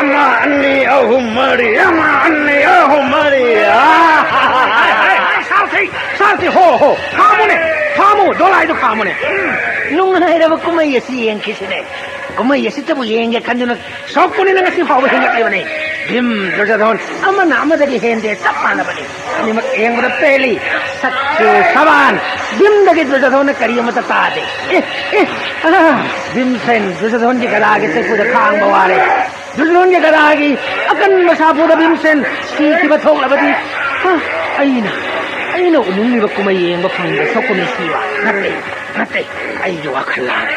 ꯑꯃ, ꯑꯅꯤ, ꯑꯍꯨꯝ, ꯃꯔꯤ, ꯑꯃ, ꯑꯅꯤ, ꯑꯍꯨꯝ, ꯃꯔꯤ꯫ ꯑꯥ! ꯍꯥꯏ, ꯍꯥꯏ, ꯍꯥꯏ, ꯁꯥꯔꯊꯤ! ꯁꯥꯔꯊꯤ! ꯍꯣ, ꯍꯣ! ꯈꯥꯝꯃꯨꯅꯦ! ꯈꯥꯝꯃꯨ! ꯗꯣꯂꯥꯏꯗꯣ ꯈꯥꯝꯃꯨꯅꯦ! ꯎꯝ, ꯅꯨꯡꯉꯥꯏꯔꯕ ꯀꯨꯝꯍꯩ ꯑꯁꯤ ꯌꯦꯡꯈꯤꯁꯤꯅꯦ꯫ ꯀꯨꯝꯍꯩ ꯑꯁꯤꯇꯕꯨ ꯌꯦꯡꯒꯦ ꯈꯟꯗꯨꯅ ꯁꯣꯛꯄꯅꯤꯅ ꯉꯁꯤ ꯐꯥꯎꯕ ꯍꯤꯡꯂꯛꯂꯤꯕꯅꯤ꯫ ꯚꯤꯝ, ꯗꯨꯔꯖꯣꯙꯟ ꯑꯃꯅ ꯑꯃꯗꯒꯤ ꯍꯦꯟꯗꯦ, ꯆꯞ ꯃꯥꯟꯅꯕꯅꯤ꯫ ꯑꯅꯤꯃꯛ ꯌꯦꯡꯕꯗ ꯄꯦꯜꯂꯤ꯫ ꯁꯛꯁꯨ ꯁꯕꯥꯟ! ꯚꯤꯝꯗꯒꯤ ꯗꯨꯔꯖꯣꯙꯟꯅ ꯀꯔꯤ ꯑꯃꯠꯇ ꯇꯥꯗꯦ꯫ ꯑꯦ, ꯑꯦ, ꯑꯥ, ꯚꯤꯝꯁꯦꯟ ꯗꯨꯔꯖꯣꯙꯟꯒꯤ ꯒꯗꯥꯒꯤ ꯆꯩꯐꯨꯗ ꯈꯥꯡꯕ ꯋꯥꯔꯦ꯫ ꯗꯨꯔꯖꯣꯙꯟꯒꯤ ꯒꯗꯥꯒꯤ ꯑꯀꯟꯕ ꯁꯥꯐꯨꯗ ꯚꯤꯝꯁꯦꯟ ꯁꯤꯈꯤꯕ ꯊꯣꯛꯂꯕꯗꯤ, ꯍꯥ, ꯑꯩꯅ, ꯑꯩꯅ ꯎꯅꯤꯡꯂꯤꯕ ꯀꯨꯝꯍꯩ ꯌꯦꯡꯕ ꯐꯪꯕ ꯁꯛꯀꯨꯝ ꯁꯤꯕ ꯅꯠꯇꯦ, ꯅꯠꯇꯦ, ꯑꯩꯒꯤ ꯋꯥꯈꯜ ꯂꯥꯜꯂꯦ꯫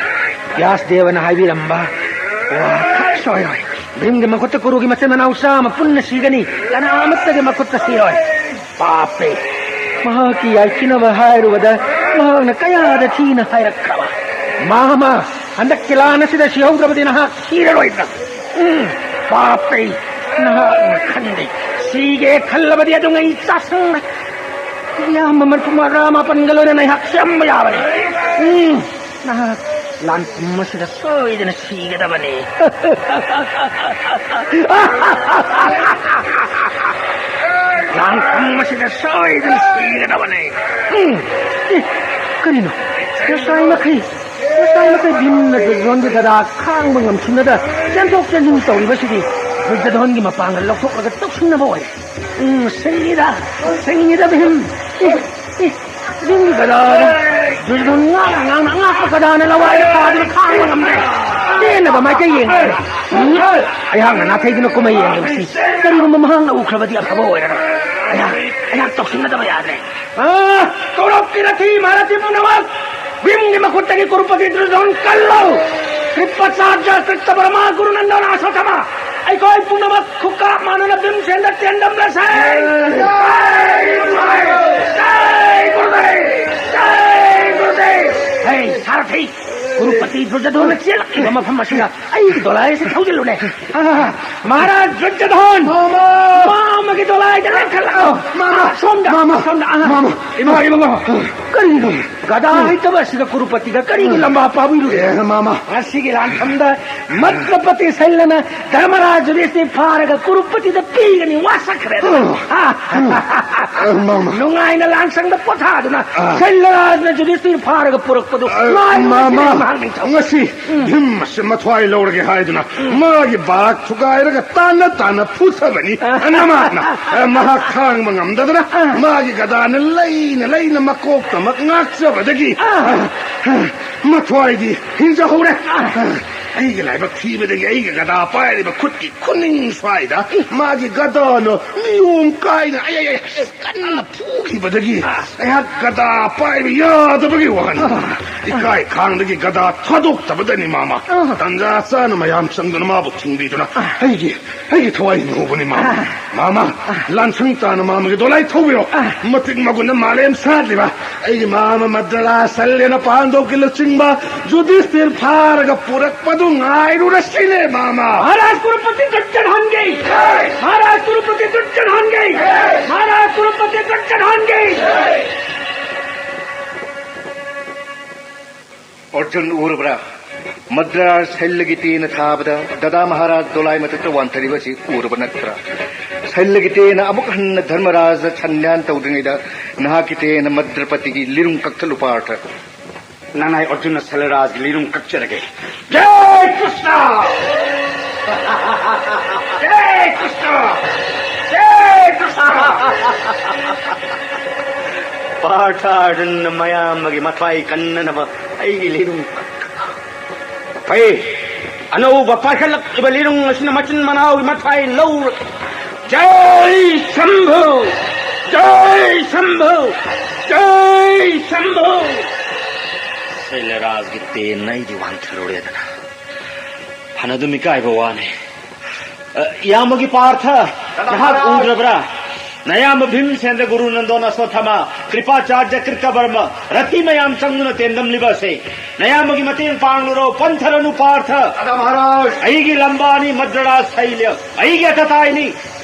ꯕ꯭ꯌꯥꯁ ꯗꯦꯕꯅ ꯍꯥꯏꯕꯤꯔꯝꯕ ꯋꯥ ꯈꯛ ꯁꯣꯏꯔꯣꯏ꯫ ꯚꯤꯝꯒꯤ ꯃꯈꯨꯠꯇ ꯀꯨꯔꯨꯒꯤ ꯃꯆꯤꯟ ꯃꯅꯥꯎ ꯆꯥꯝꯃ ꯄꯨꯟꯅ ꯁꯤꯒꯅꯤ, ꯀꯅꯥ ꯑꯃꯠꯇꯒꯤ ꯃꯈꯨꯠꯇ ꯁꯤꯔꯣꯏ꯫ ꯄꯥꯞꯄꯤ! ꯃꯍꯥꯛꯀꯤ ꯌꯥꯏꯐꯅꯕ ꯍꯥꯏꯔꯨꯕꯗ ꯃꯍꯥꯛꯅ ꯀꯌꯥꯗ ꯊꯤꯅ ꯍꯥꯏꯔꯛꯈ꯭ꯔꯕ꯫ ꯃꯥꯃ, ꯍꯟꯗꯛꯀꯤ ꯂꯥꯟ ꯑꯁꯤꯗ ꯁꯤꯍꯧꯗ꯭ꯔꯕꯗꯤ ꯅꯍꯥꯛ ꯁꯤꯔꯔꯣꯏꯗ꯭ꯔꯥ? ꯎꯝ, ꯄꯥꯞꯄꯤ! ꯅꯍꯥꯛꯅ ꯈꯟꯗꯦ꯫ ꯁꯤꯒꯦ ꯈꯜꯂꯕꯗꯤ ꯑꯗꯨ ꯉꯩ ꯆꯥꯁꯪꯅ ꯏꯌꯥꯝꯕ ꯃꯔꯐꯨ ꯃꯉꯥ ꯃꯥꯄꯟꯒ ꯂꯣꯏꯅꯅ ꯑꯩꯍꯥꯛ ꯆꯝꯕ ꯌꯥꯕꯅꯤ꯫ ꯎꯝ, ꯅꯍꯥꯛ ꯂꯥꯟꯐꯝ ꯑꯁꯤꯗ ꯁꯣꯏꯗꯅ ꯁꯤꯒꯗꯕꯅꯤ꯫ ꯂꯥꯟꯐꯝ ꯑꯁꯤꯗ ꯁꯣꯏꯗꯅ ꯁꯤꯒꯗꯕꯅꯤ꯫ ꯎꯝ꯫ ꯑꯦ, ꯀꯔꯤꯅꯣ? ꯉꯁꯥꯏ ꯃꯈꯩ, ꯉꯁꯥꯏ ꯃꯈꯩ ꯚꯤꯝꯅ ꯗꯨꯔꯖꯣꯟꯒꯤ ꯒꯗꯥ ꯈꯥꯡꯕ ꯉꯝꯈꯤꯅꯗ ꯆꯦꯟꯊꯣꯛ ꯆꯦꯟꯁꯤꯟ ꯇꯧꯔꯤꯕꯁꯤꯗꯤ ꯗꯨꯔꯖꯣꯟꯒꯤ ꯃꯄꯥꯡꯒꯜ ꯂꯧꯊꯣꯛꯂꯒ ꯇꯧꯁꯤꯟꯅꯕ ꯑꯣꯏꯔꯦ꯫ ꯎꯝ, ꯁꯤꯡꯉꯤꯗ, ꯁꯤꯡꯉꯤꯗ ꯚꯤꯝ꯫ ꯏ, ꯏ, ꯚꯤꯝꯒꯤ ꯒꯗꯥꯅ ꯗꯨꯔꯖꯣꯟ ꯉꯥꯡꯅ ꯉꯥꯡꯅ ꯑꯉꯥꯛꯄ ꯒꯗꯥꯅ ꯂꯋꯥꯏꯗ ꯊꯥꯗꯨꯅ ꯈꯥꯡꯕ ꯉꯝꯗ꯭ꯔꯦ꯫ ꯆꯦꯟꯅꯕ ꯃꯥꯏꯀꯩ ꯌꯦꯡꯉꯦ꯫ ꯎꯝ, ꯑꯩꯍꯥꯛꯅ ꯅꯥꯊꯩꯗꯨꯅ ꯀꯨꯝꯍꯩ ꯌꯦꯡꯂꯤꯕꯁꯤ ꯀꯔꯤꯒꯨꯝꯕ ꯃꯍꯥꯛꯅ ꯎꯈ꯭ꯔꯕꯗꯤ ꯑꯐꯕ ꯑꯣꯏꯔꯔꯣꯏ꯫ ꯑꯩꯍꯥꯛ, ꯑꯩꯍꯥꯛ ꯇꯧꯁꯤꯟꯅꯗꯕ ꯌꯥꯗ꯭ꯔꯦ꯫ ꯑꯥ, ꯀꯧꯔꯞꯀꯤ ꯔꯊꯤ ꯃꯍꯥꯔꯊꯤ ꯄꯨꯝꯅꯃꯛ ꯚꯤꯝꯒꯤ ꯃꯈꯨꯠꯇꯒꯤ ꯀꯨꯔꯨꯄꯇꯤ ꯗꯨꯔꯖꯣꯟ ꯀꯜꯂꯣ꯫ ꯀ꯭ꯔꯤꯄꯥꯆꯥꯔꯖ ꯀ꯭ꯔꯤꯇꯕꯔꯃꯥ ꯒꯨꯔꯨꯅꯟꯗꯅ ꯑꯁꯣꯊꯃ, ꯑꯩꯈꯣꯏ ꯄꯨꯝꯅꯃꯛ ꯈꯨꯀꯥꯞ ꯃꯥꯟꯅꯅ ꯚꯤꯝꯁꯦꯟꯗ ꯆꯦꯟꯗꯝꯂꯁꯦ꯫ ꯖꯥꯏ ꯒꯨꯔꯨꯗꯦꯕ! ꯖꯥꯏ ꯒꯨꯔꯨꯗꯦꯕ! ꯖꯥꯏ ꯒꯨꯔꯨꯗꯦꯕ! ꯍꯦ, ꯁꯥꯔꯊꯤ! ꯀꯨꯔꯨꯄꯇꯤ ꯗꯨꯔꯖꯣꯙꯟꯅ ꯆꯦꯜꯂꯛꯂꯤꯕ ꯃꯐꯝ ꯑꯁꯤꯗ ꯑꯩꯒꯤ ꯗꯣꯂꯥꯏ ꯑꯁꯤ ꯊꯧꯖꯤꯜꯂꯨꯅꯦ꯫ ꯑꯥ, ꯃꯍꯥꯔꯥꯖ ꯗꯨꯔꯖꯣꯙꯟ! ꯃꯥꯃ! ꯃꯥꯃꯒꯤ ꯗꯣꯂꯥꯏꯗ ꯂꯦꯞꯈꯠꯂꯛꯑꯣ! ꯃꯥꯃ! ꯁꯣꯝꯗ! ꯃꯥꯃ! ꯁꯣꯝꯗ! ꯑꯥ! ꯃꯥꯃ! ꯏꯃꯥ, ꯏꯃꯥ! ꯀꯔꯤꯅꯣ? ꯒꯗꯥ ꯍꯩꯇꯕ ꯑꯁꯤꯒ ꯀꯨꯔꯨꯄꯇꯤꯒ ꯀꯔꯤꯒꯤ ꯂꯝꯕꯥ ꯄꯥꯕꯤꯔꯨꯔꯦ? ꯑꯦ, ꯃꯥꯃ! ꯉꯁꯤꯒꯤ ꯂꯥꯟꯐꯝꯗ ꯃꯠꯇ꯭ꯔꯄꯇꯤ ꯁꯩꯂꯅ ꯙꯔꯃꯔꯥꯖ ꯌꯨꯙꯤꯁꯇꯤꯔ ꯐꯥꯔꯒ ꯀꯨꯔꯨꯄꯇꯤꯗ ꯄꯤꯒꯅꯤ ꯋꯥꯁꯛꯈ꯭ꯔꯦ꯫ ꯑ, ꯑ, ꯃꯥꯃ꯫ ꯅꯨꯡꯉꯥꯏꯅ ꯂꯥꯟꯁꯪꯗ ꯄꯣꯊꯥꯗꯨꯅ ꯑ꯫ ꯁꯩꯂꯔꯥꯖꯅ ꯌꯨꯙꯤꯁꯇꯤꯔ ꯐꯥꯔꯒ ꯄꯨꯔꯛꯄꯗꯨ ꯑ, ꯉꯥꯏꯔꯨꯔꯁꯤꯅꯦ, ꯃꯥꯃ꯫ ꯃꯍꯥꯛ ꯅꯤꯡꯊꯧ꯫ ꯉꯁꯤ ꯎꯝ꯫ ꯚꯤꯝ ꯑꯁꯤ ꯃꯊ꯭ꯋꯥꯏ ꯂꯧꯔꯒꯦ ꯍꯥꯏꯗꯨꯅ ꯎꯝ꯫ ꯃꯥꯒꯤ ꯕꯥꯛ ꯊꯨꯒꯥꯏꯔꯒ ꯇꯥꯟꯅ ꯇꯥꯟꯅ ꯐꯨꯊꯕꯅꯤ꯫ ꯑ꯫ ꯅꯃꯥꯛꯅ, ꯑ, ꯃꯍꯥꯛ ꯈꯥꯡꯕ ꯉꯝꯗꯗꯅ ꯑ꯫ ꯃꯥꯒꯤ ꯒꯗꯥꯅ ꯂꯩꯅ ꯂꯩꯅ ꯃꯀꯣꯛꯇꯃꯛ ꯉꯥꯛꯆꯕꯗꯒꯤ ꯑ꯫ ꯑ, ꯑ, ꯃꯊ꯭ꯋꯥꯏꯗꯤ ꯍꯤꯡꯖꯍꯧꯔꯦ꯫ ꯑ꯫ ꯑ, ꯑꯩꯒꯤ ꯂꯥꯏꯕꯛ ꯊꯤꯕꯗꯒꯤ ꯑꯩꯒꯤ ꯒꯗꯥ ꯄꯥꯏꯔꯤꯕ ꯈꯨꯠꯀꯤ ꯈꯨꯅꯤꯡ ꯁ꯭ꯋꯥꯏꯗ ꯃꯥꯒꯤ ꯒꯗꯥꯅ ꯅꯤꯌꯣꯝ ꯀꯥꯏꯅ ꯑꯩ, ꯑꯩ, ꯑꯩ ꯀꯟꯅ ꯐꯨꯈꯤꯕꯗꯒꯤ ꯑꯩꯍꯥꯛ ꯒꯗꯥ ꯄꯥꯏꯕ ꯌꯥꯗꯕꯒꯤ ꯋꯥꯅꯤ꯫ ꯏꯀꯥꯏ ꯈꯥꯡꯗꯒꯤ ꯒꯗꯥ ꯊꯥꯗꯣꯛꯇꯕꯗꯅꯤ, ꯃꯥꯃ꯫ ꯇꯟꯖꯥ ꯆꯥꯅ ꯃꯌꯥꯝ ꯆꯪꯗꯨꯅ ꯃꯥꯕꯨ ꯊꯤꯡꯕꯤꯗꯨꯅ ꯑꯩꯒꯤ, ꯑꯩꯒꯤ ꯊꯋꯥꯏ ꯅꯧꯕꯅꯤ, ꯃꯥꯃ꯫ ꯃꯥꯃ, ꯂꯥꯟꯁꯪ ꯇꯥꯅ ꯃꯥꯃꯒꯤ ꯗꯣꯂꯥꯏ ꯊꯧꯕꯤꯔꯣ꯫ ꯃꯇꯤꯛ ꯃꯒꯨꯟꯅ ꯃꯥꯂꯦꯝ ꯁꯥꯠꯂꯤꯕ ꯑꯩꯒꯤ ꯃꯥꯃ ꯃꯗ꯭ꯔꯂꯥ ꯁꯜꯂꯦꯅ ꯄꯥꯟꯗꯧꯒꯤ ꯂꯨꯆꯤꯡꯕ ꯌꯨꯙꯤꯁꯇꯤꯔ ꯐꯥꯔꯒ ꯄꯨꯔꯛꯄꯗꯨ ꯉꯥꯏꯔꯨꯔꯁꯤꯅꯦ, ꯃꯥꯃ꯫ ꯃꯍꯥꯔꯥꯖ ꯀꯨꯔꯨꯄꯇꯤ ꯗꯨꯔꯖꯣꯙꯟꯒꯤ! ꯃꯍꯥꯔꯥꯖ ꯀꯨꯔꯨꯄꯇꯤ ꯗꯨꯔꯖꯣꯙꯟꯒꯤ! ꯃꯍꯥꯔꯥꯖ ꯀꯨꯔꯨꯄꯇꯤ ꯗꯨꯔꯖꯣꯙꯟꯒꯤ! ꯑꯔꯖꯨꯟ ꯎꯔꯕ꯭ꯔꯥ? ꯃꯗ꯭ꯔꯥꯁ ꯁꯩꯂꯒꯤꯇꯦꯅ ꯊꯥꯕꯗ ꯗꯗꯥ ꯃꯍꯥꯔꯥꯖ ꯗꯣꯂꯥꯏ ꯃꯊꯛꯇ ꯋꯥꯟꯊꯔꯤꯕ ꯑꯁꯤ ꯎꯔꯕ ꯅꯠꯇ꯭ꯔꯥ? ꯁꯩꯂꯒꯤꯇꯦꯅ ꯑꯃꯨꯛ ꯍꯟꯅ ꯙꯔꯃꯔꯥꯖꯗ ꯁꯟꯌꯥꯟ ꯇꯧꯗ꯭ꯔꯤꯉꯩꯗ ꯅꯍꯥꯛꯀꯤ ꯇꯦꯅ ꯃꯗ꯭ꯔꯄꯇꯤꯒꯤ ꯂꯤꯔꯨꯡ ꯀꯛꯊꯠꯂꯨ ꯄꯥꯔꯊ꯫ ꯅꯅꯥꯏ ꯑꯔꯖꯨꯟꯅ ꯁꯩꯂꯔꯥꯖꯒꯤ ꯂꯤꯔꯨꯡ ꯀꯛꯆꯔꯒꯦ꯫ ꯖꯥꯏ ꯀ꯭ꯔꯤꯁꯅ! ꯖꯥꯏ ꯀ꯭ꯔꯤꯁꯅ! ꯖꯥꯏ ꯀ꯭ꯔꯤꯁꯅ! ꯄꯥꯔꯊ ꯑꯔꯖꯨꯟꯅ ꯃꯌꯥꯝꯕꯒꯤ ꯃꯊ꯭ꯋꯥꯏ ꯀꯟꯅꯅꯕ ꯑꯩꯒꯤ ꯂꯤꯔꯨꯡ ꯀꯛ-, ꯐꯩ꯫ ꯑꯅꯧꯕ ꯄꯥꯏꯈꯠꯂꯛꯂꯤꯕ ꯂꯤꯔꯨꯡ ꯑꯁꯤꯅ ꯃꯆꯤꯟ ꯃꯅꯥꯎꯒꯤ ꯃꯊ꯭ꯋꯥꯏ ꯂꯧꯔ-, ꯖꯥꯏ ꯁꯝꯚꯨ! ꯖꯥꯏ ꯁꯝꯚꯨ! ꯖꯥꯏ ꯁꯝꯚꯨ! ꯁꯩꯂꯔꯥꯖꯒꯤ ꯇꯦꯟꯅ ꯑꯩꯗꯤ ꯋꯥꯟꯊꯔꯨꯔꯦꯗꯅ꯫ ꯐꯅꯗꯨꯝ ꯏꯀꯥꯏꯕ ꯋꯥꯅꯤ꯫ ꯑ, ꯏꯌꯥꯝꯕꯒꯤ ꯄꯥꯔꯊ, ꯅꯍꯥꯛ ꯎꯗ꯭ꯔꯕ꯭ꯔꯥ? ꯅꯌꯥꯝꯕ ꯚꯤꯝꯁꯦꯟꯗ, ꯒꯨꯔꯨ ꯅꯟꯗꯣꯟ, ꯑꯁ꯭ꯋꯠꯊꯥꯃ, ꯀ꯭ꯔꯤꯄꯥꯆꯥꯔꯖ, ꯀ꯭ꯔꯤꯇꯚꯔꯃ, ꯔꯇꯤ ꯃꯌꯥꯝ ꯆꯪꯗꯨꯅ ꯇꯦꯟꯗꯝꯂꯤꯕ ꯑꯁꯦ꯫ ꯅꯌꯥꯝꯕꯒꯤ ꯃꯇꯦꯡ ꯄꯥꯡꯂꯨꯔꯣ, ꯄꯟꯊꯔꯅꯨ ꯄꯥꯔꯊ꯫ ꯗꯗꯥ ꯃꯍꯥꯔꯥꯖ! ꯑꯩꯒꯤ ꯂꯝꯕꯥꯅꯤ ꯃꯗ꯭ꯔꯥꯁ ꯁꯩꯂ꯭ꯌ, ꯑꯩꯒꯤ ꯑꯇꯇꯥꯏꯅꯤ꯫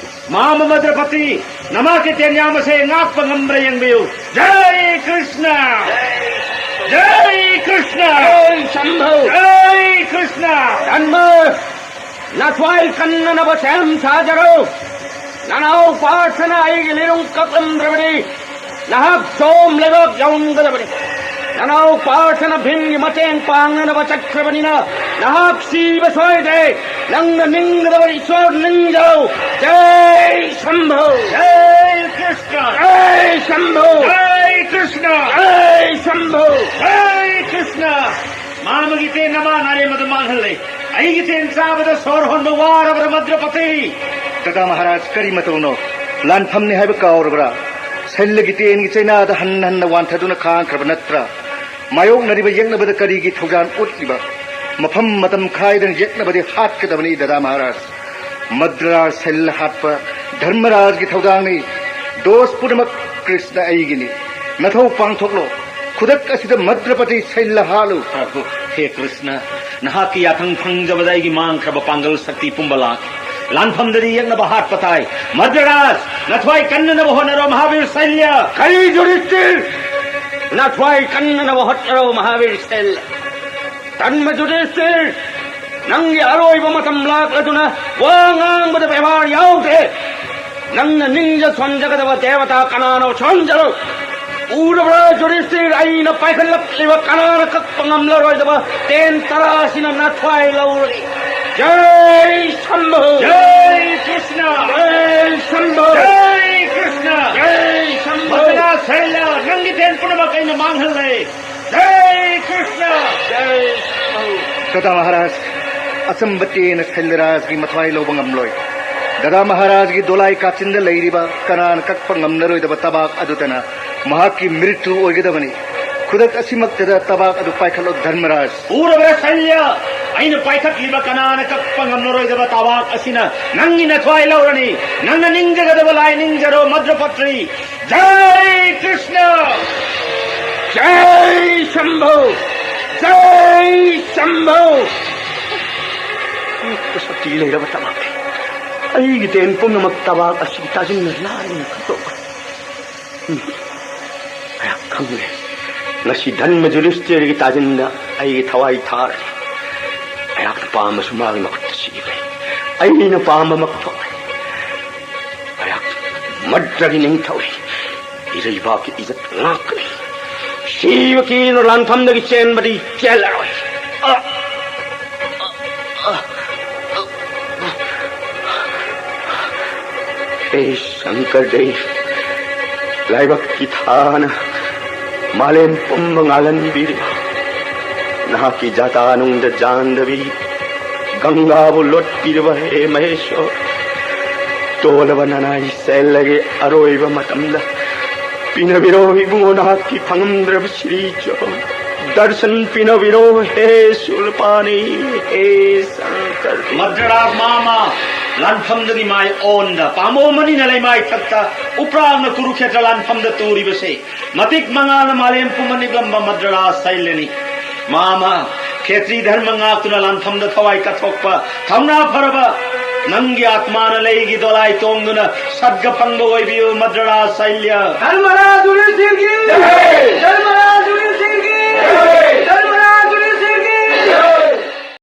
ꯃꯥꯃ ꯃꯗ꯭ꯔꯄꯇꯤ, ꯅꯃꯥꯀꯤ ꯇꯦꯟꯌꯥꯝ ꯑꯁꯦ ꯉꯥꯛꯄ ꯉꯝꯕ꯭ꯔꯥ ꯌꯦꯡꯕꯤꯌꯨ꯫ ꯖꯥꯏ ꯀ꯭ꯔꯤꯁꯅ! ꯖꯥꯏ ꯀ꯭ꯔꯤꯁꯅ! ꯖꯥꯏ ꯁꯝꯚꯨ! ꯖꯥꯏ ꯀ꯭ꯔꯤꯁꯅ! ꯙꯔꯃ! ꯅꯊ꯭ꯋꯥꯏ ꯀꯟꯅꯅꯕ ꯁꯦꯝ ꯁꯥꯖꯔꯣ꯫ ꯅꯅꯥꯎ ꯄꯥꯔꯊꯅ ꯑꯩꯒꯤ ꯂꯤꯔꯨꯡ ꯀꯛꯂꯝꯗ꯭ꯔꯕꯗꯤ ꯅꯍꯥꯛ ꯖꯣꯝ ꯂꯩꯕꯥꯛ ꯌꯧꯔꯝꯒꯗꯕꯅꯤ꯫ ꯅꯅꯥꯎ ꯄꯥꯔꯊꯅ ꯚꯤꯝꯒꯤ ꯃꯇꯦꯡ ꯄꯥꯡꯅꯅꯕ ꯆꯠꯈ꯭ꯔꯕꯅꯤꯅ ꯅꯍꯥꯛ ꯁꯤꯕ ꯁꯣꯏꯗ꯭ꯔꯦ꯫ ꯅꯪꯅ ꯅꯤꯡꯒꯗꯕ ꯏꯁꯣꯔ ꯅꯤꯡꯖꯧ꯫ ꯖꯥꯏ ꯁꯝꯚꯨ! ꯖꯥꯏ ꯀ꯭ꯔꯤꯁꯅ! ꯖꯥꯏ ꯁꯝꯚꯨ! ꯖꯥꯏ ꯀ꯭ꯔꯤꯁꯅ! ꯖꯥꯏ ꯁꯝꯚꯨ! ꯖꯥꯏ ꯀ꯭ꯔꯤꯁꯅ! ꯃꯥꯃꯒꯤ ꯇꯦꯟ ꯅꯃꯥ ꯅꯥꯔꯦꯝꯕꯗ ꯃꯥꯡꯍꯜꯂꯦ꯫ ꯑꯩꯒꯤ ꯇꯦꯟ ꯆꯥꯕꯗ ꯁꯣꯔ ꯍꯣꯟꯕ ꯋꯥꯔꯕ꯭ꯔꯥ ꯃꯗ꯭ꯔꯄꯇꯤ? ꯗꯗꯥ ꯃꯍꯥꯔꯥꯖ, ꯀꯔꯤ ꯃꯇꯧꯅꯣ? ꯂꯥꯟꯐꯝꯅꯤ ꯍꯥꯏꯕ ꯀꯥꯎꯔꯕ꯭ꯔꯥ? ꯁꯩꯂꯒꯤ ꯇꯦꯟꯒꯤ ꯆꯩꯅꯥꯗ ꯍꯟꯅ ꯍꯟꯅ ꯋꯥꯟꯊꯗꯨꯅ ꯈꯥꯡꯈ꯭ꯔꯕ ꯅꯠꯇ꯭ꯔꯥ? ꯃꯥꯌꯣꯛꯅꯔꯤꯕ ꯌꯦꯛꯅꯕꯗ ꯀꯔꯤꯒꯤ ꯊꯧꯖꯥꯟ ꯎꯠꯂꯤꯕ? ꯃꯐꯝ ꯃꯇꯝ ꯈꯥꯏꯗꯅ ꯌꯦꯛꯅꯕꯗꯤ ꯍꯥꯠꯀꯗꯕꯅꯤ ꯗꯗꯥ ꯃꯍꯥꯔꯥꯖ꯫ ꯃꯗ꯭ꯔꯥꯁ ꯁꯩꯂ ꯍꯥꯠꯄ ꯙꯔꯃꯔꯥꯖꯒꯤ ꯊꯧꯗꯥꯡꯅꯤ꯫ ꯗꯣꯁ ꯄꯨꯝꯅꯃꯛ ꯀ꯭ꯔꯤꯁꯅ ꯑꯩꯒꯤꯅꯤ꯫ ꯅꯊꯧ ꯄꯥꯡꯊꯣꯛꯂꯣ꯫ ꯈꯨꯗꯛ ꯑꯁꯤꯗ ꯃꯗ꯭ꯔꯄꯇꯤ ꯁꯩꯂ ꯍꯥꯠꯂꯨ꯫ ꯍꯦ ꯀ꯭ꯔꯤꯁꯅ, ꯅꯍꯥꯛꯀꯤ ꯌꯥꯊꯪ ꯐꯪꯖꯕꯗ ꯑꯩꯒꯤ ꯃꯥꯡꯈ꯭ꯔꯕ ꯄꯥꯡꯒꯜ ꯁꯛꯇꯤ ꯄꯨꯝꯕ ꯂꯥꯛꯈꯤ꯫ ꯂꯥꯟꯐꯝꯗꯗꯤ ꯌꯦꯛꯅꯕ ꯍꯥꯠꯄ ꯇꯥꯏ꯫ ꯃꯗ꯭ꯔꯥꯁ, ꯅꯊ꯭ꯋꯥꯏ ꯀꯟꯅꯅꯕ ꯍꯣꯠꯅꯔꯣ, ꯃꯍꯥꯕꯤꯔ ꯁꯩꯂ꯭ꯌ꯫ ꯀꯔꯤ ꯌꯨꯙꯤꯁꯇꯤꯔ? ꯅꯊ꯭ꯋꯥꯏ ꯀꯟꯅꯅꯕ ꯍꯣꯠꯅꯔꯣ, ꯃꯍꯥꯕꯤꯔ ꯁꯦꯜ꯫ ꯙꯔꯃ ꯌꯨꯙꯤꯁꯇꯤꯔ, ꯅꯪꯒꯤ ꯑꯔꯣꯏꯕ ꯃꯇꯝ ꯂꯥꯛꯂꯗꯨꯅ ꯋꯥ ꯉꯥꯡꯕꯗ ꯕꯦꯕꯥꯔ ꯌꯥꯎꯗ꯭ꯔꯦ꯫ ꯅꯪꯅ ꯅꯤꯡꯖ ꯁꯣꯟꯖꯒꯗꯕ ꯗꯦꯕꯇꯥ ꯀꯅꯥꯅꯣ? ꯁꯣꯟꯖꯔꯣ꯫ ꯎꯔꯕ꯭ꯔꯥ ꯌꯨꯙꯤꯁꯇꯤꯔ, ꯑꯩꯅ ꯄꯥꯏꯈꯠꯂꯛꯂꯤꯕ ꯀꯅꯥꯅ ꯀꯛꯄ ꯉꯝꯂꯔꯣꯏꯗꯕ ꯇꯦꯟ ꯇꯔꯥ ꯑꯁꯤꯅ ꯅꯊ꯭ꯋꯥꯏ ꯂꯧꯔꯅꯤ꯫ ꯖꯩ ꯁꯝꯚꯨ! ꯖꯩ ꯀ꯭ꯔꯤꯁꯅ! ꯖꯩ ꯁꯝꯚꯨ! ꯖꯩ ꯀ꯭ꯔꯤꯁꯅ! ꯖꯩ ꯁꯝꯚꯨ! ꯃꯗ꯭ꯔꯥꯁ ꯁꯩꯂ, ꯅꯪꯒꯤ ꯇꯦꯟ ꯄꯨꯝꯅꯃꯛ ꯑꯩꯅ ꯃꯥꯡꯍꯜꯂꯦ꯫ ꯖꯩ ꯀ꯭ꯔꯤꯁꯅ! ꯖꯩ ꯁꯝꯚꯨ! ꯗꯥꯗꯥ ꯃꯍꯥꯔꯥꯖ, ꯑꯆꯝꯕ ꯇꯦꯟꯅ ꯁꯩꯂꯔꯥꯖꯒꯤ ꯃꯊ꯭ꯋꯥꯏ ꯂꯧꯕ ꯉꯝꯂꯣꯏ꯫ ꯗꯥꯗꯥ ꯃꯍꯥꯔꯥꯖꯒꯤ ꯗꯣꯂꯥꯏ ꯀꯥꯆꯤꯟꯗ ꯂꯩꯔꯤꯕ ꯀꯅꯥꯅ ꯀꯛꯄ ꯉꯝꯂꯔꯣꯏꯗꯕ ꯇꯕꯥꯛ ꯑꯗꯨꯗꯅ ꯃꯍꯥꯛꯀꯤ ꯃ꯭ꯔꯤꯇꯨ ꯑꯣꯏꯒꯗꯕꯅꯤ꯫ ꯈꯨꯗꯛ ꯑꯁꯤꯃꯛꯇꯗ ꯇꯕꯥꯛ ꯑꯗꯨ ꯄꯥꯏꯈꯠꯂꯣ, ꯙꯔꯃꯔꯥꯖ꯫ ꯎꯔꯕ꯭ꯔꯥ ꯁꯩꯂ꯭ꯌ? ꯑꯩꯅ ꯄꯥꯏꯈꯠꯂꯤꯕ ꯀꯅꯥꯅ ꯀꯛꯄ ꯉꯝꯂꯔꯣꯏꯗꯕ ꯇꯕꯥꯛ ꯑꯁꯤꯅ ꯅꯪꯒꯤ ꯅꯊ꯭ꯋꯥꯏ ꯂꯧꯔꯅꯤ꯫ ꯅꯪꯅ ꯅꯤꯡꯖꯒꯗꯕ ꯂꯥꯏ ꯅꯤꯡꯖꯔꯣ, ꯃꯗ꯭ꯔꯄꯇ꯭ꯔꯤ꯫ ꯖꯩ ꯀ꯭ꯔꯤꯁꯅ! ꯖꯩ ꯁꯝꯚꯨ! ꯖꯩ ꯁꯝꯚꯨ! ꯄꯤꯛꯄ ꯁꯛꯇꯤ ꯂꯩꯔꯕ ꯇꯕꯥꯛ꯫ ꯑꯩꯒꯤ ꯇꯦꯟ ꯄꯨꯝꯅꯃꯛ ꯇꯕꯥꯛ ꯑꯁꯤꯒꯤ ꯇꯥꯁꯤꯟꯅ ꯂꯥꯏꯅ ꯈꯟꯗꯣꯛꯈ꯭ꯔꯦ꯫ ꯎꯝ꯫ ꯑꯩꯍꯥꯛ ꯈꯪꯂꯦ꯫ ꯉꯁꯤ ꯙꯔꯃ ꯌꯨꯙꯤꯁꯇꯤꯔꯒꯤ ꯇꯥꯁꯤꯟꯗ ꯑꯩꯒꯤ ꯊꯋꯥꯏ ꯊꯥꯔꯅꯤ꯫ ꯑꯩꯍꯥꯛꯅ ꯄꯥꯝꯕꯁꯨ ꯃꯥꯒꯤ ꯃꯈꯨꯠꯇ ꯁꯤꯈ꯭ꯔꯦ꯫ ꯑꯩꯅ ꯄꯥꯝꯕꯃꯛ ꯊꯣꯛꯂꯦ꯫ ꯑꯩꯍꯥꯛ ꯃꯗ꯭ꯔꯒꯤ ꯅꯤꯡꯊꯧꯅꯤ꯫ ꯏꯔꯩꯕꯥꯛꯀꯤ ꯏꯖꯠ ꯉꯥꯛꯀꯅꯤ꯫ ꯁꯤꯕ ꯀꯤꯅ ꯂꯥꯟꯐꯝꯗꯒꯤ ꯆꯦꯟꯕꯗꯤ ꯆꯦꯜꯂꯔꯣꯏ꯫ ꯑ, ꯑ, ꯑ, ꯑ, ꯍꯦ ꯁꯪꯀꯔ ꯗꯦꯕ, ꯂꯥꯏꯕꯛꯀꯤ ꯊꯥꯅ ꯃꯥꯂꯦꯝ ꯄꯨꯝꯕ ꯉꯥꯜꯍꯟꯕꯤꯔꯤꯕ, ꯅꯍꯥꯛꯀꯤ ꯖꯥꯇꯥꯅꯨꯡꯗ ꯖꯥꯟꯗꯕꯤ ꯒꯪꯒꯥꯕꯨ ꯂꯣꯠꯄꯤꯔꯤꯕ ꯍꯦ ꯃꯍꯦꯁꯣꯔ, ꯇꯣꯜꯂꯕ ꯅꯅꯥꯏ ꯁꯦꯜꯂꯒꯤ ꯑꯔꯣꯏꯕ ꯃꯇꯝꯗ ꯄꯤꯅꯕꯤꯔꯣ ꯏꯕꯨꯡꯉꯣ, ꯅꯍꯥꯛꯀꯤ ꯐꯪꯉꯝꯗ꯭ꯔꯕ ꯁꯤꯔꯤ ꯆꯣ꯫ ꯗꯔꯁꯟ ꯄꯤꯅꯕꯤꯔꯣ ꯍꯦ ꯁꯨꯔꯄꯥꯅꯤ, ꯍꯦ ꯁꯪꯀꯔ꯫ ꯃꯗ꯭ꯔꯥꯁ ꯃꯥꯃ, ꯂꯥꯟꯐꯝꯗꯒꯤ ꯃꯥꯏ ꯑꯣꯟꯗ ꯄꯥꯝꯕꯣꯝ ꯑꯅꯤꯅ ꯂꯩꯃꯥꯏ ꯊꯛꯇ ꯎꯄ꯭ꯔꯥꯡꯅ ꯀꯨꯔꯨꯈꯦꯇ꯭ꯔ ꯂꯥꯟꯐꯝꯗ ꯇꯨꯔꯤꯕꯁꯦ ꯃꯇꯤꯛ ꯃꯉꯥꯅ ꯃꯥꯂꯦꯝ ꯄꯨꯝꯕ ꯅꯤꯛꯂꯝꯕ ꯃꯗ꯭ꯔꯥꯁ ꯁꯩꯂ꯭ꯌꯅꯤ꯫ ꯃꯥꯃ, ꯈꯦꯇ꯭ꯔꯤ ꯙꯔꯃ ꯉꯥꯛꯇꯨꯅ ꯂꯥꯟꯐꯝꯗ ꯊꯋꯥꯏ ꯀꯠꯊꯣꯛꯄ ꯊꯧꯅꯥ ꯐꯔꯕ ꯅꯪꯒꯤ ꯑꯥꯠꯃꯥꯅ ꯂꯩꯒꯤ ꯗꯣꯂꯥꯏ ꯇꯣꯡꯗꯨꯅ ꯁꯠꯒ ꯐꯪꯕ ꯑꯣꯏꯕꯤꯌꯨ, ꯃꯗ꯭ꯔꯔꯥꯖ ꯁꯩꯂ꯭ꯌ꯫ ꯙꯔꯃꯔꯥꯖ ꯎꯔꯤꯁꯤꯡꯒꯤ ꯙꯔꯃꯔꯥꯖ